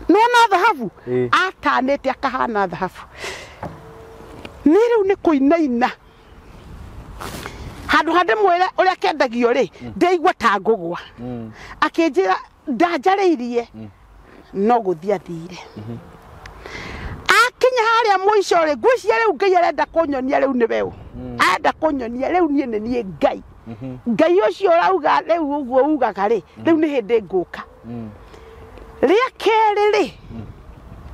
Nĩwona thahabu? Atanĩte akahana thahabu. Niĩ rĩu nĩ kũinaina. Handũ ha ndĩmwĩre ũrĩa kendagio rĩ, ndĩigua ta ngũgwa. Akĩnjĩra ndanjarĩirie no gũthiĩ athire. Akinya harĩa mũico rĩ, ngwĩciria rĩu Ngai arenda kũnyonia rĩu nĩwe ũ. Arenda kũnyonia rĩu niĩ nĩ niĩ Ngai. Ngai ũcio ũrauga rĩu ũguo ugaga rĩ, rĩu nĩ hĩndĩ ngũka. Rĩa kerĩ rĩ,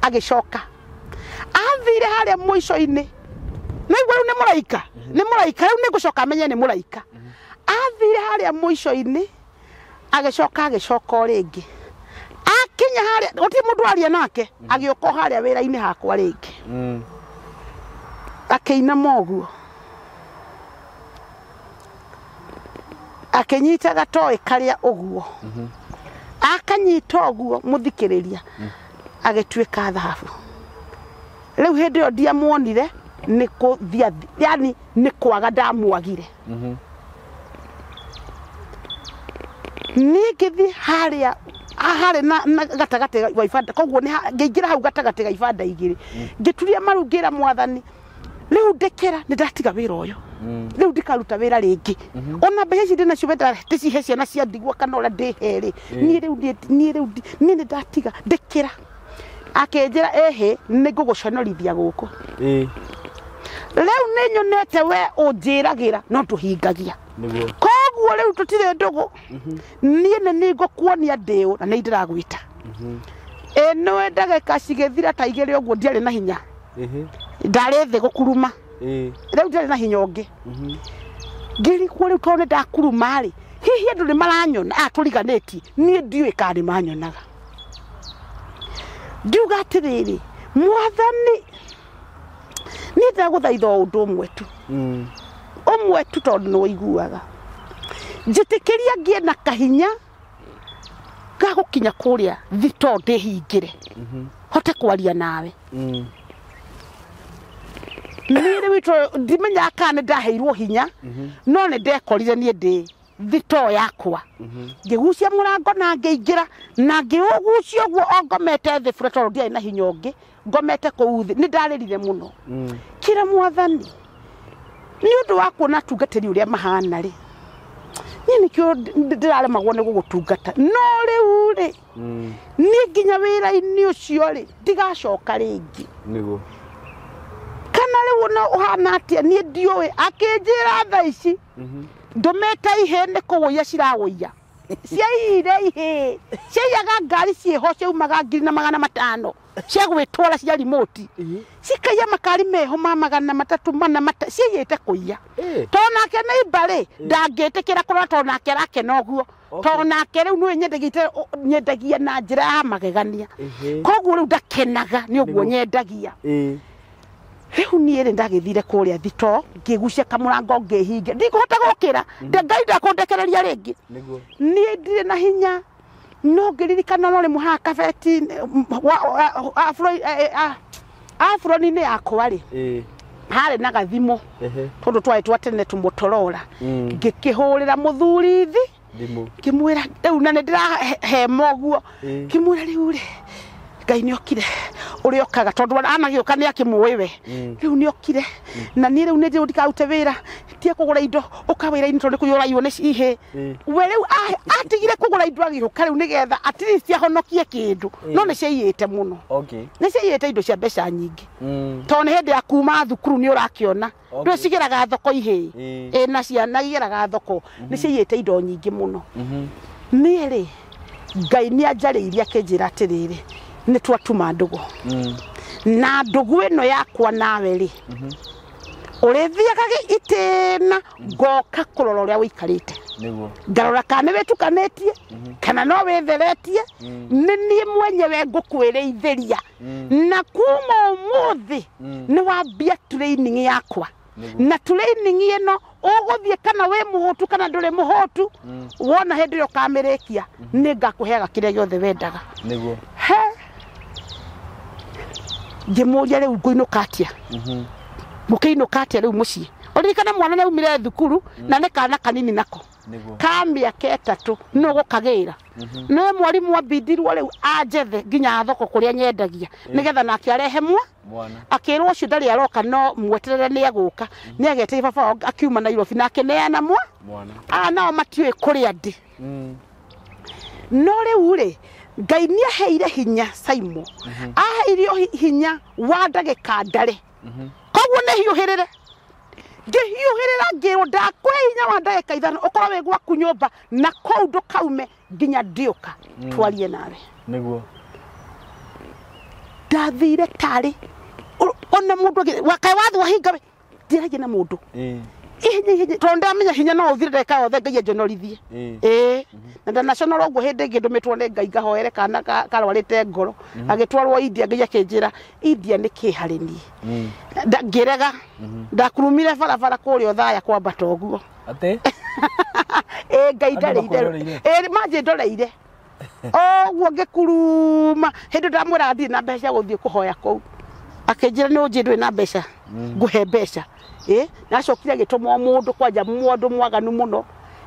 agĩcoka. Athire harĩa mũico-inĩ. Naigua rĩu nĩ mũraika. Nĩ mũraika rĩu nĩ ngũcoka menye nĩ mũraika. Athire harĩa mũico-inĩ, agĩcoka agĩcoka o rĩngĩ. Akinya harĩa, gũtirĩ mũndũ aria nake, agĩũka o harĩa wĩra-inĩ hakwa rĩngĩ. Akĩinama ũguo. Akĩnyita gatoĩ karĩa ũguo. Akanyita ũguo mũthikĩrĩria. Agĩtuĩka thahabu. Rĩu hĩndĩ ĩyo ndiamuonire nĩ kũthia, yani nĩ kwaga ndamwagire. Niĩ ngĩthiĩ harĩa harĩ na gatagatĩ wa ibanda, koguo nĩ ngĩingĩra hau gatagatĩ ga ibanda igĩrĩ. Ngĩturia maru ngĩra mwathani, rĩu ndekera nĩ ndatiga wĩra ũyũ. Rĩu ndikaruta wĩra rĩngĩ. Ona mbeca ici ndĩnacio wenda ndĩcihe ciana cia ndigwa kana ũrĩa ndĩhe rĩ, niĩ rĩu niĩ rĩu niĩ nĩ ndatiga ndekera. Akĩnjĩra ĩhĩ nĩ ngũgũconorithia gũkũ. Rĩu nĩ nyonete we ũnjĩragĩra no ndũhingagia. Koguo rĩu tũtirĩ ndũgũ. Niĩ nĩ niĩ ngũkuonia ndĩũ na nĩ ndĩragwĩta. Ĩno ndagĩka cigĩthira ta igĩrĩ ũguo ndiarĩ na hinya. Ndarĩ thĩ gũkuruma. Rĩu ndiarĩ na hinya ũngĩ. Ngĩrigwo rĩu tondũ nĩ ndakuruma rĩ, hihi andũ nĩ maranyona, aya tũriganĩtie, niĩ ndiũĩ kana nĩ manyonaga. Ngiuga atĩrĩrĩ, mwathani, niĩ ndagũthaitha o ũndũ ũmwe tu. Ũmwe tu tondũ nĩ ũiguaga. Njĩtĩkĩria ngĩe na kahinya ga gũkinya kũrĩa thitoo ndĩhingĩre. Hote kwaria nawe. Niĩ rĩu itũ ndimenyaga kana nĩ ndaheirwo hinya, no nĩ ndekorire niĩ ndĩ thitoo yakwa. Ngĩgucia mũrango na ngĩingĩra, na ngĩũgucia ũguo o ngomete thĩ bure tondũ ndiarĩ na hinya ũngĩ, ngomete kũu thĩ, nĩ ndarĩrire mũno. Kĩra mwathani, nĩ ũndũ wa kuona atungatĩri ũrĩa mahana rĩ, niĩ nĩkĩo ndĩraremagwo nĩ gũgũtungata. No rĩu rĩ, niĩ nginya wĩra-inĩ ũcio rĩ, ndigacoka rĩngĩ. Nĩguo. Kana rĩu ona ũhana atĩa niĩ ndiũĩ. Akĩnjĩra thaa ici, ndũmĩte ihĩĩ nĩ kũgũiya ciragũiya. Ciaiyire ihĩĩ. Ciaiyaga ngari ciĩho ciaumaga 1500. Cia gwĩtwara cia remote. Cikaiya makari meho ma 300 400 ciaiyĩte kũiya. Tondũ nake neighbor rĩ, ndangĩtĩkĩra kũrora tondũ nake arakena ũguo. Tondũ nake rĩu nĩwe nyendagia na njĩra ya magegania. Koguo rĩu ndakenaga nĩ ũguo nyendagia. Rĩu niĩ rĩ ndagĩthire kũrĩa thitoo, ngĩgucia kamũrango ngĩhingia. Ndikũhota gũkĩra, Ngai ndakũndekereria rĩngĩ. Niĩ ndirĩ na hinya, no ngĩririkana no rĩmwe haha kabeti aburoni-inĩ yakwa rĩ, harĩ na gathimũ, tondũ twarĩ twa tene tũmũtorora. Ngĩkĩhũrĩra mũthuri thi, ngĩmwĩra rĩu na nĩ ndĩrahema ũguo. Ngĩmwĩra rĩu rĩ, Ngai nĩ okire ũrĩa okaga tondũ anagĩũka nĩ akĩmũĩ we. Rĩu nĩ okire na niĩ rĩu nĩ njũĩ ndikarute wĩra, tie kũgũra indo, ũka wĩra-inĩ tondũ nĩ kũiyũrwo nĩ ihĩĩ. We rĩu atigire kũgũra indo agĩũka rĩu nĩgetha at least ahonokie kĩndũ, no nĩ ciaiyĩte mũno. Nĩ ciaiyĩte indo cia mbeca nyingĩ. Tondũ nĩ hĩndĩ ya kuma thukuru nĩ ũrakĩona. Ndũĩ cigeraga thoko ihĩĩ. Ĩ na ciana igeraga thoko. Nĩ ciaiyĩte indo nyingĩ mũno. Niĩ rĩ, Ngai nĩ anjarĩirie akĩnjĩra atĩrĩrĩ, nĩ twatuma ndũgũ. Na ndũgũ ĩno yakwa nawe rĩ, ũrĩthiaga itĩna ngoka kũrora ũrĩa ũikarĩte. Nĩguo. Ngarora kana nĩ wĩtukanĩtie kana no wĩtheretie nĩ niĩ mwenyewe ngũkwĩrĩithĩria na kuma ũmũthĩ nĩ wambia training yakwa na training ĩno ũgũthiĩ kana wĩ mũhũtu kana ndũrĩ mũhũtu wona hĩndĩ ĩrĩa ũkamĩrĩkia nĩ ngakũheaga kĩrĩa gĩothe wendaga. Nĩguo. He ngĩmũria rĩu ngũinũka atĩa mũkĩinũka atĩa rĩu mũciĩ ũririkane mwana nĩ aumire thukuru na nĩ kana kanini nako ka mĩaka 3 no gũkagĩra nĩ mwarimũ ambindirwo rĩu anjethe nginya thoko kũrĩa nyendagia nĩgetha nake arehe mwana akĩrwo ũcio ndarĩ aroka no mweterere nĩ egũka nĩ ageteire baba wao akiuma Nairobi na akĩneana mwana aya nao matiũĩ kũrĩa ndĩ no rĩu rĩ Ngai nĩ aheire hinya Saimo aheire hinya wa ndagĩka ndare koguo nĩ hiũhĩrĩre ngĩhiũhĩrĩra ngĩrwo ndakũhe hinya wa ndagĩka 5 ũkorwo wĩ gwaku nyũmba na kũu ndũkaume nginya ndĩũka twarie nawe. Nĩguo. Ndathire tarĩ ona mũndũ wakae wathi wahinga we ndĩragia na mũndũ ihenya ihenya tondũ ndamenya hinya no ũthire ndagĩka yothe Ngai anjonorithie ĩĩ na ndanaconora ũguo hĩndĩ ĩngĩ ndũmĩtwo nĩ Ngai ngahoere kana karwarĩte ngoro agĩtwarwo India Ngai akĩnjĩra India nĩ kĩ harĩ niĩ ngĩrega ndakurumire barabara kũrĩa Othaya kwambata ũguo atĩ ĩĩ Ngai ndarĩ itherũ ĩĩ manjĩ ndoreire ũguo ngĩkuruma hĩndĩ ndamwĩraga ndirĩ na mbeca cia gũthiĩ kũhoya kũu akĩnjĩra nĩ ũnjĩ ndũrĩ na mbeca ngũhe mbeca nacokire agĩtũmwo mũndũ kwanja mũndũ mwaganu mũno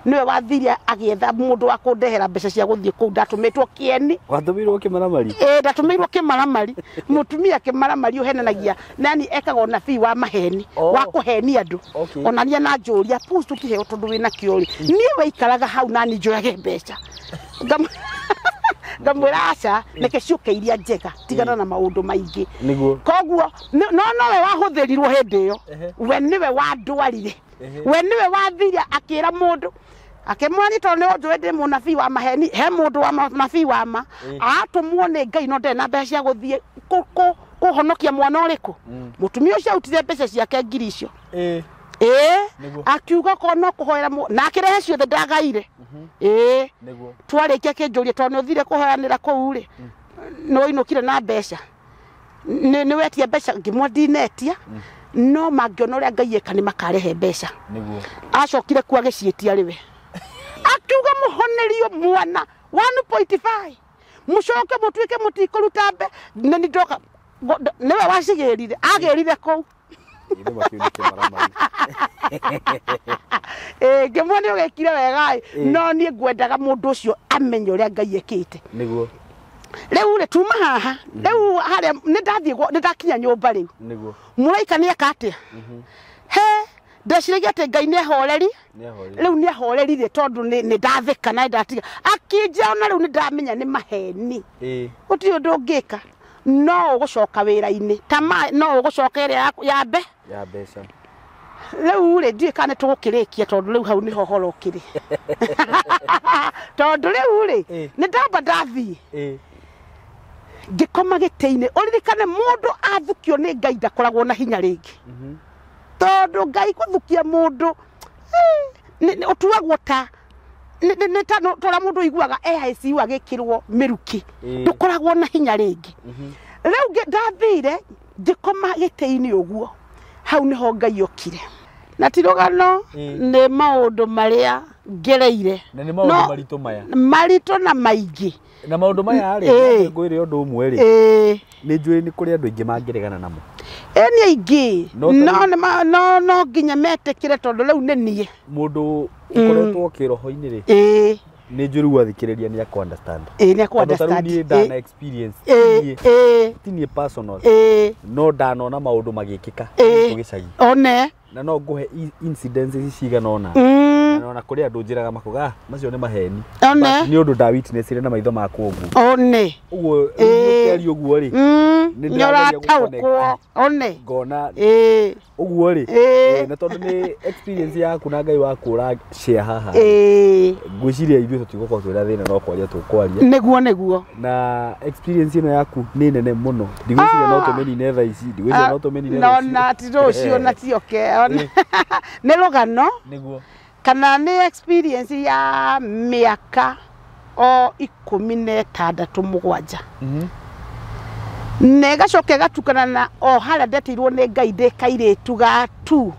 nĩwe wathire agĩetha mũndũ wa kũndehera mbeca cia gũthiĩ kũu ndatũmĩtwo kĩeni. Watũmĩirwo kĩmaramari? Ĩĩ ndatũmĩirwo kĩmaramari mũtumia kĩmaramari ũhenanagia nani ekaga ũnabii wa maheni wa kũhenia andũ onania na njũria pustu kĩheo tondũ wĩna kĩo rĩ niĩ waikaraga hau nani njoyage mbeca ngamwĩra aca reke ciũke iria njega tigana na maũndũ maingĩ. Nĩguo. Koguo no nowe wahũthĩrirwo hĩndĩ ĩyo we nĩwe wandwarire we nĩwe wathire akĩra mũndũ akĩmwĩra tondũ nĩ ũnjũĩ ndĩ mũnabii wa maheni he mũndũ wa mũnabii wa ma atũmwo nĩ Ngai no ndarĩ na mbeca cia gũthiĩ kũhonokia mwana ũrĩkũ mũtumia ũcio autire mbeca ciake ngiri icio ĩĩ akiuga korwo no kũhoera na akĩrehe ciothe ndagaire ĩĩ twarĩkia kĩnjũria tondũ nĩ ũthire kũhoyanĩra kũu rĩ nĩ wainũkire na mbeca nĩ wetia mbeca ngĩmwa ndinetia no mangĩona ũrĩa Ngai eka nĩ makarehe mbeca. Acokire kuo agĩciĩtia rĩwe akiuga mũhonerio mwana 1.5 mũcoke mũtuĩke mũtikũruta mbe na nĩ ndoka nĩwe wacigĩrire agĩrire kũu ngĩmwa nĩ ũgĩkire wega no niĩ ngwendaga mũndũ ũcio amenye ũrĩa Ngai ekĩte. Nĩguo. Rĩu rĩ tuma haha rĩu harĩa nĩ ndathiĩ nĩ ndakinya nyũmba rĩu. Nĩguo. Mũraika nĩ eka atĩa he ndeciragia atĩ Ngai nĩ ahoreri rĩu nĩ ahorerire tondũ nĩ ndathĩka na ndatiga akĩnjia ona rĩu nĩ ndamenya nĩ maheni gũtirĩ ũndũ ũngĩka no ũgũcoka wĩra-inĩ ta no ũgũcoka ĩrĩa ya mbe ya mbeca rĩu rĩ ndiũĩ kana nĩ tũgũkĩrĩkia tondũ rĩu hau nĩho ũhoro ũkĩrĩ tondũ rĩu rĩ nĩ ndamba ndathiĩ ngĩkoma gĩtĩ-inĩ ũririkane mũndũ athukio nĩ Ngai ndakoragwo na hinya rĩngĩ tondũ Ngai gũthukia mũndũ ũtuagwo ta nĩ ta ũrĩa mũndũ ũiguaga e ICU agĩkĩrwo mĩrukĩ ndũkoragwo na hinya rĩngĩ rĩu ndathire ngĩkoma gĩtĩ-inĩ ũguo hau nĩho Ngai okire na ti rũgano nĩ maũndũ marĩa ngereire na nĩ maũndũ maritũ maya maritũ na maingĩ na maũndũ maya rĩ ngwĩre ũndũ ũmwe rĩ nĩ njũĩ nĩ kũrĩ andũ aingĩ mangĩregana namo ĩ nĩ aingĩ no nginya metĩkĩre tondũ rĩu nĩ niĩ mũndũ ũkoretwo kĩroho-inĩ rĩ nĩ njũĩ rĩu athikĩrĩria nĩ akũ understand ĩ nĩ akũ understand tondũ niĩ ndana experience ti niĩ personal no ndanona maũndũ magĩkĩka gĩcagi one na no ngũhe incidences cigana ũna na ona kũrĩ andũ njĩraga makuga macio nĩ maheni nĩ ũndũ nda witnessire na maitho makwa ũguo one ũguo ũkĩaria ũguo rĩ nĩ ũrataũkwo one ngona ũguo rĩ na tondũ nĩ experience yaku na Ngai waku ũra share haha ngwĩciria ithuĩ tũtigũkorwo twĩna thĩna no kwaria tũkwaria nĩguo nĩguo na experience ĩno yaku nĩ nene mũno ndigwĩciria no tũmĩnine thaa ici ndigwĩciria no tũmĩnine no na ti rũciũ na ti oke nĩ rũgano nĩguo Kana nĩ experience ya mĩaka o 16 mũgwanja. Na ĩgacoka ĩgatukana na o harĩa ndetirwo nĩ Ngai ndĩ kairĩtu ga tu.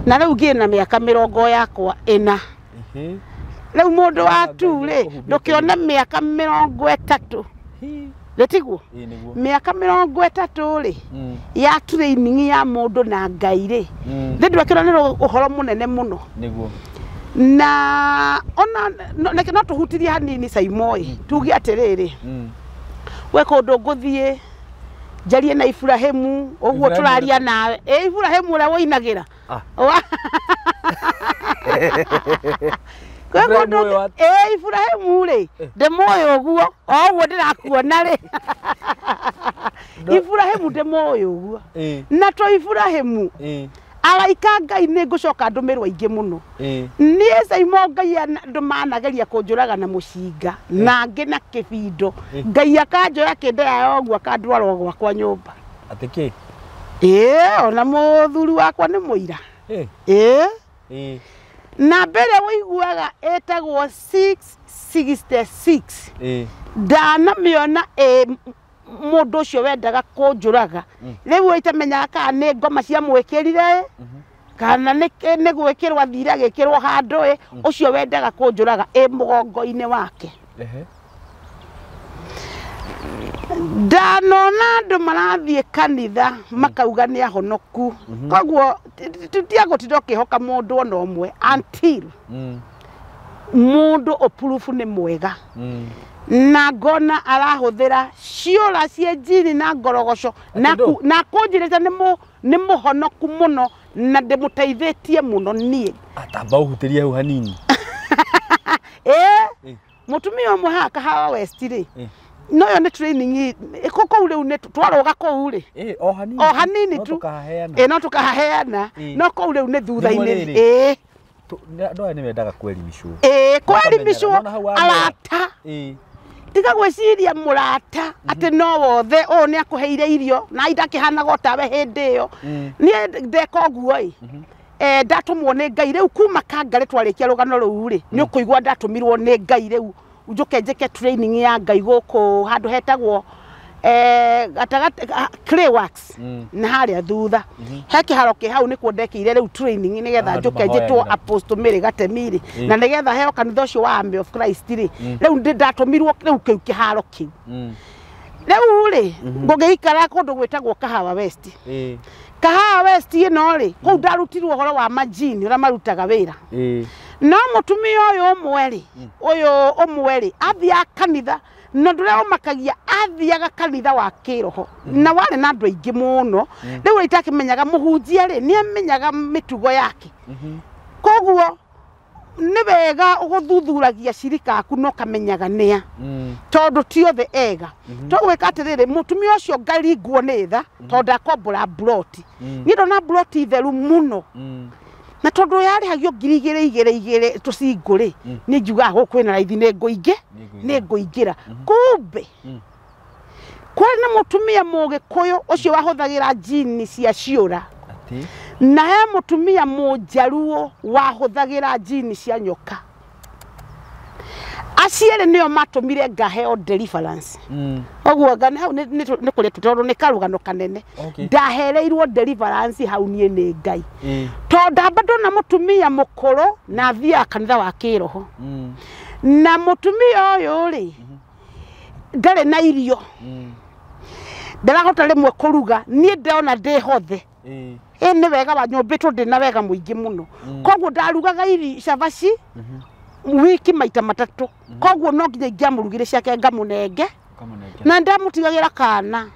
Na rĩu ngĩ na mĩaka 40 yakwa ĩna. Rĩu mũndũ wa tu rĩ ndũkĩone mĩaka 30. Rĩtiguo? Mĩaka 30 rĩ ya training ya mũndũ na Ngai rĩ. Nĩ ndwekĩrwo nĩ ũhoro mũnene mũno. Nĩguo. Na ona no tũhutirie hanini Saimoi tuge atĩrĩrĩ we kũndũ ngũthiĩ njarie na Ibrahimu ũguo tũraria nawe Ibrahimu ũrĩa woinagĩra Ibrahimu rĩ ndĩmũĩ ũguo o ũguo ndĩrakuona rĩ Ibrahimu ndĩmũĩ ũguo na to Ibrahimu araika Ngai nĩ ngũcoka ndũmĩrwo aingĩ mũno niĩ Saimo Ngai andũ manageria kũnjũraga na mũcinga na angĩ na kĩbindo Ngai akanjoya kĩndĩra ũguo akandwara gwakwa nyũmba. Atĩ kĩ? Ona mũthuri wakwa nĩ mũira. Na mbere ũiguaga ĩtagwo 666 ndanamĩona mũndũ ũcio wendaga kũnjũraga rĩu itamenyaga kana nĩ ngoma ciamwĩkĩrire kana nĩ gwĩkĩrwo athire agĩkĩrwo handũ ũcio wendaga kũnjũraga ĩ mũgongo-inĩ wake. Ndanona andũ marathiĩ kanitha makauga nĩ ahonoku koguo tutiagũtinda ũkĩhoka mũndũ ona ũmwe until mũndũ ũpurubu nĩ mwega na ngona arahũthĩra ciũra cie njini na ngorogoco na kũnjĩrĩte nĩ mũhonoku mũno na ndĩmũteithĩtie mũno niĩ. Atamba ũhutĩrie hau hanini. Mũtumia ũmwe haha Kahawa West rĩ no yo nĩ training kũu rĩu nĩ twarũga kũu rĩ o hanini tu no tũkahaheana no kũu rĩu nĩ thutha-inĩ. Andũ aya nĩ mendaga kwerimicwo. Kwerimicwo arata. Tiga gwĩciria mũrata atĩ no wothe ũyũ nĩ akũheire irio na ndakĩhanaga otawe hĩndĩ ĩyo. Niĩ ndeka ũguo ĩ ndatũmwo nĩ Ngai rĩu kuma Kangarĩ twarĩkia rũgano rũu rĩ nĩ ũkũigua ndatũmirwo nĩ Ngai rĩu njoke njĩke training ya Ngai gũkũ handũ hetagwo gatagatĩ Clayworks na harĩa thutha he kĩharo kĩ hau nĩkuo ndekĩire rĩu training nĩgetha njoke njĩtwo Apostle Mary Gatemi rĩ na nĩgetha heo kanitha ũcio wa Army of Christ rĩ rĩu ndatũmirwo rĩu kĩu kĩharo kĩu rĩu rĩ ngũgĩikara kũndũ gwĩtagwo Kahawa West. Kahawa West ĩno rĩ kũu ndarutirwo ũhoro wa majini ũrĩa marutaga wĩra no mũtumia ũyũ ũmwe rĩ ũyũ ũmwe rĩ athiaga kanitha na ndũrĩa ũmakagia athiaga kanitha wa kĩroho na warĩ na andũ aingĩ mũno rĩu itakĩmenyaga mũhunjia rĩ nĩ amenyaga mĩtugo yake koguo nĩ wega ũgũthuthuragia cirika aku na ũkamenyaga nĩa tondũ ti othe ega tũgwĩka atĩrĩrĩ mũtumia ũcio ngaringwo nĩ tha tondũ ndakombora mburoti niĩ ndona mburoti theru mũno na tondũ yarĩhagio 2,000 2,000 2,000 tũcingũ rĩ nĩ njugaga gũkũ kwĩna raithi nĩ ngũingĩra kumbe kwarĩ na mũtumia mũgĩkũyũ ũcio wahũthagĩra njini cia ciũra na he mũtumia mũnjaruo wahũthagĩra njini cia nyoka. Acio erĩ nĩo matũmire ngaheo deliverance. Ũguo hau nĩ kũrĩa tondũ nĩ karũgano kanene ndahereirwo deliverance hau niĩ nĩ Ngai tondũ ndamba ndona mũtumia mũkũrũ na athiaga kanitha wa kĩroho na mũtumia ũyũ rĩ ndarĩ na irio ndarahota rĩmwe kũruga niĩ ndona ndĩ hothe nĩ wega wa nyũmbĩtwo ndĩ na wega mũingĩ mũno koguo ndarugaga irio cabaci wiki maita matatũ koguo no nginya ingĩamũrugire ciake ngamũnenge na ndamũtigagĩra kana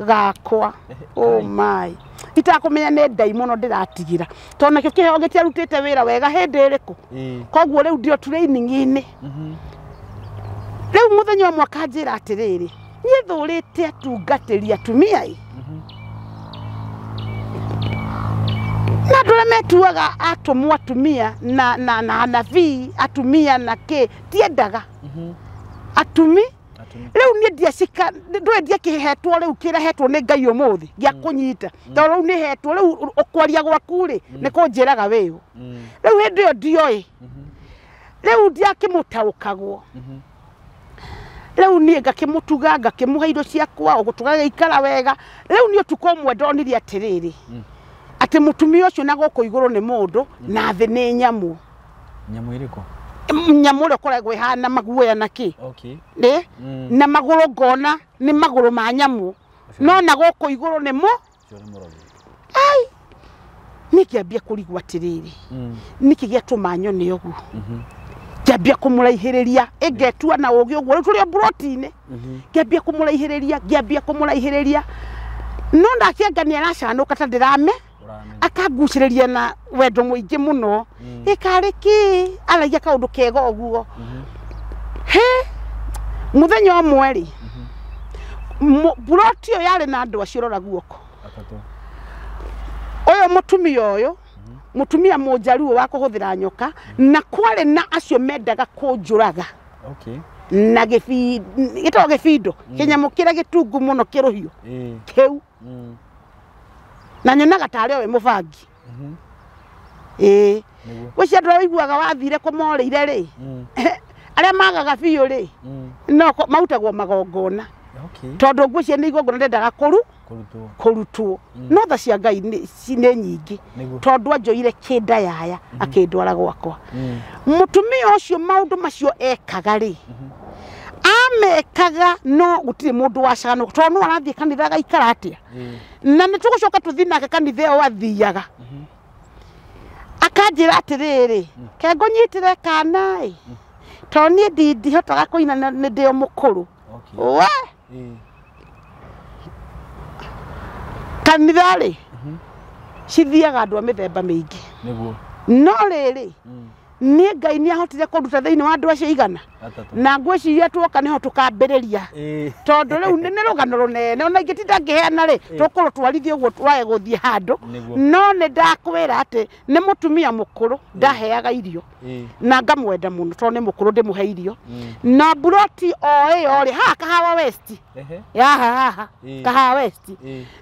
gakwa. Oh my itakũmenya nĩ ndaimono ndĩratigĩra tondũ nakĩo kĩheo gĩtiarutĩte wĩra wega hĩndĩ ĩrĩkũ koguo rĩu ndio training-inĩ. Rĩu mũthenya ũmwe akanjĩra atĩrĩrĩ niĩ thũrĩte atungatĩri atumia ĩ na andũ arĩa metuaga atũmwo atumia na anabii atumia na kĩ tiendaga Rĩu niĩ ndiacika ndũĩ ndiakĩhetwo rĩu kĩrehetwo nĩ Ngai ũmũthĩ gĩa kũnyita tondũ rĩu nĩhetwo rĩu ũkwaria gwaku rĩ nĩ kũnjĩraga wĩũ. Rĩu hĩndĩ ĩyo ndioĩ rĩu ndiakĩmũtaũkagwo. Rĩu niĩ ngakĩmũtuga ngakĩmũhe indo ciakwa ũguo tũgagĩikara wega. Rĩu niĩ ũtukũ ũmwe ndonire atĩrĩrĩ atĩ mũtumia ũcio na gũkũ igũrũ nĩ mũndũ na thĩ nĩ nyamũ. Nyamũ ĩrĩkũ? Nyamũ ĩrĩa ĩkoragwo ĩhana maguoya na kĩ. Okay. Ĩ na magũrũ ngona nĩ magũrũ ma nyamũ no na gũkũ igũrũ nĩ mũ. Ai niĩ ngĩambia kũrigwo atĩrĩrĩ nĩkĩ gĩatũma nyone ũguo. Ngĩambia kũmũraihĩrĩria ĩngetua na ũgĩ ũguo rĩu tũrĩ o mburoti-inĩ. Ngĩambia kũmũraihĩrĩria ngĩambia kũmũraihĩrĩria no ndakĩanga nĩ aracanũka ta ndĩrame akangucĩrĩria na wendo mũingĩ mũno. Ĩkarĩ kĩ aragia kaũndũ kega ũguo. He mũthenya ũmwe rĩ mburoti ĩyo yarĩ na andũ acio rora guoko. Ũyũ mũtumia ũyũ mũtumia mũnjaruo wa kũhũthĩra nyoka na kwarĩ na acio mendaga kũnjũraga. Okay. Na gĩtagwo gĩbindo kĩnyamũ kĩrĩa gĩtungu mũno kĩrũhiũ kĩu. Na nyonaga tarĩ we mũbangi. Ĩĩ gwĩcia andũ arĩa ũiguaga wathire kũmorĩire rĩ arĩa magaga biũ rĩ no marutagwo magongona. Tondũ ngwĩciria nĩ igongona ndendaga kũrutwo no tha cia Ngai nĩ nyingĩ tondũ anjoire kĩnda yaya akĩndwara gwakwa. Mũtumia ũcio maũndũ macio ekaga rĩ amekaga no gũtirĩ mũndũ wacanũka tondũ no arathiĩ kanitha agaikara atĩa. Na nĩ tũgũcoka tũthiĩ nake kanitha ĩyo athiaga akanjĩra atĩrĩrĩ ke ngũnyitĩre kana ĩ tondũ niĩ ndihotaga kũina nĩ ndĩ o mũkũrũ. We kanitha rĩ cithiaga andũ a mĩthemba mĩingĩ. No rĩrĩ niĩ Ngai nĩ ahotire kũnduta thĩinĩ wa andũ acio igana na ngwĩciria tuoka nĩho tũkambĩrĩria tondũ rĩu nĩ rũgano rũnene ona ingĩtinda ngĩheana rĩ tũkũrwo twarithie ũguo twage gũthiĩ handũ. No nĩ ndakwĩra atĩ nĩ mũtumia mũkũrũ ndaheaga irio na ngamwenda mũno tondũ nĩ mũkũrũ ndĩmũhe irio. Na mburoti o ĩyo rĩ haha Kahawa West haha haha Kahawa West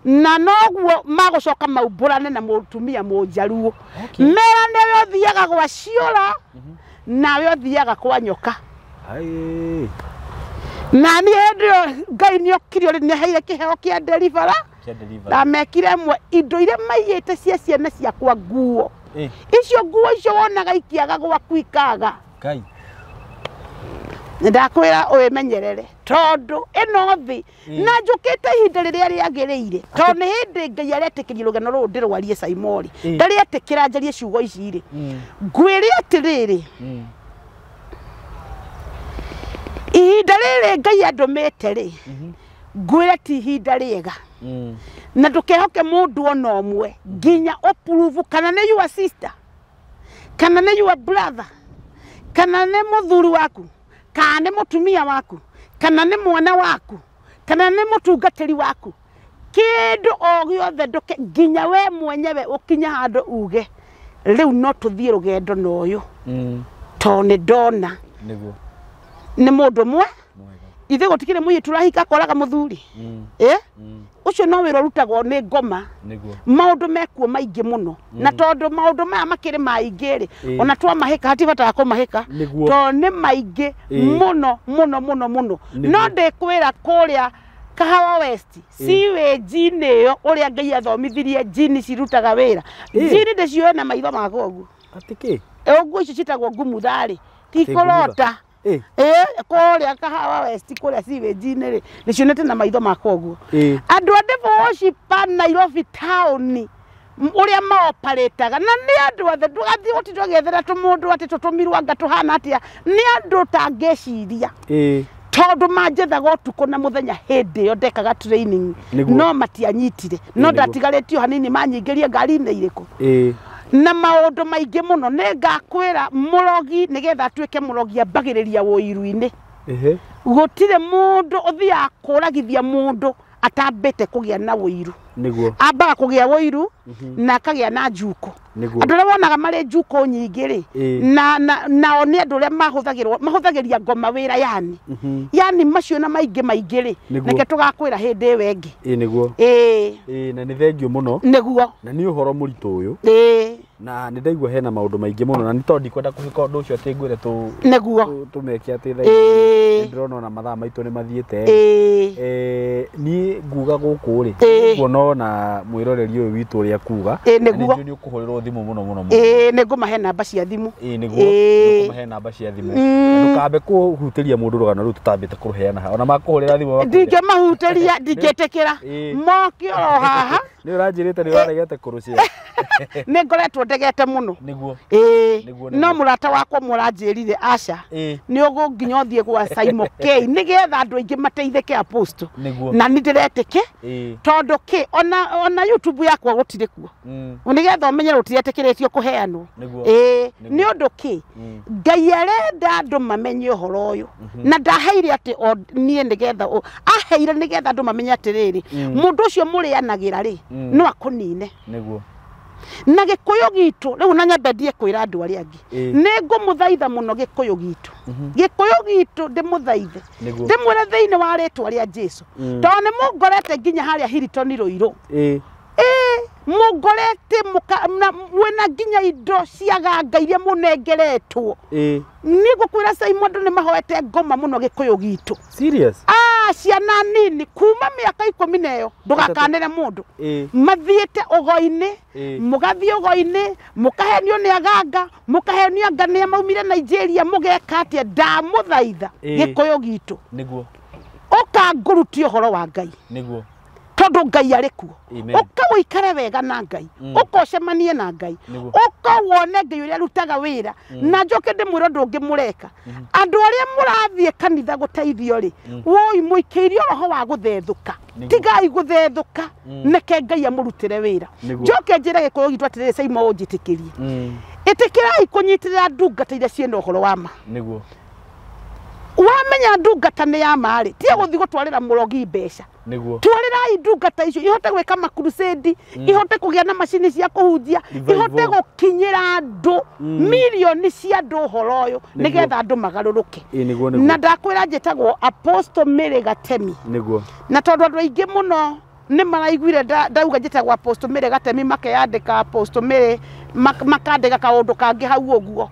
na noguo magũcoka maumbũrane na mũtumia mũnjaruo merane we ũthiaga gwa ciũra nawe ũthiaga kwa nyoka. Na niĩ hĩndĩ ĩyo Ngai nĩ okire ũrĩ nĩaheire kĩheo kĩa deliverer ndamekire ĩmwe indo iria maiyĩte cia ciana ciakwa nguo icio nguo icio wonaga ikĩaga gwaku ikaga. Ndakwĩra wĩmenyerere tondũ ĩno thĩ na njũkĩte ihinda rĩrĩa rĩagĩrĩire tondũ nĩ hĩndĩ Ngai aretĩkĩria rũgano rũrũ ndĩrwarie Saimori ndarĩetĩkĩra njarie ciugo ici rĩ ngwĩre atĩrĩrĩ ihinda rĩrĩ Ngai andũmĩte rĩ ngwĩre ti ihinda rĩega na ndũkehoke mũndũ ona ũmwe nginya ũprove kana nĩ your sister kana nĩ your brother kana nĩ mũthuri waku kana nĩ mũtumia waku kana nĩ mwana waku kana nĩ mũtungatĩri waku kĩndũ o gĩothe ndũke nginya we mwenyewe ũkinya handũ uge rĩu no tũthiĩ rũgendo na ũyũ tondũ nĩ ndona nĩ mũndũ ũmwe ithuĩ gũtikĩrĩ mũirĩtu ũrahika akoraga mũthuri ũcio no wĩra ũrutagwo nĩ ngoma. Maũndũ mekuo maingĩ mũno na tondũ maũndũ maya makĩrĩ maingĩ rĩ ona twamahĩka hatibataga kũmahĩka tondũ nĩ maingĩ mũno mũno mũno mũno. No ndĩkwĩra kũrĩa Kahawa West sewage-inĩ ĩyo ũrĩa Ngai athomithirie njini cirutaga wĩra njini ndĩcioe na maitho makwa ũguo. Atĩ kĩ? Ũguo icio ciĩtagwo ngumutha rĩ ti kũrota. Kũrĩa Kahawa West kũrĩa sewage-inĩ rĩ nĩcionete na maitho makwa ũguo. Andũ a devil worshiper Nairobi town ũrĩa maoparĩtaga na nĩ andũ othe ndũgathiĩ gũtinda ũgĩethera tũmũndũ atĩ tũtũmirwo anga tũhana atĩa nĩ andũ ũtangĩciria tondũ manjethaga ũtukũ na mũthenya hĩndĩ ĩyo ndekaga training no matianyitire no ndatigarĩtio hanini manyingĩrie ngari-inĩ irĩkũ na maũndũ maingĩ mũno. Nĩ ngakwĩra mũrogi nĩgetha atuĩke mũrogi ambagĩrĩria ũiru-inĩ. Gũtirĩ mũndũ ũthiaga kũragithia mũndũ atambĩte kũgĩa na ũiru. Ambaga kũgĩa ũiru na akagĩa na njuko. Andũ arĩa wonaga marĩ njukũ nyingĩ rĩ, na nao nĩ andũ arĩa mahũthagĩria ngoma wĩra yani. Yani macio na maingĩ maingĩ rĩ, reke tũgakwĩra hĩndĩ ĩyo ĩngĩ. Ĩĩ nĩguo. Ĩĩ na nĩ thengio mũno. Nĩguo. Na nĩ ũhoro mũritũ ũyũ. Ĩĩ. Na nĩ ndaigua hena maũndũ maingĩ mũno na nĩ tondũ ndikwenda kũhĩka ũndũ ũcio atĩ ngwĩre tũ nĩguo tũmeke atĩ thaa ici ndĩrona ona mathaa maitũ nĩ mathiĩte. Niĩ nguga gũkũ rĩ, nguona ona mwĩroreri ũyũ witũ ũrĩa kuga nĩguo nĩ ũkũhũrĩrwo thimũ mũno mũno mũno. Ĩĩ nĩngũmahe namba cia thimũ. Ĩĩ nĩguo nĩngũmahe namba cia thimũ. Ndũkambe kũhutĩria mũndũ rũgano rũu tũtambĩte kũrũheana haha. Ona makũhũrĩra thimũ ndingĩmahutĩria, ndingĩtĩkĩra moke oro haha. Nĩ ũranjĩrĩte nĩ ũraregete kũrũcia. Nĩ ngoretwo ndegete mũno. Nĩguo. Ĩĩ no mũrata wakwa mũranjĩrire aca nĩ ũgũnginya ũthiĩ gwa Simon K nĩgetha andũ aingĩ mateithĩke Apostle. Na nĩ ndĩretĩke tondũ kĩ ona YouTube yakwa gũtirĩ kuo. Nĩgetha ũmenye gũtiretĩkĩrĩtio kũheanwo. Ĩĩ nĩ ũndũ kĩ Ngai arenda andũ mamenye ũhoro ũyũ na ndaheire atĩ niĩ nĩgetha aheire nĩgetha andũ mamenye atĩrĩrĩ mũndũ ũcio mũrĩanagĩra rĩ no akũnine. Nĩguo. Na gĩkũyũ gitũ rĩu na nyambe ndie kwĩra andũ arĩa angĩ nĩ ngũmũthaitha mũno gĩkũyũ gitũ. Gĩkũyũ gitũ ndĩmũthaithe ndĩmwĩre thĩinĩ wa rĩtwa rĩa Jesũ tondũ nĩ mũngorete nginya harĩa Hilton Rũirũ. Ĩĩ mũngorete mwĩna nginya indo cia ganga iria mũnengeretwo. Niĩ ngũkwĩra Simon andũ nĩ mahoete ngoma mũno gĩkũyũ gitũ. Serious? Ciana nini kuma mĩaka 10 na ĩyo ndũgakanĩre mũndũ. Mathiĩte ũgo-inĩ, mũgathiĩ ũgo-inĩ, mũkahenio nĩ aganga, mũkahenio anga nĩa maumire Nigeria, mũgeka atĩa? Ndamũthaitha gĩkũyũ gitũ. Nĩguo. Ũka ngũrutie ũhoro wa Ngai. Nĩguo. Tondũ Ngai arĩ kuo. Ũka ũikare wega na Ngai, ũka ũcemanie na Ngai, ũka wone Ngai ũrĩa arutaga wĩra. Na njoke ndĩmwĩre ũndũ ũngĩ mũreka. Andũ arĩa mũrathiĩ kanitha gũteithio rĩ, woi mũikĩirio roho wa gũthethũka. Tigai gũthethũka, neke Ngai amũrutĩre wĩra. Njoke njĩre gĩkũyũ gitũ atĩrĩrĩ Simon ũnjĩtĩkĩrie. Ĩtĩkĩrai kũnyitĩrĩra ndungata iria ciĩna ũhoro wa ma. Nĩguo. Wamenya ndungata nĩ ya ma rĩ, tiga gũthiĩ gũtwarĩra mũrogi mbeca. Nĩguo. Twarĩrai ndungata icio ihote gwĩka makrusedi, ihote kũgĩa na macini cia kũhunjia, ihote gũkinyĩra andũ milioni cia andũ ũhoro ũyũ nĩgetha andũ magarũrũke. Na ndakwĩra njĩtagwo Apostle Mary Gatemi. Nĩguo. Na tondũ andũ aingĩ mũno nĩ maraiguire ndauga njĩtagwo Apostle Mary Gatemi makeyandĩka Apostle Mary makandĩka kaũndũ kangĩ hau ũguo.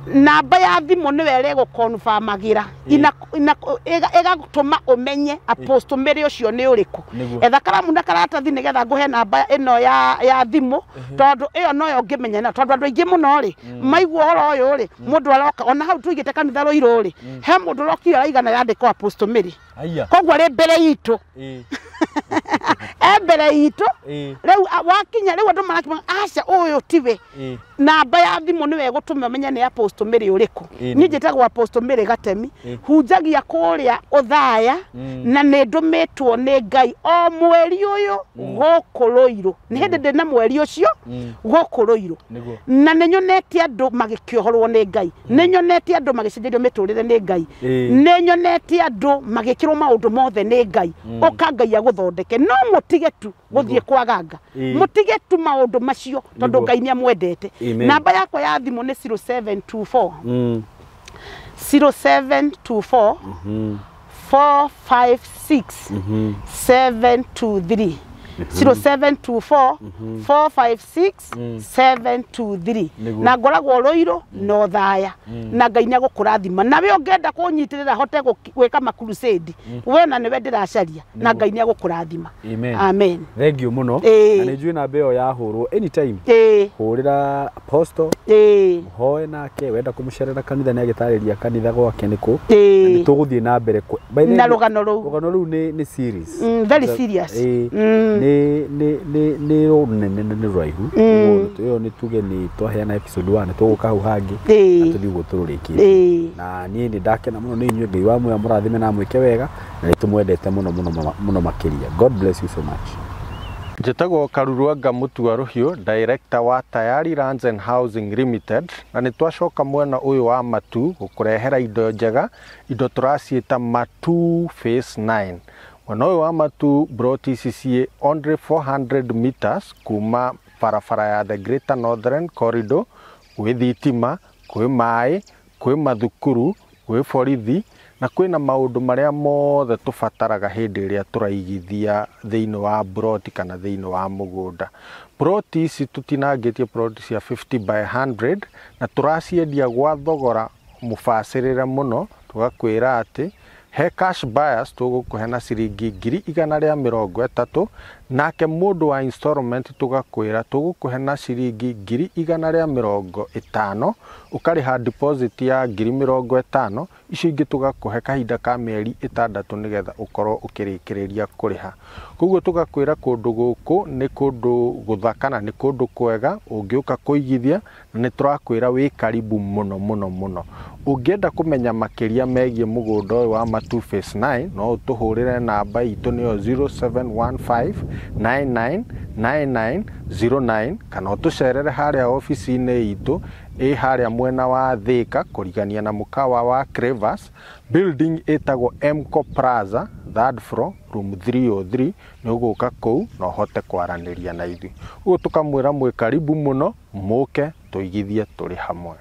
Namba ya thimũ nĩwe ĩrĩgũkonfamagira ĩgatũma ũmenye Apostle Mary ũcio nĩ ũrĩkũ. Etha karamu na karatathi nĩgetha ngũhe namba ĩno ya thimũ tondũ ĩyo noyo ũngĩmenya nayo tondũ andũ aingĩ mũno rĩ maigua ũhoro ũyũ rĩ mũndũ aroka ona hau tũigĩte kanitha Rũirũ rĩ he mũndũ ũrokire araigana yandĩkwo Apostle Mary. Koguo arĩ mbere itũ. E mbere itũ rĩu wakinya rĩu andũ marakĩmenya aca ũyũ tiwe. Namba ya thimũ nĩwe ĩgũtũma ũmenye nĩ Apostle Mary ũrĩkũ. Niĩ njĩtagwo Apostle Mary Gatemi, hunjagia kũrĩa Othaya na nĩ ndũmĩtwo nĩ Ngai o mweri ũyũ gũkũ Rũirũ. Nĩ hĩndĩ ndĩna mweri ũcio gũkũ Rũirũ. Na nĩ nyonete andũ magĩkĩohorwo nĩ Ngai, nĩ nyonete andũ magĩcenjerio mĩtũrĩre nĩ Ngai, nĩ nyonete andũ magĩkĩrwo maũndũ mothe nĩ Ngai. Ũka Ngai agũthondeke, no mũtige tu gũthiĩ kwa ganga, mũtige tu maũndũ macio tondũ Ngai nĩ amwendete. Namba yakwa ya thimũ nĩ 0724 0724 456 723 0724 456 723. Na ngoragwo Rũirũ na Othaya na Ngai nĩ agũkũrathima. Nawe ũngĩenda kũnyitĩrĩra hote gwĩka makrusedi we na nĩwe ndĩracaria na Ngai nĩ agũkũrathima. Amen. Thank you mũno. Na nĩ njũĩ namba ĩyo yahũrwo anytime hũrĩra Apostle mũhoe nake wenda kũmũcerera kanitha nĩ agĩtarĩria kanitha gwake nĩkũ. Nĩ tũgũthiĩ na mbere na rũgano rũu. Rũgano rũu nĩ serious. Very serious. Nĩ rũnene na nĩ rũraihu. Ĩyo nĩ tuge nĩ twaheana episode 1 tũgũka hau hangĩ na tũthiĩ ũguo tũrũrĩkĩtie. Na niĩ nĩ ndakena mũno nĩ inyuĩ. Ngai wa muoyo amũrathime na amwĩke wega na nĩ tũmwendete mũno mũno mũno makĩria. God bless you so much. Njĩtagwo Karurwanga Mutua Rũhiũ, director wa Tayari Lands and Housing Limited, na nĩ twacoka mwena ũyũ wa Matu gũkũrehera indo njega, indo tũraciĩta Matu Phase 9. Mwena ũyũ wa Matu broti ici ciĩ only 400 meters kuma Barabara ya The Greater Northern Corridor, gwĩ thitima, kwĩ maĩ, kwĩ mathukuru, gwĩ borithi na kwĩna maũndũ marĩa mothe tũbataraga hĩndĩ ĩrĩa tũraigithia thĩinĩ wa broti kana thĩinĩ wa mũgũnda. Broti ici tũtinangĩtie broti cia 50 by 100 na tũraciendia gwa thogora mũbacĩrĩre mũno, tũgakwĩra atĩ he cash buyers tũgũkũhe na ciringi 130,000, nake mũndũ wa installment tũgakwĩra tũgũkũhe na ciringi 150,000, ũkarĩha deposit ya 50,000, icio ingĩ tũgakũhe kahinda ka mĩeri 6 nĩgetha ũkorwo ũkĩrĩkĩrĩria kũrĩha. Koguo tũgakwĩra kũndũ gũkũ nĩ kũndũ gũthaka na nĩ kũndũ kwega ũngĩũka kũigithia, na nĩ tũrakwĩra wĩ karibu mũno mũno mũno. Ũngĩenda kũmenya makĩria megiĩ mũgũnda ũyũ wa Matu Phase 9 no ũtũhũrĩre namba itũ nĩyo 0715999909 kana ũtũcerere harĩa obici-inĩ itũ ĩ harĩa mwena wa Thika kũrigania na mũkawa wa Crevas, building ĩtagwo Mco Plaza, third floor, room 303. Nĩ ũgũka kũu na ũhote kwaranĩria na ithuĩ. Ũguo tũkamwĩra mwĩ karibu mũno, mũke tũigithie tũrĩ hamwe.